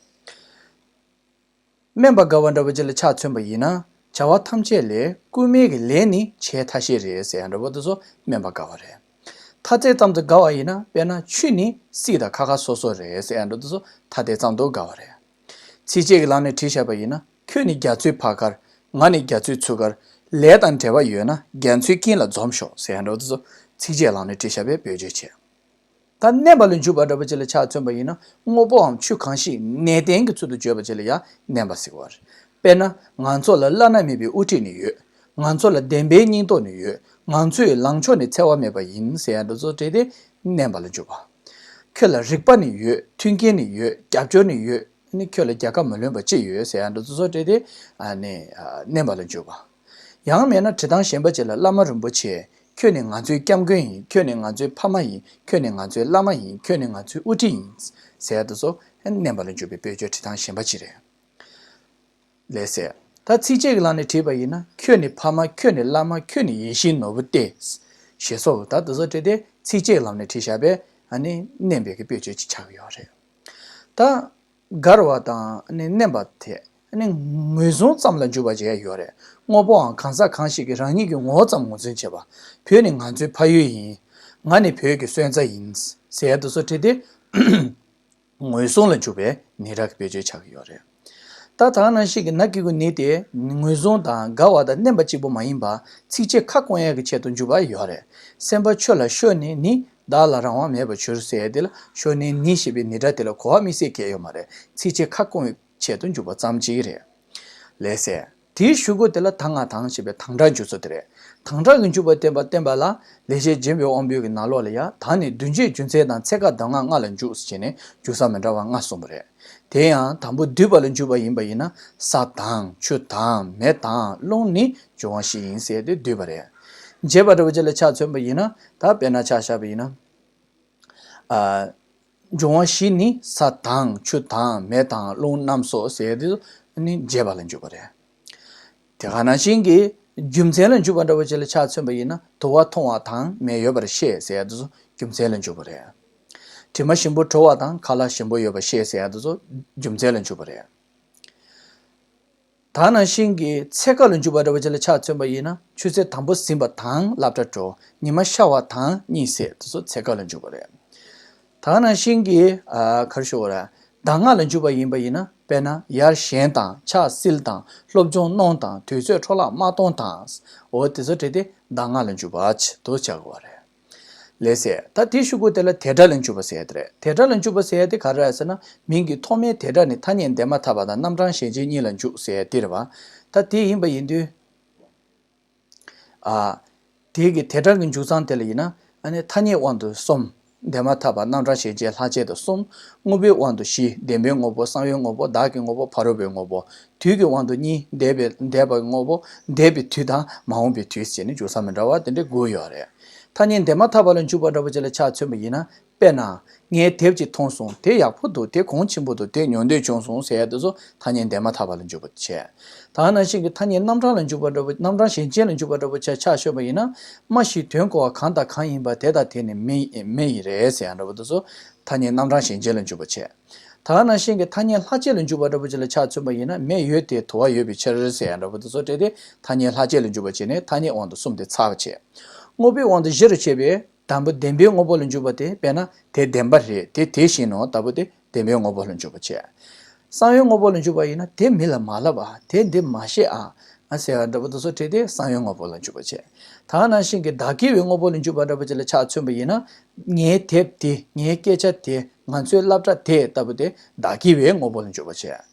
དམན་པ་དགའ་བ་འདྲ་བོ་ཅིག་ལ་ཆ་མཚོན་པ་ཡིན་ན། བྱ་བ་ཐམས་ཅད་ལས་སྐུལ་མའི་གི་ལས་ནི་བྱས་ཐ་ཤལ་རེད་ཟེར་ཡ་འདྲ་བོ་དེ་ཚོ་དམན་པ་དགའ་བ་རེད། མཐའ་རྫས་ཙམ་དུ་དགའ་བ་ཡིན་ན། དཔེར་ན་ཆུ་ནི་སྲིད་དང་ཁ་ཁ་སོ་སོ་རེད་ཟེར་ཡ་འདྲ་དེ་ཚོ་མཐའ་རྫས་ཙམ་དུ་དགའ་བ་རེད། ཚིགས་བཅད་ཀྱི་ལམ་ནས་བྲིས་བཞག་པ་ཡིན་ན། ཁྱོད་ནི་རྒྱ་མཚོའི་ཕ་མཁར། ང་ནི་རྒྱ་མཚོའི་ཚུར་མཁར། ལས་དང་འབྲེལ་བ་ཡོད་ན། རྒྱ་མཚོའི་དཀྱིལ་ལ་འཛོམས་ཤོག་ཟེར་ཡ་འདྲ་དེ་ཚོ་ཚིགས་བཅད་ལམ་ནས་བྲིས་བཞག་པའི་བེད་སྤྱོད་བྱས། ད་མནན་པ་ལ་འཇུག་པ་འདྲ་པོ་ཅིག་ལ་ཆ་མཚོན་པ་ཡིན་ན། དངོས་པོའམ་ཆོས་གང་ཞིག་གནས་བརྟན་གྱི་ཚུལ་དུ་བརྗོད་པ་ཅིག་ལ་ཡང་མནན་པ་ཟེར་བ་རེད། དཔེར་ན། ང་ཚོ་ལ་བླ་ན་མེད་པའི་དབུ་ཁྲིད་ནི་ཡོད། ང་ཚོ་ལ་བདེན་པའི་སྙིང་སྟོབས་ནི་ཡོད། ང་ཚོའི་ལངས་ཕྱོགས་ནི་འཚེ་བ་མེད་པ་ཡིན་ཟེར་ཡ་འདི་ཚོ་བྲིས་ཏེ་མནན་པ་ལ་འཇུག་པ། ཁྱོད་ལ་རིག་པ་ནི་ཡོད། མཐུན་རྐྱེན་ནི་ཡོད། རྒྱབ་སྐྱོར་ནི་ཡོད། ནི་ཁྱོད་ལ་རྒྱལ་ཁ་མ་ལོན་པ་ཅི་ཡོད་ཟེར་ཡ་འདི་ཚོ་བྲིས་ཏེ་ཨ་ནི་ཨ་མནན་པ་ལ་འཇུག་པ། ཡང་མིན་ན་བྲིས་ཐངས་གཞན་པ་ཅིག་ལ། བླ་མ་རིན་པོ་ཆེ། ཁྱོད་ནི་ང་ཚོའི་སྐྱབས་མགོན་ཡིན། ཁྱོད་ནི་ང་ཚོའི་ཕ་མ་ཡིན། ཁྱོད་ནི་ང་ཚོའི་བླ་མ་ཡིན། ཁྱོད་ནི་ང་ཚོའི་དབུ་ཁྲིད་ཡིན་ཟེར་ཡ་དེ་ཚོ་མནན་པ་ལ་འཇུག་པའི་བེད་སྤྱོད་བྲིས་ཐངས་གཞན་པ་ཅིག་རེད། ལགས་སེ། ད་ཚིགས་བཅད་ཀྱི་ལམ་ནས་བྲིས་པ་ཡིན་ན། ཁྱོད་ནི་ཕ་མ། ཁྱོད་ནི་བླ་མ། ཁྱོད་ནི་ཡིད་བཞིན་ནོར་བུ་སྟེ། ཞེས་སོགས་ད་དེ་ཚོ་བྲིས་ཏེ་ཚིགས་བཅད་ཀྱི་ལམ་ནས་བྲིས་བཞག་པའི་ཨ་ནི་མནན་པའི་གི་བེད་སྤྱོད་ཅིག་ཆགས་ཀྱི་ཡོད་རེད། ད། དགར་བ་དང་ནི་མནན་པ་དེ་ནི་ངོས་བཟུང་ཙམ་ལ་འཇུག་པ་བྱས་ཡོད་རེད། དངོས་པོའམ་གང་ཟག་གང་ཞིག་གིས་རང་ཉིད་ཀྱི་ངོ་བོ་ཙམ་ངོས་འཛིན་བྱེད་པ། བོད་ནི་ང་ཚོའི་ཕ་ཡུལ་ཡིན། ང་ནི་བོད་ཀྱི་སོན་རྩ་ཡིན་ཟེར་ཡ་དེ་ཚོ་བྲིས་ཏེ་ངོས་བཟུང་ལ་འཇུག་པའི་ནི་སྒྲ་གི་བེད་སྤྱོད་ཆགས་ཀྱི་ཡོད་རེད། ད་དེ་ནང་བཞིན་གྱི་ན་གི་གུ་ནི་དེ་ངོས་བཟུང་དང་དགར་བ་དང་མནན་པ་གཅིག་པུ་མ་ཡིན་པ། ཚིགས་བཅད་ཁ་སྐོང་ཡ་གི་ཆེད་དུ་འཇུག་པ་ཡོད་རེད། སེམས་པ་ཆོས་ལ་ཤོར་ནས་ནི། བདག་ལ་རང་དབང་མེད་པར་གྱུར་ཟེར་ཡ་དེ་ལ་ཤོར་ནས་ནི་ཞེས་པའི་ནི་སྒྲ་དེ་ལ་གོ་བ་དམིགས་བསལ་གང་ཡང་ཡོད་མ་རེད། ཚིགས་བཅད་ཁ་སྐོང་བའི་ཆེད་དུ་འཇུག་པ་ཙམ་གཅིག་རེད། ལགས་སེ། དེའི་གཞུག་གུ་དེ་ལ་ད་ང་དང་ཞེས་པའི་དང་སྒྲ་འཇུག་ཚུལ་དེ་རེད། དང་སྒྲ་གི་འཇུག་པ་བསྟན་པ་བསྟན་པ་ལ་ལེགས་བཤད་ལྗོན་པའི་དབང་པོའི་གི་ནང་ལོགས་ལ་ཡ། ད་ནི་བསྡུ་བྱེད་རྒྱུ་མཚན་དང་ཚེ་སྐབས་གདམས་ངག་ལྔ་ལ་འཇུག་ཟེར་བྱས་ནས་འཇུག་ས་མི་འདྲ་བ་ལྔ་གསུངས་པ་རེད། དེ་ཡང་དང་པོ་བསྡུས་པ་ལ་འཇུག་པ་ཡིན་པ་ཡིན་ན། ས་དང་ཆུ་དང་མེ་དང་རླུང་ནི་འབྱུང་བ་བཞི་ཡིན་ཟེར་ཏེ་བསྡུས་པ་རེད། རྒྱས་པ་འདྲ་བོ་ཅིག་ལ་ཆ་མཚོན་པ་ཡིན་ན། ད་དཔེར་ན་ཆ་བཞག་པ་ཡིན་ན། ཨ། འབྱུང་བ་བཞི་ནི་ས་དང་ཆུ་དང་མེ་དང་རླུང་རྣམས་སོ་ཟེར་དུས་ནི་རྒྱས་པ་ལ་འཇུག་པ་རེད། དེ་ག་ནང་བཞིན་གྱི་རྒྱུ་མཚན་ལ་འཇུག་པ་འདྲ་བོ་ཅིག་ལ་ཆ་མཚོན་པ་ཡིན་ན། དུ་བ་མཐོང་བ་དང་མེ་ཡོད་པར་ཤེས་ཟེར་དུས་རྒྱུ་མཚན་ལ་འཇུག་པ་རེད། དྲི་མ་ཞིམ་པོ་བྲོ་བ་དང་ཁ་ལག་ཞིམ་པོ་ཡོད་པར་ཤེས་ཟེར་དུས་རྒྱུ་མཚན་ལ་འཇུག་པ་རེད། ད་ནང་བཞིན་གྱི་ཚེ་སྐབས་ལ་འཇུག་པ་འདྲ་བོ་ཅིག་ལ་ཆ་མཚོན་པ་ཡིན་ན། ཆུ་ཚོད་དང་པོ་ཟིན་པ་དང་སློབ་གྲྭ་འགྲོ། ཉི་མ་ཤར་བ་དང་གཉིད་སད། དེ་ཚོ་ཚེ་སྐབས་ལ་འཇུག་པ་རེད། ད་ག་ནང་བཞིན་གྱི་ཨ་ག་རེ་ཞུ་དགོས་རེད། གདམས་ངག་ལ་འཇུག་པ་ཡིན་པ་ཡིན་ན། དཔེར་ན་ཡར་ཞེན་དང་ཕྱག་བསིལ་དང་སློབ་སྦྱོང་གནོང་དང་དུས་ཚོད་འཕྲོ་བརླག་མ་གཏོང་དང་། འོ་དེ་ཚོ་བྲིས་ཏེ་གདམས་ངག་ལ་འཇུག་པ་ཆེད་དུ་བྱ་དགོས་པ་རེད། ལགས་སེ། ད་དེའི་གཞུག་གུ་དེ་ལ་དེ་སྒྲ་ལ་འཇུག་པ་ཟེར་ཡ་དེ་རེད། དེ་སྒྲ་ལ་འཇུག་པ་ཟེར་ཡ་དེ་ག་རེ་རེད་ཟེར་ན། མིང་གི་ཐོག་མའི་དེ་སྒྲ་ནི་ཐ་སྙད་འདས་མ་ཐག་པ་དང་རྣམ་གྲངས་གཞན་ཅན་གཉིས་ལ་འཇུག་ཟེར་ཡ་དེ་རེད་པ། ད་དེ་ཡིན་པ་ཡིན་དུས། ཨ། དེ་གི་དེ་སྒྲ་གི་འཇུག་སྟངས་དེ་ལ་ཡིན་ན། ཨ་ནི་ཐ་སྙད་དབང་དུ་གསུམ། འདས་མ་ཐག་པ་རྣམ་གྲངས་གཞན་ཅན་ལྷག་བཅས་དང་གསུམ། དངོས་པོའི་དབང་དུ་བཞི། བདེན་པའི་དངོས་པོ། གསང་བའི་དངོས་པོ། བདག་གི་དངོས་པོ། ཕ་རོལ་པོའི་དངོས་པོ། དུས་ཀྱི་དབང་དུ་གཉིས། འདས་པའི་འདས་པའི་དངོས་པོ། འདས་པའི་དུས་དང་མ་འོངས་པའི་དུས་ཟེར་ནས་འཇུག་ས་མི་འདྲ་བ་དེ་འདྲ་དགུ་ཡོད་རེད། ཐ་སྙད་འདས་མ་ཐག་པ་ལ་འཇུག་པ་འདྲ་པོ་ཅིག་ལ་ཆ་མཚོན་པ་ཡིན་ན། དཔེར་ན། ངས་དེབ་ཅིག་མཐོང་སོང་། དེ་ཡག་པོ་འདུག་དེ་གོང་ཆེན་པོ་འདུག་དེ་ཉོ་འདོད་བྱུང་སོང་ཟེར་ཡ་དེ་ཚོ་ཐ་སྙད་འདས་མ་ཐག་པ་ལ་འཇུག་པ་བྱས། ད་ག་ནང་བཞིན་གྱི་ཐ་སྙད་རྣམ་གྲངས་ལ་འཇུག་པ་འདྲ་པོ། རྣམ་གྲངས་གཞན་ཅན་ལ་འཇུག་པ་འདྲ་པོ་ཆ་ཆ་ཤོད་པ་ཡིན་ན། སྨྲ་ཤེས་དོན་གོ་བ་གང་དང་གང་ཡིན་པ་དེ་དང་དེ་ནི་མི་མི་ཡི་རེད་ཟེར་ཡ་འདྲ་པོ་དེ་ཚོ་ཐ་སྙད་རྣམ་གྲངས་གཞན་ཅན་ལ་འཇུག་པ་བྱས། ད་ག་ནང་བཞིན་གྱི་ཐ་སྙད་ལྷག་བཅས་ལ་འཇུག་པ་འདྲ་པོ་ཅིག་ལ་ཆ་མཚོན་པ་ཡིན་ན། མེ་ཡོད་དེ་དུ་བ་ཡོད་པའི་ཕྱིར་ཟེར་ཡ་འདྲ་པོ་དེ་ཚོ་བྲིས་ཏེ་ཐ་སྙད་ལྷག་བཅས་ལ་འཇུག་པ་བྱས་ནས་ཐ་སྙད་དབང་དུ་གསུམ་དེ་ཚར་བ་བྱས། དངོས་པོའི་དབང་དུ་བཞི་རུ་ཕྱེ་བས། དང་པོ་བདེན་པའི་དངོས་པོ་ལ་འཇུག་པ་སྟེ། དཔེར་ན་དེ་བདེན་པ་རེད། དེ་དེ་བཞིན་ནོ། ལྟ་བུ་སྟེ་བདེན་པའི་དངོས་པོ་ལ་འཇུག་པ་བྱས། གསང་བའི་དངོས་པོ་ལ་འཇུག་པ་ཡིན་ན། དེ་མི་ལ་མ་ལབ་པ། དེ་འདི་མ་བཤད་ཨ། ཨ་ཟེར་བ་འདྲ་པོ་དེ་ཚོ་བྲིས་ཏེ་གསང་བའི་དངོས་པོ་ལ་འཇུག་པ་བྱས། ད་ག་ནང་བཞིན་གྱི་བདག་གི་བའི་དངོས་པོ་ལ་འཇུག་པ་འདྲ་པོ་ཅིག་ལ་ཆ་མཚོན་པ་ཡིན་ན། ངའི་དེབ་དེ། ངའི་སྐད་ཆ་དེ། ང་ཚོའི་སློབ་གྲྭ་དེ། ལྟ་བུ་སྟེ་བདག་གི་བའི་དངོས་པོ་ལ་འཇུག་པ་བྱས།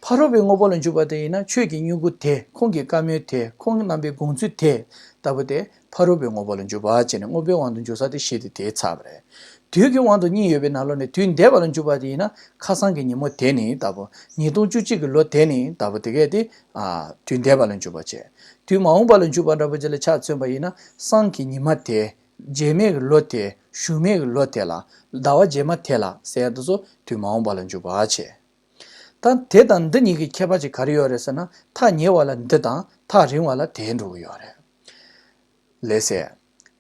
ཕ་རོལ་པོའི་དངོས་པོ་ལ་འཇུག་པ་དེ་ཡིན་ན། ཁྱོད་ཀྱི་སྨྱུ་གུ་དེ། ཁོང་གི་བཀའ་མོལ་དེ། ཁོང་གི་གནང་བའི་དགོངས་ཚུལ་དེ། ལྟ་བུ་སྟེ། ཕ་རོལ་པོའི་དངོས་པོ་ལ་འཇུག་པ་བྱས་ནས་དངོས་པོའི་དབང་དུ་འཇུག་ས་དེ་བཞི་དེ་དེའི་ཚབ་རེད། དུས་ཀྱི་དབང་དུ་གཉིས་ཡོད་པའི་ནང་ལོགས་ནས་དུས་འདས་པ་ལ་འཇུག་པ་དེ་ཡིན་ན། ཁ་སང་གི་ཉིན་མོ་དེ་ནི་ལྟ་བུ། ཉིས་སྟོང་བཅུ་གཅིག་གི་ལོ་དེ་ནི་ལྟ་བུ་དེ་གས་དེ། ཨ། དུས་འདས་པ་ལ་འཇུག་པ་བྱས། དུས་མ་འོངས་པ་ལ་འཇུག་པ་འདྲ་པོ་ཅིག་ལ་ཆ་མཚོན་པ་ཡིན་ན། སང་གི་ཉི་མ་དེ། རྗེས་མའི་གི་ལོ་དེ། གཞུག་མའི་གི་ལོ་དེ་ལ། ཟླ་བ་རྗེས་མ་དེ་ལ་ཟེར་ཡ་དེ་ཚོ་དུས་མ་འོངས་པ་ལ་འཇུག་པ་བྱས། ད་དེ་དང་འདི་གཉིས་ཀྱི་ཁྱད་པར་ཅིག་ག་རེ་ཡོད་རེད་ཟེར་ན། ཐག་ཉེ་བ་ལ་འདི་དང་ཐག་རིང་བ་ལ་དེ་འགྲོ་གི་ཡོད་རེད། ལགས་སེ།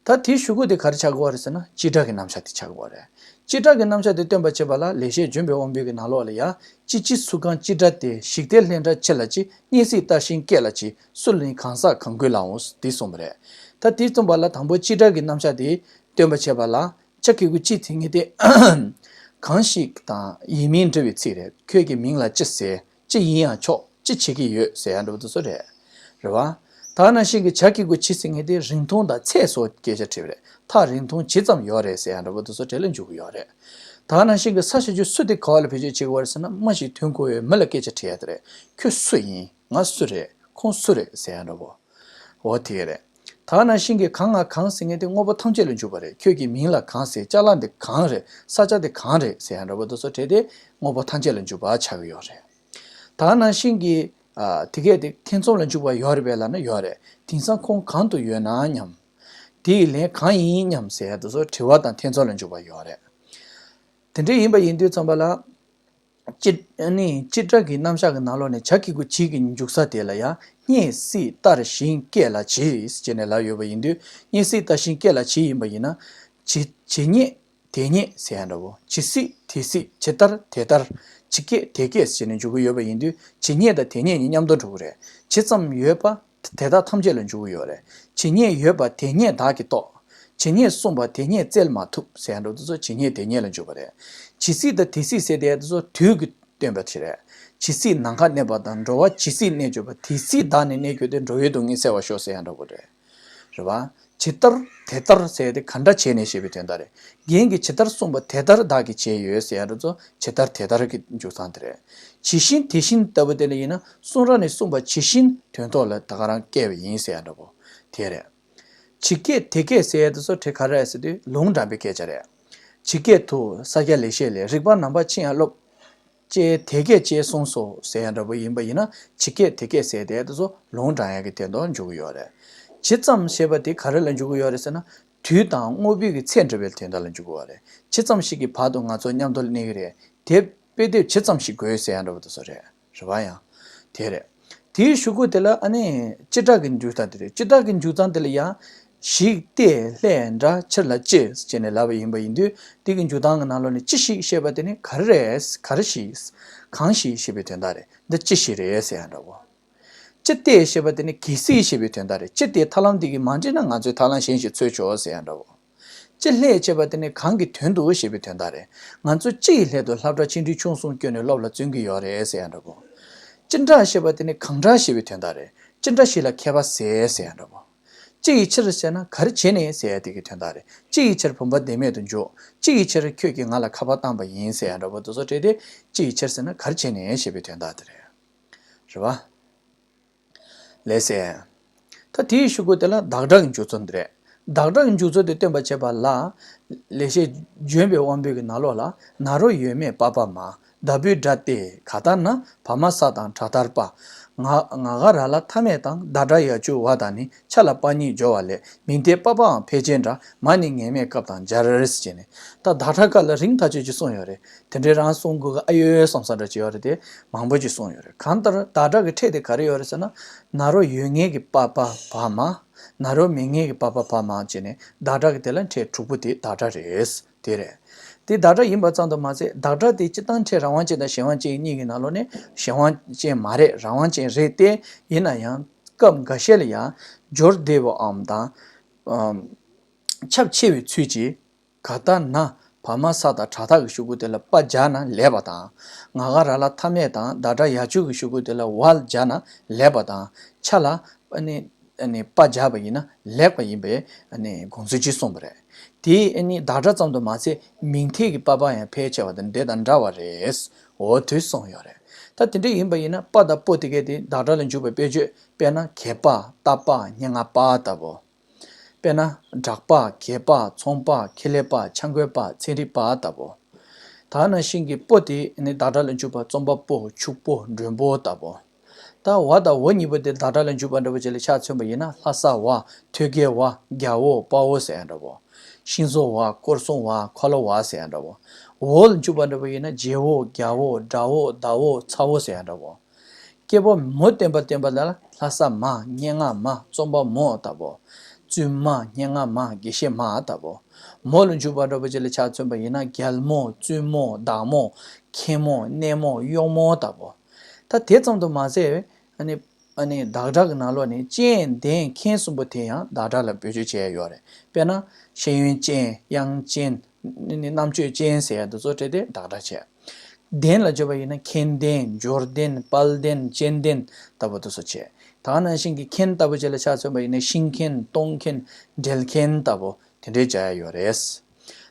ད་དེའི་གཞུག་གུ་དེ་ག་རེ་ཆགས་ཀྱི་ཡོད་རེད་ཟེར་ན། སྤྱི་སྒྲ་གི་རྣམ་གཞག་དེ་ཆགས་ཀྱི་ཡོད་རེད། སྤྱི་སྒྲ་གི་རྣམ་གཞག་དེ་སྟོན་པར་བྱེད་པ་ལ་ལེགས་བཤད་ལྗོན་པའི་དབང་པོའི་གི་ནང་ལོགས་ལ་ཡ། སྤྱི་སྤྱི་སུ་གང་སྤྱི་སྒྲ་སྟེ། ཞིག་སྟེ་ལྷན་སྒྲ་ཕྱི་ལ་སྤྱི། སྙེད་སྲིད་ལྟར་ཞིང་སྐད་ལ་སྤྱི། སུ་ལ་ནི་གང་ཟག་གང་གུས་ལའོ། འདི་གསུངས་པ་རེད། ད་དེ་གསུངས་པ་ལ་དང་པོ་སྤྱི་སྒྲ་གི་རྣམ་གཞག་དེ། སྟོན་པ་བྱས་པ་ལ་བྱ་གི་གུ་ཅི་ཟེར་མཁན་དེ། གང་ཞིག་དང་ཡིན་མིན་འདྲི་བའི་ཚིག་རེད། ཁྱོད་ཀྱི་མིང་ལ་ཅི་ཟེར། ཅི་ཡིན་ཡང་ཆོག་ཅི་བྱེད་ཀྱི་ཡོད་ཟེར་ཡ་འདྲ་པོ་དེ་ཚོ་རེད། རེད་བ། ད་ནང་བཞིན་གྱི་བྱ་གི་གུ་ཅི་ཟེར་མཁན་དེ་རིང་ཐུང་དང་ཚད་སོགས་སྐད་ཆ་དྲིས་པ་རེད། ཐག་རིང་ཐུང་ཇི་ཙམ་ཡོད་རེད་ཟེར་ཡ་འདྲ་པོ་དེ་ཚོ་དྲིས་ལ་འཇུག་གི་ཡོད་རེད། ད་ནང་བཞིན་གྱི་ས་བྱ་རྒྱུ་སུ་དེ་ག་བ་ལ་བེད་སྤྱོད་བྱེད་དགོས་རེད་ཟེར་ན། མ་ཞིག་དོན་གོ་བའི་མི་ལ་སྐད་ཆ་དྲིས་ཡ་དེ་རེད། ཁྱོད་སུ་ཡིན། ང་སུ་རེད། ཁོང་སུ་རེད་ཟེར་ཡ་འདྲ་པོ། འོ་དེ་རེད། ད་ནང་བཞིན་གྱི་གང་ང་གང་ཟེར་མཁན་དེ་དངོས་པོ་ཐམས་ཅད་ལ་འཇུག་པ་རེད། ཁྱོད་ཀྱི་མིང་ལ་གང་ཟེར། ཅ་ལག་འདི་གང་རེད། ས་ཆ་འདི་གང་རེད་ཟེར་ཡ་འདྲ་པོ་དེ་ཚོ་དྲིས་ཏེ་དངོས་པོ་ཐམས་ཅད་ལ་འཇུག་པ་ཆགས་ཀྱི་ཡོད་རེད། ད་ནང་བཞིན་གྱི་ཨ་དེ་གས་དེ་ཐེ་ཚོམ་ལ་འཇུག་པ་ཡོད་རེད་པས་ལབ་ན་ཡོད་རེད། དེང་སང་ཁོང་གང་དུ་ཡོད་ན་སྙམ། དེ་ཡི་ལན་གང་ཡིན་སྙམ་ཟེར་ཡ་དེ་ཚོ་དྲི་བ་དང་ཐེ་ཚོམ་ལ་འཇུག་པ་ཡོད་རེད། དེ་འདྲ་ཡིན་པ་ཡིན་དུས་ཙམ་པ་ལ། སྤྱི་ཨ་ནི་སྤྱི་སྒྲ་གི་རྣམ་གཞག་གི་ནང་ལོགས་ནས་བྱ་གི་གུ་བྱི་གི་འཇུག་ས་དེ་ལ་ཡང་སྙེད་སྲིད་ལྟར་ཞིང་སྐད་ལ་བྱི་ཞེས་ནས་ལབ་ཡོད་པ་ཡིན་དུས། སྙེད་སྲིད་ལྟར་ཞིང་སྐད་ལ་བྱི་ཡིན་པ་ཡིན་ན། ཇི་ཇི་སྙེད་དེ་སྙེད་ཟེར་ཡ་འདྲ་བོ། ཇི་སྲིད་དེ་སྲིད། ཇི་ལྟར་དེ་ལྟར། ཇི་སྐད་དེ་སྐད་ཟེར་ནས་འཇུག་གི་ཡོད་པ་ཡིན་དུས། ཇི་སྙེད་དང་དེ་སྙེད་གཉིས་མཉམ་དུ་འགྲོ་གི་རེད། ཇི་ཙམ་ཡོད་པ། དེ་དག་ཐམས་ཅད་ལ་འཇུག་གི་ཡོད་རེད། ཇི་སྙེད་ཡོད་པ་དེ་སྙེད་བདག་གིས་རྟོགས། ཇི་སྙེད་གསུངས་པ་དེ་སྙེད་བཙལ་མ་ཐུབ་ཟེར་ཡ་འདྲ་བོ་དེ་ཚོ་ཇི་སྙེད་དེ་སྙེད་ལ་འཇུག་པ་རེད། ཇི་སྲིད་དང་དེ་སྲིད་ཟེར་དེ་དེ་ཚོ་དུས་ཀྱི་སྟོན་པ་ཞིག་རེད། ཇི་སྲིད་ནམ་མཁའ་གནས་པ་དང་། འགྲོ་བ་ཇི་སྲིད་གནས་གྱུར་པ། དེ་སྲིད་བདག་ནི་གནས་གྱུར་ཏེ། འགྲོ་བའི་སྡུག་བསྔལ་སེལ་བར་ཤོག་ཟེར་ཡ་འདྲ་བོ་རེད། རེད་བ། ཇི་ལྟར་དེ་ལྟར་ཟེར་དེ་ག་འདྲ་བྱས་ནས་ཞེས་པའི་དོན་དག་རེད། རྒན་གྱིས་ཇི་ལྟར་གསུངས་པ་དེ་ལྟར་བདག་གིས་བྱས་ཡོད་ཟེར་ཡ་འདྲ་ཚོ་ཇི་ལྟར་དེ་ལྟར་གྱི་འཇུག་སྟངས་དེ་རེད། ཇི་བཞིན་དེ་བཞིན་ལྟ་བུ་དེ་ལ་ཡིན་ན། གསུང་རབ་ནས་གསུངས་པ་ཇི་བཞིན་དོན་ཐོག་ལ་ད་ག་རང་བཀལ་བ་ཡིན་ཟེར་ཡ་འདྲ་པོ་དེ་རེད། ཇི་སྐད་དེ་སྐད་ཟེར་ཡ་དེ་ཚོ་དེ་ག་རེ་རེད་ཟེར་དུས་ལུང་དྲངས་པའི་སྐད་ཆ་རེད། ཇི་སྐད་དུ་ས་སྐྱ་ལེགས་བཤད་ལས། རིགས་པ་རྣམ་པ་ཕྱིན་ཡང་སློབ། ཅེས་དེ་སྐད་ཅེས་གསུངས་སོ་ཟེར་ཡ་འདྲ་པོ་ཡིན་པ་ཡིན་ན། ཇི་སྐད་དེ་སྐད་ཟེར་དེ་དེ་ཚོ་ལུང་དྲངས་ཡ་གི་དོན་དུ་འཇུག་གི་ཡོད་རེད། ཇི་ཙམ་ཞེས་པ་དེ་ག་རེ་ལ་འཇུག་གི་ཡོད་རེད་ཟེར་ན། དུས་དང་དངོས་པོའི་གི་ཚད་འདྲ་བའི་དོན་དག་ལ་འཇུག་གི་ཡོད་རེད། ཇི་ཙམ་ཞིག་གི་བར་དུ་ང་ཚོ་མཉམ་དུ་གནས་ཀྱི་རེད། དེ་དཔེ་དེབ་ཇི་ཙམ་ཞིག་དགོས་ཟེར་ཡ་འདྲ་པོ་དེ་ཚོ་རེད། རེད་བ། ཡང་དེ་རེད། དེའི་གཞུག་གུ་དེ་ལ་ཨ་ནི་སྤྱི་སྒྲ་གི་འཇུག་སྟངས་དེ་རེད། སྤྱི་སྒྲ་གི་འཇུག་སྟངས་དེ་ལ་ཡང་། ཞིག་སྟེ་ལྷས་འདྲ་ཕྱིར་ལ་ཅི་ཟེར་ནས་ལབ་པ་ཡིན་པ་ཡིན་དུས། དེ་གི་འཇུག་སྟངས་ཀྱི་ནང་ལོགས་ནས་ཅི་ཞིག་ཞེས་པ་དེ་ནི་ག་རེ་རེད། ག་རེ་ཞིག་གང་ཞིག་ཞེས་པའི་དོན་དག་རེད། འདི་ཅི་ཞིག་རེད་ཟེར་ཡ་འདྲ་བོ། ཅི་སྟེ་ཞེས་པ་དེ་ནི་གལ་སྲིད་ཞེས་པའི་དོན་དག་རེད། ཅི་སྟེ་ཐར་ལམ་འདི་གིས་མ་འགྲིག་ན་ང་ཚོས་ཐར་ལམ་གཞན་ཞིག་འཚོལ་ཆོག་ཟེར་ཡ་འདྲ་བོ། ཅི་སླད་ཅེས་པ་དེ་ནི་གང་གི་དོན་དུ་ཞེས་པའི་དོན་དག་རེད། ང་ཚོ་ཅི་ཡི་སླད་དུ་སློབ་གྲྭ་ཆེ་འབྲིང་ཆུང་གསུམ་བསྐྱོད་ནས་སློབ་ལ་བརྩོན་གྱི་ཡོད་རེད་ཟེར་ཡ་འདྲ་བོ། ཅི་འདྲ་ཞེས་པ་དེ་ནི་གང་འདྲ་ཞེས་པའི་དོན་དག་རེད། ཅི་འདྲ་ཞིག་ལ་མཁས་པ་ཟེར་ཟེར་ཡ་འདྲ་བོ། ཅི་ཡི་ཕྱིར་ཟེར་ན་ག་རེ་བྱས་ནས་ཟེར་ཡ་དེ་གི་དོན་དག་རེད། ཅི་ཡི་ཕྱིར་བུམ་པ་བདེན་མེད་དུ་འཇོག་ཅི་ཡི་ཕྱིར་ཁྱོད་ཀྱིས་ང་ལ་ཁ་པར་བཏང་པ་ཡིན་ཟེར་ཡ་འདྲ་བོ་དེ་ཚོ་བྲིས་ཏེ། ཅི་ཡི་ཕྱིར་ཟེར་ན་ག་རེ་བྱས་ནས་ཞེས་པའི་དོན་དག་དེ་རེད། རེད་བ། ལགས་སེ། ད་དེའི་གཞུག་གུ་དེ་ལ་བདག་སྒྲ་གི་འཇུག་ཚུལ་འདི་རེད། བདག་སྒྲ་གི་འཇུག་ཚུལ་དེ་སྟོན་པ་བྱེད་པ་ལ། ལེགས་བཤད་ལྗོན་པའི་དབང་པོའི་གི་ནང་ལོགས་ལ། ན་རོ་ཡོད་མེད་པ་ཕ་མ། ད་བུའི་སྒྲ་སྟེ་ག་ད་ན། བ་མ་ས་དང་དྲག་མཐར་པ། ང་ང་ག་ར་ལ་མཐའ་མེད་དང་། བདག་སྒྲ་ཡ་ཅུ་བ་དང་ནི། ཆ་ལ་པ་ཉིད་སྦྱོར་བ་ལས། མིང་མཐའི་པ་ཕའང་ཕལ་ཆེར་འདྲ། མ་ནི་ངེས་མེད་སྐབས་དང་སྦྱར་ཟེར་ནས། ད་བདག་སྒྲ་སྐབས་ལ་རིང་ཐག་ཆོད་ཅིག་གསུངས་ཡོད་རེད། དེ་འདྲའི་རང་གསུང་དགོས་ཀྱི་ཨ་ཡོད་བསམ་ས་འདྲ་ཅིག་ཡོད་རེད་དེ། མང་པོ་ཅིག་གསུངས་ཡོད་རེད། གང་ལྟར་བདག་སྒྲ་གི་ཕྲད་དེ་ག་རེ་ཡོད་རེད་ཟེར་ན། ན་རོ་ཡོད་ངེས་ཀྱི་པ་ཕ་བ་མ། ན་རོ་མེད་ངེས་ཀྱི་པ་ཕ་བ་མ་བྱས་ནས་བདག་སྒྲ་གི་དེ་ལ་ཕྲད་དྲུག་པོ་དེ་བདག་སྒྲ་རེད། དེ་རེད། དེ་བདག་སྒྲ་ཡིན་པ་ཙམ་དུ་མ་ཟད། བདག་སྒྲ་དེ་སྤྱིར་བཏང་ཕྲད་རང་དབང་ཅན་དང་གཞན་དབང་ཅན་གཉིས་ཀྱི་ནང་ལོགས་ནས་གཞན་དབང་ཅན་མ་རེད། རང་དབང་ཅན་རེད་དེ། ཡིན་ན་ཡང་སྐབས་འགའ་ཤས་ལ་ཡང་སྦྱོར་བདེ་བོའམ་དང་། ཨམ། ཁྱབ་ཆེ་བའི་ཚུལ་གྱིས། ག་ད་ན། བ་མ་ས་དང་དྲག་མཐའ་གི་གཞུག་གུ་དེ་ལ་པ་སྦྱར་ན་ལེགས་པ་དང་། ང་ག་ར་ལ་མཐའ་མེད་དང་བདག་སྒྲ་ཡ་ཅུ་གི་གཞུག་གུ་དེ་ལ་བ་སྦྱར་ན་ལེགས་པ་དང་། ཆ་ལ་ཨ་ནི་ཨ་ནི་པ་སྦྱར་བ་ཡིན་ན་ལེགས་པ་ཡིན་པའི་ཨ་ནི་དགོངས་ཚུལ་གཅིག་གསུངས་པ་རེད། དེ་ཨ་ནི་བདག་སྒྲ་ཙམ་དུ་མ་ཟད་མིང་མཐའི་གི་པ་ཕ་ཡང་ཕལ་ཆེ་བ་དང་དེ་དང་འདྲ་བ་རེད། འོ་དེ་གསུངས་ཡོད་རེད། ད་དེ་འདྲ་ཡིན་པ་ཡིན་ན་པ་དང་པོ་དེ་གས་དེ་བདག་སྒྲ་ལ་འཇུག་པའི་དཔེ་བརྗོད། དཔེར་ན་གད་པ། རྟ་པ། སྙན་ངག་པ་ལྟ་བུ། དཔེར་ན་སྦྲག་པ། གད་པ། ཚོང་པ། ཁེ་ལས་པ། ཚན་རིག་པ་ལྟ་བུ། ད་ནང་བཞིན་གྱི་པོ་དེ་ནི་བདག་སྒྲ་ལ་འཇུག་པ་རྩོམ་པ་པོ། ཕྱུག་པོ། མགྲོན་པོ་ལྟ་བུ། ད་བ་དང་འོ་གཉིས་པོ་དེ་བདག་སྒྲ་ལ་འཇུག་པ་འདྲ་བོ་ཅིག་ལ་ཆ་མཚོན་པ་ཡིན་ན། ལྷ་ས་བ། ཐོད་རྒལ་བ། རྒྱལ་བོ། དཔའ་བོ་ཟེར་ཡ་འདྲ་བོ། ཤིང་བཟོ་བ། སྐོར་སྲུང་བ། འཁོར་ལོ་བ་ཟེར་ཡ་འདྲ་བོ། འོ་ལ་འཇུག་པ་འདྲ་བོ་ཡིན་ན། རྗེ་བོ། རྒྱལ་བོ། དགྲ་བོ། ཟླ་བོ། ཚ་བོ་ཟེར་ཡ་འདྲ་བོ། སྐྱེ་བོ་མོ་བསྟན་པ་བསྟན་པ་ལ་ལྷ་ས་མ། སྙན་ངག་མ། རྩོམ་པ་མོ་ལྟ་བུ། བཙུན་མ། སྙན་ངག་མ། དགེ་བཤེས་མ་ལྟ་བུ། མོ་ལ་འཇུག་པ་འདྲ་བོ་ཅིག་ལ་ཆ་མཚོན་པ་ཡིན་ན། རྒྱལ་མོ། བཙུན་མོ། བདག་མོ། མཁན་མོ། གནས་མོ། གཡོག་མོ་ལྟ་བུ། ད་དེ་ཙམ་དུ་མ་ཟད། ཨ་ནི་ཨ་ནི་བདག་སྒྲ་གི་ནང་ལོགས་ནས་ཅན་ལྡན་མཁན་གསུམ་པོ་དེ་ཡང་བདག་སྒྲ་ལ་བེད་སྤྱོད་བྱས་ཡོད་རེད། དཔེར་ན། ཤེས་ཡོན་ཅན། དབྱངས་ཅན། ནི་ནི་རྣམ་དཔྱོད་ཅན་ཟེར་ཡ་འདི་ཚོ་བྲིས་ཏེ་བདག་སྒྲ་བྱས། ལྡན་ལ་བརྗོད་པ་ཡིན་ན་མཁྱེན་ལྡན། འབྱོར་ལྡན། དཔལ་ལྡན། སྤྱན་ལྡན་ལྟ་བུ་དེ་ཚོ་བྱས། ད་ག་ནང་བཞིན་གྱི་མཁན་ལྟ་བུ་བྱས་ལ་ཆ་མཚོན་པ་ཡིན་ན་ཤེས་མཁན། གཏོང་མཁན། འབྲེལ་མཁན་ལྟ་བུ་དེ་འདྲའི་བྱ་ཡ་ཡོད་རེད།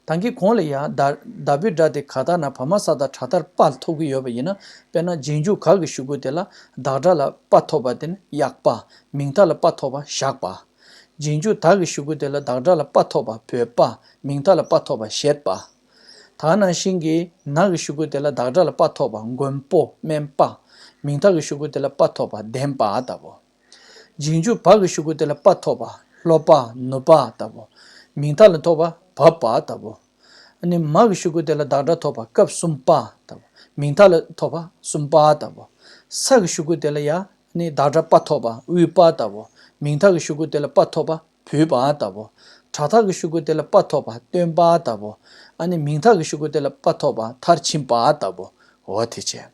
ད་གིན་གོང་ལ་ཡ་ད་ད་བུ་སྒྲ་དེ་ག་ད་ན་བ་མ་ས་ད་དྲག་མཐར་པ་ཐོབ་ཀྱི་ཡོད་པ་ཡིན་ན། དཔེར་ན་རྗེས་འཇུག་ག་གི་གཞུག་གུ་དེ་ལ་བདག་སྒྲ་ལ་པ་ཐོབ་པ་དེ་ནི་གཡག་པ། མིང་མཐའ་ལ་པ་ཐོབ་པ་ཞགས་པ། རྗེས་འཇུག་ད་གི་གཞུག་གུ་དེ་ལ་བདག་སྒྲ་ལ་པ་ཐོབ་པ་བོད་པ། མིང་མཐའ་ལ་པ་ཐོབ་པ་བཞད་པ། ད་ག་ནང་བཞིན་གྱི་ན་གི་གཞུག་གུ་དེ་ལ་བདག་སྒྲ་ལ་པ་ཐོབ་པ་མགོན་པོ་སྨན་པ། མིང་མཐའ་གི་གཞུག་གུ་དེ་ལ་པ་ཐོབ་པ་བདེན་པ་ལྟ་བུ། རྗེས་འཇུག་བ་གི་གཞུག་གུ་དེ་ལ་པ་ཐོབ་པ་སློབ་པ་ནུས་པ་ལྟ་བུ། མིང་མཐའ་ལ་ཐོབ་པ་བབ་པ་ལྟ་བུ། ཨ་ནི་མ་གི་གཞུག་གུ་དེ་ལ་བདག་སྒྲ་ཐོབ་པ་སྐབས་གསུམ་པ་ལྟ་བུ། མིང་མཐའ་ལ་ཐོབ་པ་གསུམ་པ་ལྟ་བུ། ས་གི་གཞུག་གུ་དེ་ལ་ཡ་ནི་བདག་སྒྲ་པ་ཐོབ་པ་དབུས་པ་ལྟ་བུ། མིང་མཐའ་གི་གཞུག་གུ་དེ་ལ་པ་ཐོབ་པ་བུས་པ་ལྟ་བུ། དྲག་མཐའ་གི་གཞུག་གུ་དེ་ལ་པ་ཐོབ་པ་སྟོན་པ་ལྟ་བུ། ཨ་ནི་མིང་མཐའ་གི་གཞུག་གུ་དེ་ལ་པ་ཐོབ་པ་མཐར་ཕྱིན་པ་ལྟ་བུ། འོ་དེ་བྱས།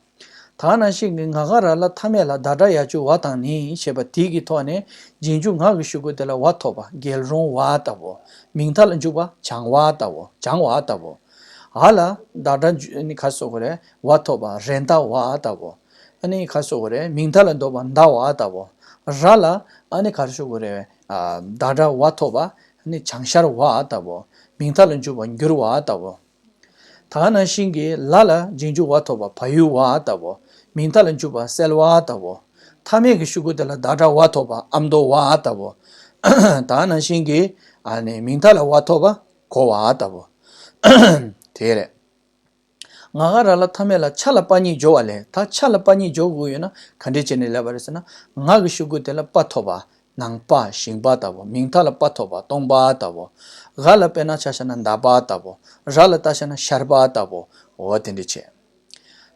ད་ག་ནང་བཞིན་གྱི་ང་ག་ར་ལ་མཐའ་མེད་ལ་བདག་སྒྲ་ཡ་བཅུ་བ་དང་ནི་ཞེས་པ་དེ་གི་ཐོག་ནས་རྗེས་འཇུག་ང་གི་གཞུག་གུ་དེ་ལ་བ་ཐོབ་པ་རྒྱལ་རོང་བ་ལྟ་བུ། མིང་མཐའ་ལ་འཇུག་པ་བྱང་བ་ལྟ་བུ། བྱང་བ་ལྟ་བུ། འ་ལ་བདག་སྒྲ་འཇུ་ནི་ག་སོགས་རེད། བ་ཐོབ་པ་རེད་མདའ་བ་ལྟ་བུ། ཨ་ནི་ག་སོགས་རེད། མིང་མཐའ་ལ་འདོགས་པ་མདའ་བ་ལྟ་བུ། ར་ལ་ཨ་ནི་ག་སོགས་རེད། ཨ་བདག་སྒྲ་བ་ཐོབ་པ་ནི་བྱང་ཤར་བ་ལྟ་བུ། མིང་མཐའ་ལ་འཇུག་པ་འགྱུར་བ་ལྟ་བུ། ད་ག་ནང་བཞིན་གྱི་ལ་ལ་རྗེས་འཇུག་བ་ཐོབ་པ་བ་ཡུལ་བ་ལྟ་བུ། མིང་མཐའ་ལ་འཇུག་པ་སེལ་བ་ལྟ་བུ། མཐའ་མེད་ཀྱི་གཞུག་གུ་དེ་ལ་བདག་སྒྲ་བ་ཐོབ་པ་ཨ་མདོ་བ་ལྟ་བུ། ད་ག་ནང་བཞིན་གྱི་ཨ་ནི་མིང་མཐའ་ལ་བ་ཐོབ་པ་གོ་བ་ལྟ་བུ། དེ་རེད། ང་ག་ར་ལ་མཐའ་མེད་ལ་ཆ་ལ་པ་གཉིས་སྦྱོར་བ་ལས། ད་ཆ་ལ་པ་གཉིས་སྦྱོར་དགོས་ཡོད་ན་ག་འདྲས་བྱས་ནས་ལབ་པ་རེད་ཟེར་ན། ང་གི་གཞུག་གུ་དེ་ལ་པ་ཐོབ་པ་ནང་པ་ཞིང་པ་ལྟ་བུ། མིང་མཐའ་ལ་པ་ཐོབ་པ་སྟོང་པ་ལྟ་བུ། ག་ལ་དཔེར་ན་ཆ་བཞག་ན་མདའ་པ་ལྟ་བུ། ར་ལ་ལྟ་བཞག་ན་ཤར་པ་ལྟ་བུ། འོ་དེ་འདྲས་བྱས།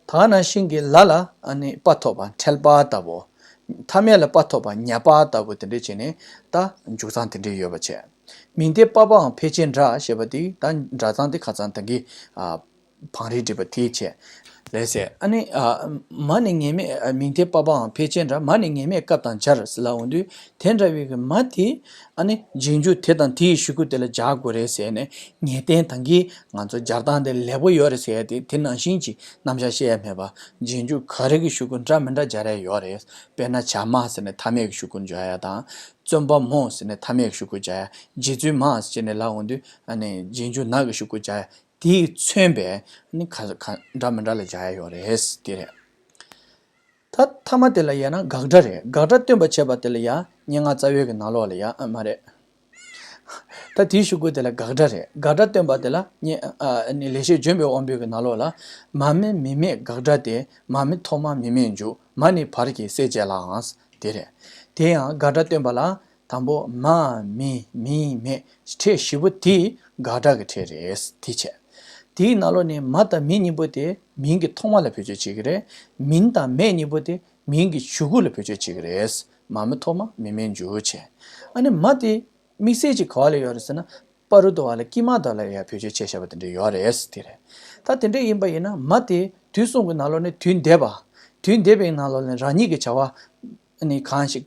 ད་ག་ནང་བཞིན་གྱི་ལ་ལ་ཨ་ནི་པ་ཐོབ་པ་འཕྲལ་པ་ལྟ་བུ། མཐའ་མེད་ལ་པ་ཐོབ་པ་ཉ་པ་ལྟ་བུ་དེ་འདྲས་བྱས་ནས་ད་འཇུག་སྟངས་དེ་འདྲས་ཡོད་པ་བྱས། མིང་མཐའི་པ་ཕའམ་ཕལ་ཆེར་འདྲ་ཞེས་པ་དེ་ད་འདྲ་སྟངས་དེ་ཁ་སང་ད་གིན་ཨ་བང་རིམ་བསྒྲིགས་པ་དེ་བྱས། ལགས་སེ། ཨ་ནི་ཨ་མ་ནི་ངེས་མེད། ཨ་མིང་མཐའི་པ་ཕའམ་ཕལ་ཆེར་འདྲ། མ་ནི་ངེས་མེད་སྐབས་དང་སྦྱར་ཟེར་ལབ་འོང་དུས། དེ་འདྲ་བའི་གི་མ་དེ་ཨ་ནི་རྗེས་འཇུག་དེ་དང་དེའི་གཞུག་གུ་དེ་ལ་སྦྱར་དགོས་རེད་ཟེར་ནས། ངེས་གཏན་ད་གིན་ང་ཚོ་སྦྱར་སྟངས་དེ་ལེགས་པོ་ཡོད་རེད་ཟེར་ཡ་དེ་དེ་ནང་བཞིན་གྱི་རྣམ་གཞག་བཤད་ཡ་མེད་པ། རྗེས་འཇུག་ག་རེ་གི་གཞུག་གུ་འདྲ་མི་འདྲ་སྦྱར་ཡ་ཡོད་རེད། དཔེར་ན་བྱ་མ་ཟེར་ནས་མཐའ་མེད་ཀྱི་གཞུག་གུ་སྦྱར་ཡ་དང་། བཙུན་པ་མོ་ཟེར་ནས་མཐའ་མེད་ཀྱི་གཞུག་གུ་སྦྱར་ཡ། རྗེ་བཙུན་མ་ཟེར་ནས་ལབ་འོང་དུས་ཨ་ནི་རྗེས་འཇུག་ན་གི་གཞུག་གུ་སྦྱར་ཡ། དེས་མཚོན་པའི་ནི་ག་ག་འདྲ་མི་འདྲ་ལ་སྦྱར་ཡ་ཡོད་རེད། དེ་རེད། ད་མཐའ་མ་དེ་ལ་ཡང་ན་དགག་སྒྲ་རེད། དགག་སྒྲ་སྟོན་པ་བྱས་པ་དེ་ལ་ཡང་སྙན་ངག་རྩ་བའི་གི་ནང་ལོགས་ལ་ཡང་ཨ་མ་རེད། ད་དེའི་གཞུག་གུ་དེ་ལ་དགག་སྒྲ་རེད། དགག་སྒྲ་སྟོན་པ་དེ་ལ་སྙན་ཨ་ནི་ལེགས་བཤད་ལྗོན་པའི་དབང་པོའི་གི་ནང་ལོགས་ལ། མ་མི་མི་མེད་དགག་སྒྲ་སྟེ། མ་མི་ཐོག་མ་མི་མེད་འཇུག་མ་ནི་བར་གྱི་གསལ་བྱེད་ལའང་། དེ་རེད། དེ་ཡང་དགག་སྒྲ་སྟོན་པ་ལ། དང་པོ་མ་མི་མིང་མེད་ཕྲད་བཞི་པོ་དེ་དགག་སྒྲ་གི་ཕྲད་རེད། དེ་བྱས། དེའི་ནང་ལོགས་ནས་མ་དང་མི་གཉིས་པོ་དེ་མིང་གི་ཐོག་མ་ལ་བེད་སྤྱོད་བྱེད་ཀྱི་རེད། མིང་དང་མེད་གཉིས་པོ་དེ་མིང་གི་གཞུག་གུ་ལ་བེད་སྤྱོད་བྱེད་ཀྱི་རེད། མ་མི་ཐོག་མ་མི་མེད་འཇུག་བྱས། ཨ་ནི་མ་དེ་དམིགས་བསལ་གྱི་ག་བ་ལ་ཡོད་རེད་ཟེར་ན། པ་རུ་དོ་བ་ལ་དཀྱིལ་མ་དག་ལ་ཡང་བེད་སྤྱོད་བྱས་བཞག་པ་དེ་འདྲ་ཡོད་རེད། དེ་རེད། ད་དེ་འདྲ་ཡིན་པ་ཡིན་ན་མ་དེ་དུས་གསུམ་གྱི་ནང་ལོགས་ནས་དུས་འདས་པ། དུས་འདས་པའི་ནང་ལོགས་ནས་རང་ཉིད་ཀྱི་བྱ་བ་ཨ་ནི་གང་ཞིག་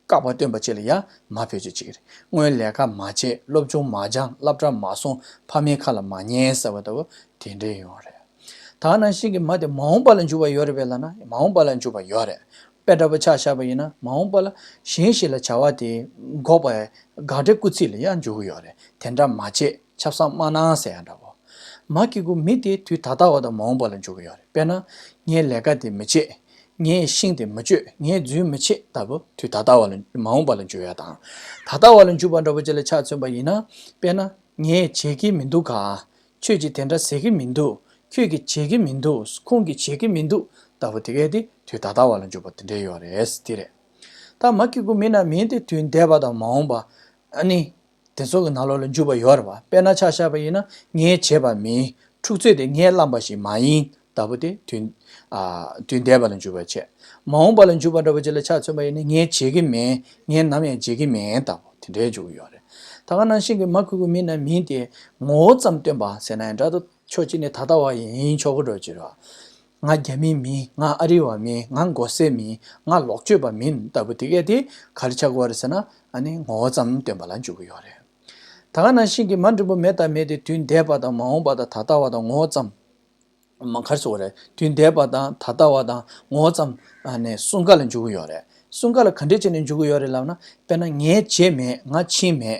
བཀག་པ་སྟོན་པ་བཅས་ལ་ཡང་མ་བེད་སྤྱོད་བྱེད་ཀྱི་རེད། སྔོན་ལས་ཀ་མ་བྱས། སློབ་སྦྱོང་མ་སྦྱངས། སློབ་གྲྭ་མ་སོང་། ཕ་མའི་ཁ་ལ་མ་ཉན་ཟེར་བ་ལྟ་བུ་དེ་འདྲའི་ཡོང་བ་རེད། ད་ག་ནང་བཞིན་གྱི་མ་དེ་མ་འོངས་པ་ལ་འཇུག་པ་ཡོད་རེད་པས་ལབ་ན། མ་འོངས་པ་ལ་འཇུག་པ་ཡོད་རེད། དཔེ་འདྲ་པོ་ཆ་བཞག་པ་ཡིན་ན། མ་འོངས་པ་ལ་གཞན་ཞིག་ལ་བྱ་བ་དེ་འགོག་པའི་དགག་སྒྲའི་སྐུལ་ཚིག་ལ་ཡང་འཇུག་གི་ཡོད་རེད། དེ་འདྲ་མ་བྱེད། ཆབ་གསང་མ་གནང་ཟེར་ཡ་འདྲ་བོ། མ་གི་གུ་མི་དེ་དུས་ད་ལྟ་བ་དང་མ་འོངས་པ་ལ་འཇུག་གི་ཡོད་རེད། དཔེར་ན། ངས་ལས་ཀ་དེ་མི་བྱེད། ངས་ཤིང་དེ་མི་གཅོད། ངས་རྫུན་མི་བྱེད་ལྟ་བུ་དུས་ད་ལྟ་བ་ལ་མ་འོངས་པ་ལ་འཇུག་ཡ་དང་། ད་ལྟ་བ་ལ་འཇུག་པ་འདྲ་བོ་ཅིག་ལ་ཆ་མཚོན་པ་ཡིན་ན། དཔེར་ན། ངས་བྱེད་ཀྱི་མི་འདུག་ག་ཁྱོད་ཀྱིས་དེ་འདྲ་ཟེར་གྱི་མི་འདུག་ཁྱོད་ཀྱིས་བྱེད་ཀྱི་མི་འདུག་ཁོང་གིས་བྱེད་ཀྱི་མི་འདུག་ལྟ་བུ་དེ་གས་དེ་དུས་ད་ལྟ་བ་ལ་འཇུག་པ་དེ་འདྲའི་ཡོད་རེད། དེ་རེད། ད་མ་གི་གུ་མི་ན་མིན་དེ་དུས་འདས་པ་དང་མ་འོངས་པ། ཨ་ནི། དེ་ཚོ་གི་ནང་ལོགས་ལ་འཇུག་པ་ཡོད་རེད་པ། དཔེར་ན་ཆ་བཞག་པ་ཡིན་ན། ངས་བྱས་པ་མིན། འཁྲུག་རྩོད་དེ་ངས་བསླངས་པ་ཞིག་མ་ཡིན་ལྟ་བུ་དེ་དུས། ཨ། དུས་འདས་པ་ལ་འཇུག་པ་བྱས། མ་འོངས་པ་ལ་འཇུག་པ་འདྲ་བོ་ཅིག་ལ་ཆ་མཚོན་པ་ཡིན་ན། ངས་བྱེད་ཀྱི་མེད། ངས་ནམ་ཡང་བྱེད་ཀྱི་མེད་ལྟ་བུ་དེ་འདྲའི་འཇུག་གི་ཡོད་རེད། ད་ག་ནང་བཞིན་གྱི་མ་གི་གུ་མི་ན་མིན་དེ་ངོ་བོ་ཙམ་སྟོན་པ་ཟེར་ན་ཡང་འདྲ་འདུག་ཕྱོགས་གཅིག་ནས་ད་ལྟ་བ་ཡིན་ཆོག་གི་འགྲོ་ཅི་རེད་བ། ང་རྒྱ་མི་མིན། ང་ཨ་རི་བ་མིན། ང་མགོ་སེར་མིན། ང་ལོག་སྤྱོད་པ་མིན་ལྟ་བུ་དེ་གས་དེ་ག་རེ་ཆགས་ཀྱི་ཡོད་རེད་ཟེར་ན། ཨ་ནི་ངོ་བོ་ཙམ་སྟོན་པ་ལ་འཇུག་གི་ཡོད་རེད། ད་ག་ནང་བཞིན་གྱི་མ་འབྲིང་པོ་མེ་དང་མེ་དེ་དུས་འདས་པ་དང་མ་འོངས་པ་དང་ད་ལྟ་བ་དང་ངོ་བོ་ཙམ། མ་ག་རེ་ཟེར་དགོས་རེད། དུས་འདས་པ་དང་ད་ལྟ་བ་དང་ངོ་བོ་ཙམ་ཨ་ནི་གསུམ་ཀ་ལ་འཇུག་གི་ཡོད་རེད། གསུམ་ཀ་ལ་ག་འདྲས་བྱས་ནས་འཇུག་གི་ཡོད་རེད་ལབ་ན། དཔེར་ན་ངས་བྱས་མེད། ང་ཕྱིན་མེད་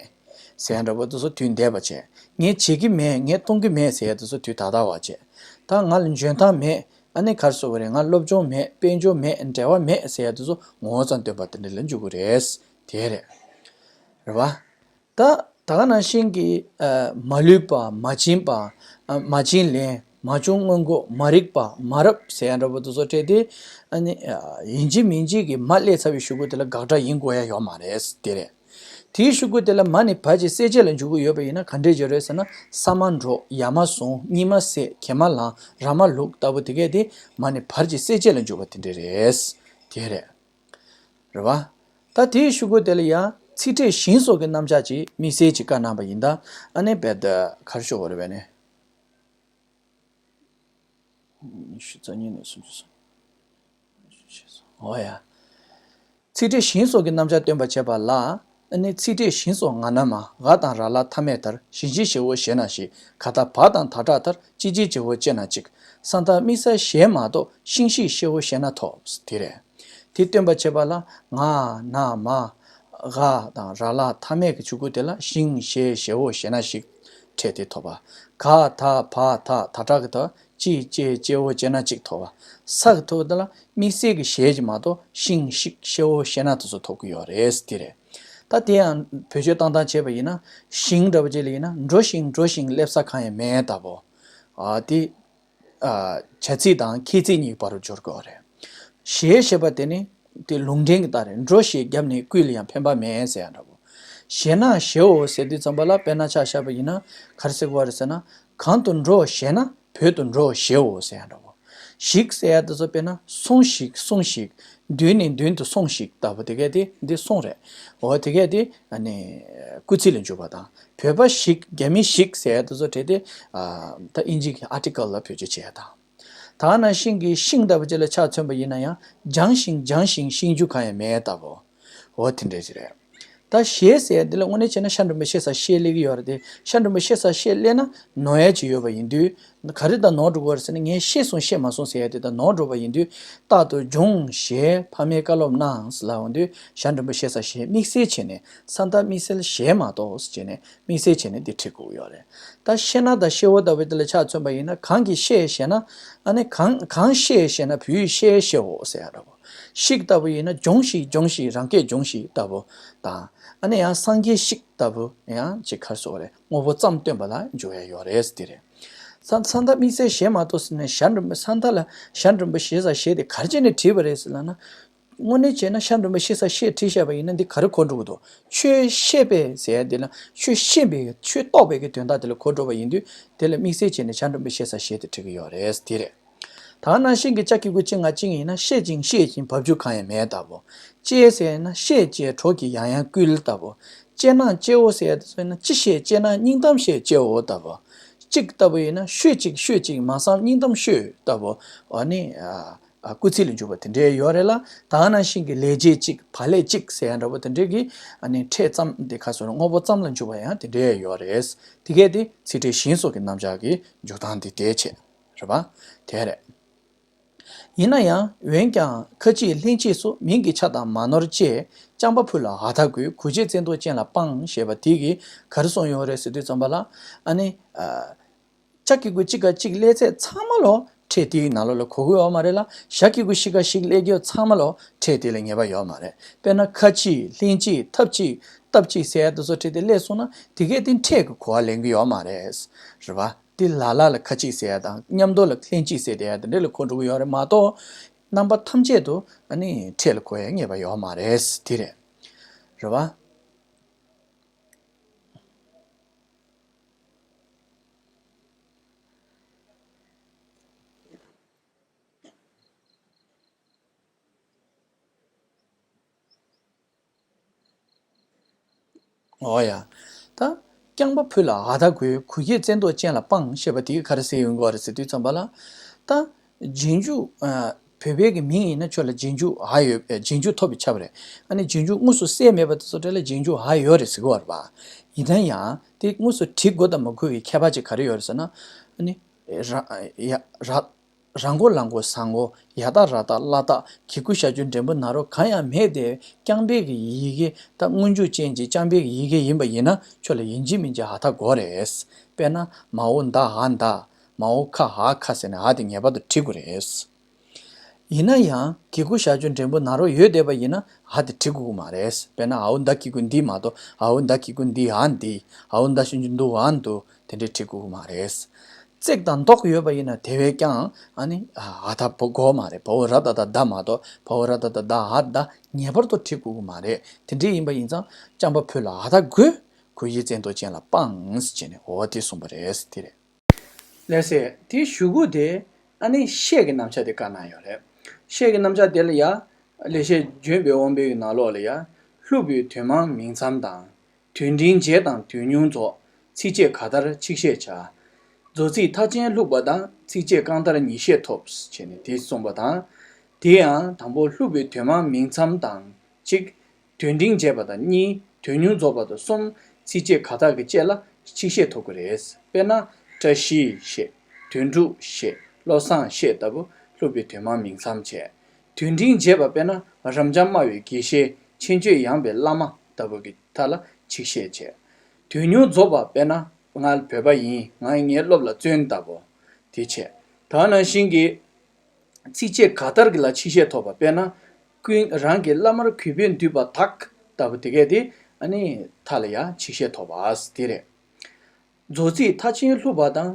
ཟེར་ཡ་འདྲ་པོ་དེ་ཚོ་དུས་འདས་པ་བྱས། ངས་བྱེད་ཀྱི་མེད། ངས་གཏོང་གི་མེད་ཟེར་ཡ་དེ་ཚོ་དུས་ད་ལྟ་བ་བྱས། ད་ང་ལ་འཇོན་ཐང་མེད། ཨ་ནི་ག་རེ་ཟེར་དགོས་རེད། ང་སློབ་སྦྱོང་མེད། དཔལ་འབྱོར་མེད། འབྲེལ་བ་མེད་ཟེར་ཡ་དེ་ཚོ་ངོ་བོ་ཙམ་སྟོན་པ་དེ་འདྲ་ལ་འཇུག་གི་རེད། དེ་རེད། རེད་བ། ད་ད་ག་ནང་བཞིན་གྱི་ཨ་མ་ལུས་པ། མ་བྱིན་པ། ཨ་མ་བྱིན་ལེན། མ་བྱུང་སྔོན་འགོག། མ་རིག་པ། མ་རབས་ཟེར་ཡ་འདྲ་པོ་དེ་ཚོ་སྤྲད་དེ། ཨ་ནི་ཨ་ཡིན་གཅིག་མིན་གཅིག་གི་མ་སླེབས་ཚར་བའི་གཞུག་གུ་དེ་ལ་དགག་སྒྲ་ཡིན་དགོས་ཡ་ཡོད་མ་རེད། དེ་རེད། དེའི་གཞུག་གུ་དེ་ལ་མ་ནས་བར་གྱི་གསལ་བྱེད་ལ་འཇུག་གི་ཡོད་པ་ཡིན་ན་ག་འདྲས་བརྗོད་རེད་ཟེར་ན། ས་མ་འགྲོ། ཡ་མ་བཟུང་། གཉིད་མ་སད། གྱེན་མ་ལངས། ར་མ་ལུག་ལྟ་བུ་དེ་གས་དེ་མ་ནས་བར་གྱི་གསལ་བྱེད་ལ་འཇུག་པ་དེ་འདྲས་རེད། དེ་རེད། རེད་བ། ད་དེའི་གཞུག་གུ་དེ་ལ་ཡང་ཚིག་ཕྲད་ཞིང་སོགས་ཀྱི་རྣམ་གཞག་ཅིག་དམིགས་བསལ་གྱིས་བཀའ་གནང་བ་ཡིན་ད། ཨ་ནི་རྦད་དེ་ག་རེ་ཞུ་དགོས་རེད་པས་ནི། ཉི་ཤུ་རྩ་གཉིས་ནས་སུམ་ཅུ་སོང་། འོ་ཡ། ཚིག་ཕྲད་ཞིང་སོགས་ཀྱི་རྣམ་གཞག་སྟོན་པར་བྱེད་པ་ལ། ཨ་ནི་ཚིག་ཕྲད་ཞིང་སོགས་ང་ན་མ། ག་དང་ར་ལ་མཐའ་མེད་མཐར། ཞིང་ཞིག་ཞེའོ་ཞེ་ན་ཞིག་ག་ད་བ་དང་ད་དྲག་མཐར། ཅི་ཅི་ཇེའོ་ཅེ་ན་ཅིག་ས་མཐའ་དམིགས་བསལ་ཞེས་མ་གཏོགས། ཤིང་ཤིག་ཤེའོ་ཤེ་ན་ཐོབ། དེ་རེད། དེ་སྟོན་པར་བྱེད་པ་ལ་ང་ན་མ། ག་དང་ར་ལ་མཐའ་མེད་ཀྱི་གཞུག་གུ་དེ་ལ་ཞིང་ཞེས་ཞེའོ་ཞེ་ན་ཞིག་ཕྲད་དེ་ཐོབ་པ། ག་ད་བ་ད་ད་དྲག་གི་ད། ཅི་ཅེ་ཅེའོ་ཅེ་ན་ཅིག་ཐོབ་པ། ས་གི་ཐོབ་པ་དེ་ལ་དམིགས་བསལ་གྱི་ཞེས་ཀྱི་མ་གཏོགས་ཤིང་ཤིག་ཤེའོ་ཤེ་ན་དེ་ཚོ་ཐོབ་ཀྱི་ཡོད་རེད། དེ་རེད། ད་དེ་ཡང་བེད་སྤྱོད་བཏང་སྟངས་བྱས་པ་ཡིན་ན། ཞིང་འདྲ་པོ་ཅིག་ལ་ཡིན་ན་འགྲོ་ཞིང་འགྲོ་ཞིང་སླེབས་ས་གང་ཡང་མེད་ལྟ་བུ། ཨ་དེ། ཨ་བྱ་ཚིག་དང་ཁྱད་ཚིག་གཉིས་བར་དུ་སྦྱོར་དགོས་པ་རེད། ཞེས་ཞེས་པ་དེ་ནི་དེ་ལུང་འདྲེན་གྱི་རྟགས་རེད། འགྲོ་ཞེས་བརྒྱབ་ནས་ཀུན་ལ་ཡང་ཕན་པ་མེད་ཟེར་ཡ་འདྲ་པོ། ཞེ་ན་ཞེའོ་ཟེར་དུས་ཙམ་པ་ལ་དཔེར་ན་ཆ་བཞག་པ་ཡིན་ན་ག་རེ་ཟེར་དགོས་པ་རེད་ཟེར་ན། གང་དུ་འགྲོ་ཞེ་ན་བོད་དུ་འགྲོ་ཞེའོ་ཟེར་ཡ་འདྲ་པོ། ཞིག་ཟེར་ཡ་དེ་ཚོ་དཔེར་ན་སོང་ཞིག་སོང་ཞིག་མདུན་ནས་མདུན་དུ་སོང་ཞིག་ལྟ་བུ་དེ་གས་དེ་འདི་སོང་རེད། འོ་དེ་གས་དེ་ཨ་ནི་སྐུལ་ཚིག་ལ་འཇུག་པ་དང་། བོད་པ་ཞིག་རྒྱ་མི་ཞིག་ཟེར་ཡ་དེ་ཚོ་བྲིས་ཏེ། ཨ་ད་དབྱིན་ཇི་གི་ཨར་ཊི་ཀལ་ལ་བེད་སྤྱོད་བྱེད་ཡ་དང་། ད་ག་ནང་བཞིན་གྱི་ཤིང་ལྟ་བུ་ཅིག་ལ་ཆ་མཚོན་པ་ཡིན་ན་ཡང་། ལྗང་ཞིང་ལྗང་ཞིང་ཤིང་རྒྱུ་གང་ཡང་མེད་ལྟ་བུ། འོ་དེ་འདྲ་ཞིག་རེད། ད་ཞེས་ཟེར་ཡ་འདི་ལ་དངོས་གནས་བྱས་ན་ཤ་འགྲེང་བུ་ཞེ་ས་ཞེས་སླེབས་ཀྱི་ཡོད་རེད་དེ། ཤ་འགྲེང་བུ་ཞེ་ས་ཞེས་སླེབས་ན་ནོར་ཡ་ཅིག་ཡོད་པ་ཡིན་དུས། ག་རེ་དང་ནོར་འགྲོ་གི་ཡོད་རེད་ཟེར་ན། ངས་ཤེས་སོང་ཤེས་མ་སོང་ཟེར་ཡ་དེ་དང་ནོར་འགྲོ་བ་ཡིན་དུས། རྟག་ཏུ་འབྱུང་ཞེས་ཕ་མས་བཀའ་སློབ་གནང་ལབ་འོང་དུས། ཤ་འགྲེང་བུ་ཞེ་ས་ཞེས་དམིགས་བསལ་བྱས་ནས། ས་མཐའ་དམིགས་བསལ་ཞེས་མ་གཏོགས་ཟེར་ནས་དམིགས་བསལ་བྱས་ནས་འདི་བྲིས་དགོས་ཀྱི་ཡོད་རེད། ད་ཤེ་ན་དང་ཤེའོ་ལྟ་བུ་དེ་ལ་ཆ་མཚོན་པ་ཡིན་ན། གང་གིས་ཤེས་ཞེ་ན། ཨ་ནི་གང་གང་ཤེས་ཞེ་ན་བོད་ཡིག་ཤེས་ཤེའོ་ཟེར་ཡ་འདྲ་པོ། ཞིག་ལྟ་བུ་ཡིན་ན་འབྱུང་ཞིག་འབྱུང་ཞིག་རང་སྐད་འབྱུང་ཞིག་ལྟ་བུ་དང་། ཨ་ནི་ཡང་སངས་རྒྱས་ཤིག་ལྟ་བུ་ཡང་ཅིག་ག་རེ་ཟེར་དགོས་རེད། དངོས་པོ་ཙམ་སྟོན་པ་ལ་འཇུག་ཡ་ཡོད་རེད་ཟེར་དེ་རེད། ས་ས་མཐའ་དམིགས་བསལ་ཞེས་མ་གཏོགས་ཟེར་ནས་ཤ་འགྲེང་བུ། ས་མཐའ་ལ་ཤ་འགྲེང་བུ་ཞེ་ས་ཞེས་དེ་ག་རེ་བྱས་ནས་བྲིས་པ་རེད་ཟེར་ལབ་ན། དངོས་གནས་བྱས་ན་ཤ་འགྲེང་བུ་ཞེ་ས་ཞེས་བྲིས་བཞག་པ་ཡིན་ན་འདི་ག་རེ་གོ་འགྲོ་གི་འདུག་ཆོས་ཤེས་པས་ཟེར་ཡ་འདི་ལ་ཆོས་ཤེས་པའི་ཆོས་རྟོགས་པའི་གི་དོན་དག་དེ་ལ་གོ་འགྲོ་བ་ཡིན་དུས། དེ་ལ་དམིགས་བསལ་བྱས་ནས་ཤ་འགྲེང་བུ་ཞེ་ས་ཞེས་དེ་བྲིས་ཀྱི་ཡོད་རེད། དེ་རེད། ད་ག་ནང་བཞིན་གྱི་ཅ་གི་གུ་ཅི་ང་ཅི་ཡིན་ན། བཤད་ཅིང་བཤད་ཅིང་འབབ་རྒྱུ་གང་ཡང་མེད་ལྟ་བུ། ཅེས་ཟེར་ན་བཤད་ཅེས་གྲོགས་ཀྱིས་ཡང་ཡང་བསྐུལ་ལྟ་བུ། ཅེ་ན་ཅེའོ་ཟེར་ཡ་དེ་ཚོ་ཡིན་ན། ཅི་བཤད་ཅེ་ན་སྙིང་གཏམ་བཤད་ཅེའོ་ལྟ་བུ། ཅིག་ལྟ་བུ་ཡིན་ན་ཤོད་ཅིག་ཤོད་ཅིག་མ་བསམ་སྙིང་གཏམ་ཤོད་ལྟ་བུ། འོ་ནི་ཨ། ཨ་སྐུལ་ཚིག་ལ་འཇུག་པ་དེ་འདྲའི་ཡོད་རེད་ལ། ད་ག་ནང་བཞིན་གྱི་ལས་བྱེད་ཅིག་བག་ལེབ་ཅིག་ཟེར་ཡ་འདྲ་པོ་དེ་འདྲའི་གི་ཨ་ནི་ཕྲད་ཙམ་དེ་ག་སོ་ན་དངོས་པོ་ཙམ་ལ་འཇུག་པ་ཡང་དེ་འདྲའི་ཡོད་རེད། དེ་གས་དེ་ཚིག་ཕྲད་ཞིང་སོགས་ཀྱི་རྣམ་གཞག་གི་འཇུག་སྟངས་དེ་དེ་བྱས་རེད་པ། དེ་རེད། ཡིན་ན་ཡང་འོན་ཀྱང་ཁ་ཅིག་ལྷན་ཅིག་སོགས་མིང་གི་ཆ་དང་མ་ནོར་བཅས། རྐྱང་པ་ཕུ་ལ་འ་མཐའ་དགོས། གུག་ཅེས་བཙན་ཏོ་ཅན་ལ་སྤང་ཞེས་པ་དེ་གིས་ག་རེ་གསུངས་ཡོད་རེད་ཟེར་དུས་ཙམ་པ་ལ། ཨ་ནི་ཨ། ཅ་གི་གུ་གཅིག་ག་གཅིག་སླེབས་ཚད་ཚང་མ་ལོ་ཕྲད་དེའི་ནང་ལོགས་ལ་གོ་གི་ཡོད་མ་རེད་ལ། ཞ་གི་གུ་ཞིག་ག་ཞིག་སླེབས་རྒྱུ་ཚང་མ་ལོ་ཕྲད་དེ་ལ་ངེས་པ་ཡོད་མ་རེད། དཔེར་ན་ཁ་ཅིག་ལྷན་ཅིག་ཐབས་ཅིག་སྟབས་ཅིག་ཟེར་ཡ་དེ་ཚོ་ཕྲད་དེ་སླེབས་སོང་ན་དེ་གས་དེ་ཕྲད་ཀྱི་གོ་བ་ལེན་གི་ཡོད་མ་རེད། རེད་པ། དེ་ལ་ལ་ལ་ཁ་ཅིག་ཟེར་ཡ་དང་མཉམ་དུ་ལ་ལྷན་ཅིག་ཟེར་བསྡད་ཡ་དེ་འདྲ་ལ་གོ་འགྲོ་གི་ཡོད་རེད་མ་གཏོགས། རྣམ་པ་ཐམས་ཅད་དུ་ཨ་ནི་ཕྲད་ལ་གོ་ཡ་ངེས་པ་ཡོད་མ་རེད། དེ་རེད། རེད་པ། འོ་ཡ། ད་རྐྱང་པ་ཕུ་ལ་འ་མཐའ་དགོས། གུག་ཅེས་བཙན་ཏོ་ཅན་ལ་སྤང་ཞེས་པ་དེ་ག་རེ་ཟེར་ཡོང་གི་ཡོད་རེད་ཟེར་དུས་ཙམ་པ་ལ། ད་རྗེས་འཇུག་ཨ། བོད་པའི་གི་མིང་ཡིན་ན་ཁྱོད་ལ་རྗེས་འཇུག་ཧ་ཡོད། རྗེས་འཇུག་ཐོབ་པའི་ཆ་བ་རེད། ཨ་ནི་རྗེས་འཇུག་དངོས་སུ་གསལ་མེད་པ་དེ་ཚོ་གྲས་ལ་རྗེས་འཇུག་ཧ་ཡོད་རེད་ཟེར་གི་ཡོད་རེད་པ། ཡིན་ན་ཡང་དེ་དངོས་སུ་བྲི་དགོས་དང་མ་དགོས་ཀྱི་ཁྱད་པར་ཅིག་ག་རེ་ཡོད་རེད་ཟེར་ན། ཨ་ནི་ར་ཡ་ར། ར་མགོ་ལ་མགོ་ཟ་མགོ། ཡ་བཏགས་ར་བཏགས་སླ་བཏགས། གི་གུ་ཞབས་ཀྱུ་འགྲེང་བུ་ན་རོ་གང་ཡང་མེད་དེ། རྐྱང་པའི་གི་ཡི་གེ་ད་སྔོན་འཇུག་ཅན་གྱི་རྐྱང་པའི་གི་ཡི་གེ་ཡིན་པ་ཡིན་ན་ཁྱོད་ལ་ཡིན་གཅིག་མིན་གཅིག་ཧ་ད་དགོས་རེད། དཔེར་ན་མ་འོ་མདའ་འ་མདའ། མ་འོ་ཁ་འ་ཁ་ཟེར་ནས་འ་དེ་ངེས་པར་དུ་བྲི་དགོས་རེད། ཡིན་ན་ཡང་གི་གུ་ཞབས་ཀྱུ་འགྲེང་བུ་ན་རོ་ཡོད་བསྡད་པ་ཡིན་ན་འ་དེ་བྲི་དགོས་ཀྱི་མ་རེད། དཔེར་ན་འ་འོ་མདའ་གི་གུ་འདི་མ་གཏོགས་འ་འོ་མདའ་གི་གུ་འདི་འ་འདི། འ་འོ་མདའ་ཞབས་ཀྱུ་འདུ་འ་འདུ། དེ་འདྲས་བྲི་དགོས་ཀྱི་མ་རེད། བརྩེགས་དང་མདོག་ཡོད་པ་ཡིན་ན་དེ་བས་ཀྱང་ཨ་ནི་འ་ད་བོ་དགོས་མ་རེད། བ་འོ་ར་བཏགས་བདའ་མ་གཏོགས་བ་འོ་ར་བཏགས་བདའ་འ་བདའ་ངེས་པར་དུ་བྲི་དགོས་ཀྱི་མ་རེད། དེ་འདྲས་ཡིན་པ་ཡིན་ཙང་རྐྱང་པ་བོད་ལ་འ་ད་དགོས། གུ་ཡི་བཙན་ཐོག་ཅན་ལ་སྤང་ཟེར་ནས་འོ་དེ་གསུངས་པ་རེད། དེ་རེད། ལགས་སེ། དེའི་གཞུག་གུ་དེ་ཨ་ནི་ཤད་ཀྱི་རྣམ་གཞག་དེ་བཀའ་གནང་ཡོད་རེད། ཤད་ཀྱི་རྣམ་གཞག་དེ་ལ་ཡ། ལེགས་བཤད་ལྗོན་པའི་དབང་པོའི་ནང་ལོགས་ལ་ཡ། ལྷུག་པའི་དོན་མང་མིང་མཚམས་དང་། དོན་འབྲིང་རྗེས་དང་དོན་མྱོང་རྫོགས། ཚིགས་བཅད་ག་མཐར་ཆིག་ཤད་བྱ། རྫོགས་ཚིག་མཐའ་ཅན་ལྷུག་པ་དང་ཚིགས་བཅད་རྐང་མཐར་ཉིས་ཤད་ཐོབ་ཟེར་ནས་དེ་གསུངས་པ་དང་། དེ་ཡང་དང་པོ་ལྷུག་པའི་དོན་མང་མིང་མཚམས་དང་གཅིག་དོན་འབྲིང་རྗེས་པ་དང་གཉིས། དོན་མྱོང་རྫོགས་པ་དང་གསུམ། ཚིགས་བཅད་ག་མཐའ་གི་བཅད་ལ་ཆིག་ཤད་ཐོབ་ཀྱི་རེད། དཔེར་ན། བཀྲ་ཤིས་ཤད། དོན་གྲུབ་ཤད། བློ་བཟང་ཤད་ལྟ་བུ་ལྷུག་པའི་དོན་མང་མིང་མཚམས་བྱས། དོན་འབྲིང་རྗེས་པ་དཔེར་ན། རབ་འབྱམས་སྨྲ་བའི་དགེ་བཤེས། མཁྱེན་དཔྱོད་ཡངས་པའི་བླ་མ་ལྟ་བུ་གི་མཐའ་ལ་ཆིག་ཤད་བྱས། དོན་མྱོང་རྫོགས་པ་དཔེར་ན། ང་བོད་པ་ཡིན། ང་ངའི་སློབ་ལ་བརྩོན་ལྟ་བུ། དེ་བྱས། ད་ནང་བཞིན་གྱི། ཚིགས་བཅད་ག་མཐར་གྱི་ལ་ཆིག་ཤད་ཐོབ་པ་དཔེར་ན། ཀུན་རང་གི་བླ་མར་གུས་པས་འདུད་པ་དག་ལྟ་བུ་དེ་གས་དེ་ཨ་ནི་མཐའ་ལ་ཡང་ཆིག་ཤད་ཐོབ་པ་དེ་རེད། རྫོགས་ཚིག་མཐའ་ཅན་ལྷུག་པ་དང་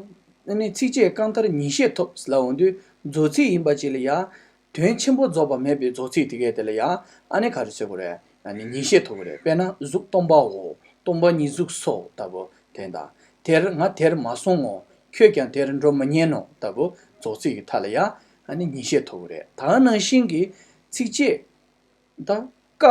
ཨ་ནི་ཚིགས་བཅད་རྐང་མཐར་ཉིས་ཤད་ཐོབ་ལ་འོང་དུས་རྫོགས་ཚིག་ཡིན་པ་ཅིག་ལ་ཡང་དོན་ཆེན་པོ་རྫོགས་པ་མེད་པའི་རྫོགས་ཚིག་དེ་གས་དེ་ལ་ཡང་ཨ་ནི་ག་རེ་ཟེར་དགོས་རེད། ཨ་ནི་ཉིས་ཤད་ཐོབ་ཀྱི་རེད། དཔེར་ན་གཟུགས་སྟོང་པའོ། སྟོང་པ་ཉིད་གཟུགས་སོ་ལྟ་བུ་དེ་དང་། དེར་ང་དེར་མ་སོང་ངོ་། ཁྱོད་ཀྱང་དེར་འགྲོ་མི་ཉན་ནོ་ལྟ་བུ་རྫོགས་ཚིག་གི་མཐའ་ལ་ཡང་ཨ་ནི་ཉིས་ཤད་ཐོབ་ཀྱི་རེད། ད་ནང་བཞིན་གྱི་ཚིགས་བཅད་ད་ཀ་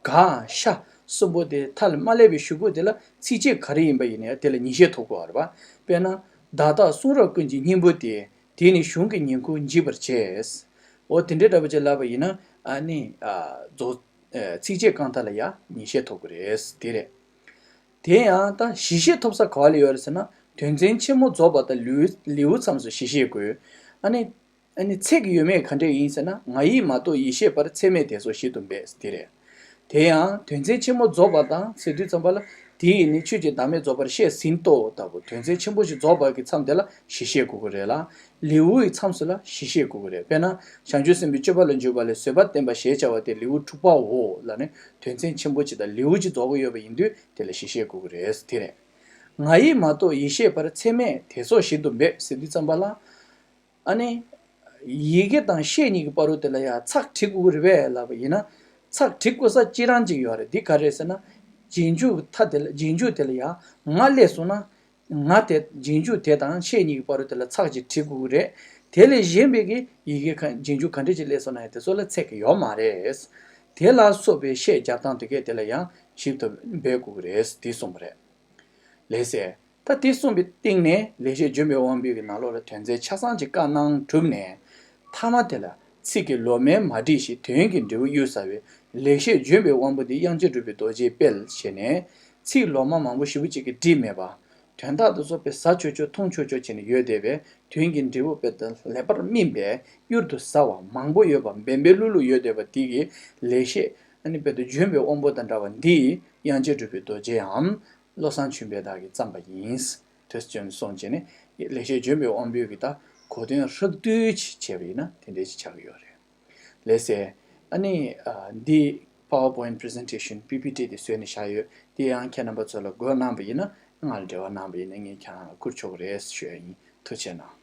ག་ཤ་གསུམ་པོ་དེ་མཐའ་ལ་མ་སླེབས་པའི་གཞུག་གུ་དེ་ལ་ཚིགས་བཅད་ག་རེ་ཡིན་པ་ཡིན་ནའི་དེ་ལ་ཉིས་ཤད་ཐོབ་དགོས་པ་རེད་པ། དཔེར་ན། བརྡ་དག་གསུང་རབ་ཀུན་གྱི་སྙིང་པོ་སྟེ། དེས་ནི་གཞུང་གི་ཉིང་ཁུ་འཇིག་པར་བྱེད། འོ་དེ་འདྲའི་འདྲ་པོ་ཅིག་ལབ་པ་ཡིན་ན་ཨ་ནི་ཨ་རྫོགས་ཨ་ཚིགས་བཅད་རྐང་མཐའ་ལ་ཡང་ཉིས་ཤད་ཐོབ་ཀྱི་རེད་དེ་རེད། དེ་ཡང་ད་བཞི་ཤད་ཐོབ་ས་ག་བ་ལ་ཡོད་རེད་ཟེར་ན་དོན་ཚན་ཆེན་མོ་རྫོགས་པ་དང་ལེའུ་ལེའུ་མཚམས་སུ་བཞི་ཤད་དགོས། ཨ་ནི་ཨ་ནི་ཚེག་ཡོད་མེད་ག་འདྲས་ཡིན་ཟེར་ན་ང་ཡིས་མ་གཏོགས་ཡིད་ཤེས་པར་ཚད་མས་དེ་སོགས་བཞི་དུ་འབད་དེ་རེད། དེ་ཡང་དོན་ཚན་ཆེན་མོ་རྫོགས་པ་དང་ཟེར་དུས་ཙམ་པ་ལ་དེ་ཡིས་ནི་ཆོས་ཀྱི་བདག་མེད་རྫོགས་པར་བཤད་ཟིན་ཏོ་ལྟ་བུ་དོན་ཚན་ཆེན་པོ་ཞིག་རྫོགས་པ་གི་མཚམས་དེ་ལ་བཞི་ཤད་དགོས་ཀྱི་རེད་ལ། ལེའུའི་མཚམས་སུ་ལ་བཞི་ཤད་དགོས་ཀྱི་རེད། དཔེར་ན་བྱང་ཆུབ་སེམས་དཔའི་སྤྱོད་པ་ལ་འཇུག་པ་ལས་བཟོད་པ་བསྟན་པ་ཞེས་བྱ་བ་སྟེ་ལེའུ་དྲུག་པའོ་ལ་ནི་དོན་ཚན་ཆེན་པོ་གཅིག་དང་ལེའུ་གཅིག་རྫོགས་ཀྱི་ཡོད་པ་ཡིན་དུས་དེ་ལ་བཞི་ཤད་དགོས་ཀྱི་རེད་དེ་རེད། ང་ཡིས་མ་གཏོགས་ཡིད་ཤེས་པར་ཚད་མས་དེ་སོགས་བཞི་དུ་འབད་ཟེར་དུས་ཙམ་པ་ལ། ཨ་ནི། ཡི་གེ་དང་ཤད་གཉིས་ཀྱི་བར་དུ་དེ་ལ་ཡང་ཚེག་བྲི་དགོས་ཀྱི་རེད་པས་ལབ་པ་ཡིན་ན། ཚེག་བྲི་དགོས་ས་གཅིག་རང་གཅིག་ཡོད་རེད། འདི་ག་རེད་ཟེར་ན། རྗེས་འཇུག་མཐའ་དེ་ལ་རྗེས་འཇུག་དེ་ལ་ཡང་ང་སླེབས་སོང་ན། ང་དེ་རྗེས་འཇུག་དེ་དང་ཤད་གཉིས་ཀྱི་བར་དུ་དེ་ལ་ཚེག་གཅིག་བྲི་དགོས་ཀྱི་རེད། དེ་ལས་གཞན་པའི་གི་ཡི་གེ་ག་རྗེས་འཇུག་ག་འདྲ་ཅིག་སླེབས་སོང་ན་ཡང་དེ་ཚོ་ལ་ཚེག་ཡོད་མ་རེད། དེ་ལ་སོགས་པའི་ཤད་རྒྱབ་སྟངས་དེ་གས་དེ་ལ་ཡང་ཞིབ་ཏུ་འབད་དགོས་ཀྱི་རེད་དེ་གསུངས་པ་རེད། ལགས་སེ། ད་དེ་གསུངས་པའི་སྟེང་ནས་ལེགས་བཤད་ལྗོན་པའི་དབང་པོའི་གི་ནང་ལོགས་ལ་དོན་ཚན་ཆ་ཚང་ཅིག་བཀའ་གནང་གྲུབ་ནས། ཐ་མ་དེ་ལ་ཚིག་གི་ལོ་མའི་མ་བསྒྲིགས་ཤིང་དོན་གྱི་འབྲས་བུ་གཡུར་ཟ་བའི་ལེགས་བཤད་ལྗོན་པའི་དབང་པོ་འདི་དབྱངས་ཅན་གྲུབ་པའི་རྡོ་རྗེའི་དཔལ་ཞེས་ནས། ཚིག་ལོ་མ་མང་པོ་ཞེ་པོ་ཅིག་གིས་བསྒྲིགས་མེད་པ། དོན་དག་དེ་ཚོ་དཔེ་ཟ་ཆོག་ཆོག་འཐུང་ཆོག་ཆོག་བྱས་ནས་ཡོད་བསྡད་པས་དོན་གྱི་འབྲས་བུ་དཔེ་ལེགས་པར་སྨིན་པས་གཡུར་དུ་ཟ་བ་མང་པོ་ཡོད་པ་འབེན་པའི་བླུག་བླུག་ཡོད་བསྡད་པ་འདི་གི་ལེགས་བཤད་ཨ་ནི་དཔེ་དུ་ལྗོན་པའི་དབང་པོ་དང་འདྲ་བ་འདི་དབྱངས་ཅན་གྲུབ་པའི་རྡོ་རྗེའམ། བློ་བཟང་ཆོས་འཕེལ་དག་གིས་བརྩམས་པ་ཡིན། དེ་སོང་བྱས་ནས་ལེགས་བཤད་ལྗོན་པའི་དབང་པོའི་གི་ད་གོ་དོན་ཧྲག་བསྡུས་ཅིག་བྱས་པ་ཡིན་ན་དེ་འདྲའི་ཅིག་ཆགས་ཀྱི་ཡོད་རེད། ལགས་སེ། ཨ་ནི་ཨ་འདི་PowerPoint presentation PPT དེ་བཟོས་ནས་བཞག་ཡོད། དེ་ཡང་ཁྱེད་རྣམ་པ་ཚོ་ལ་དགོས་གནང་པ་ཡིན་ན་ང་ལ་འབྲེལ་བ་གནང་པ་ཡིན་ན་ངས་ཁྱེད་རང་ལ་བསྐུར་ཆོག་གི་རེད་ཞུ་ཡ་ཡིན། ཐུགས་རྗེ་གནང་།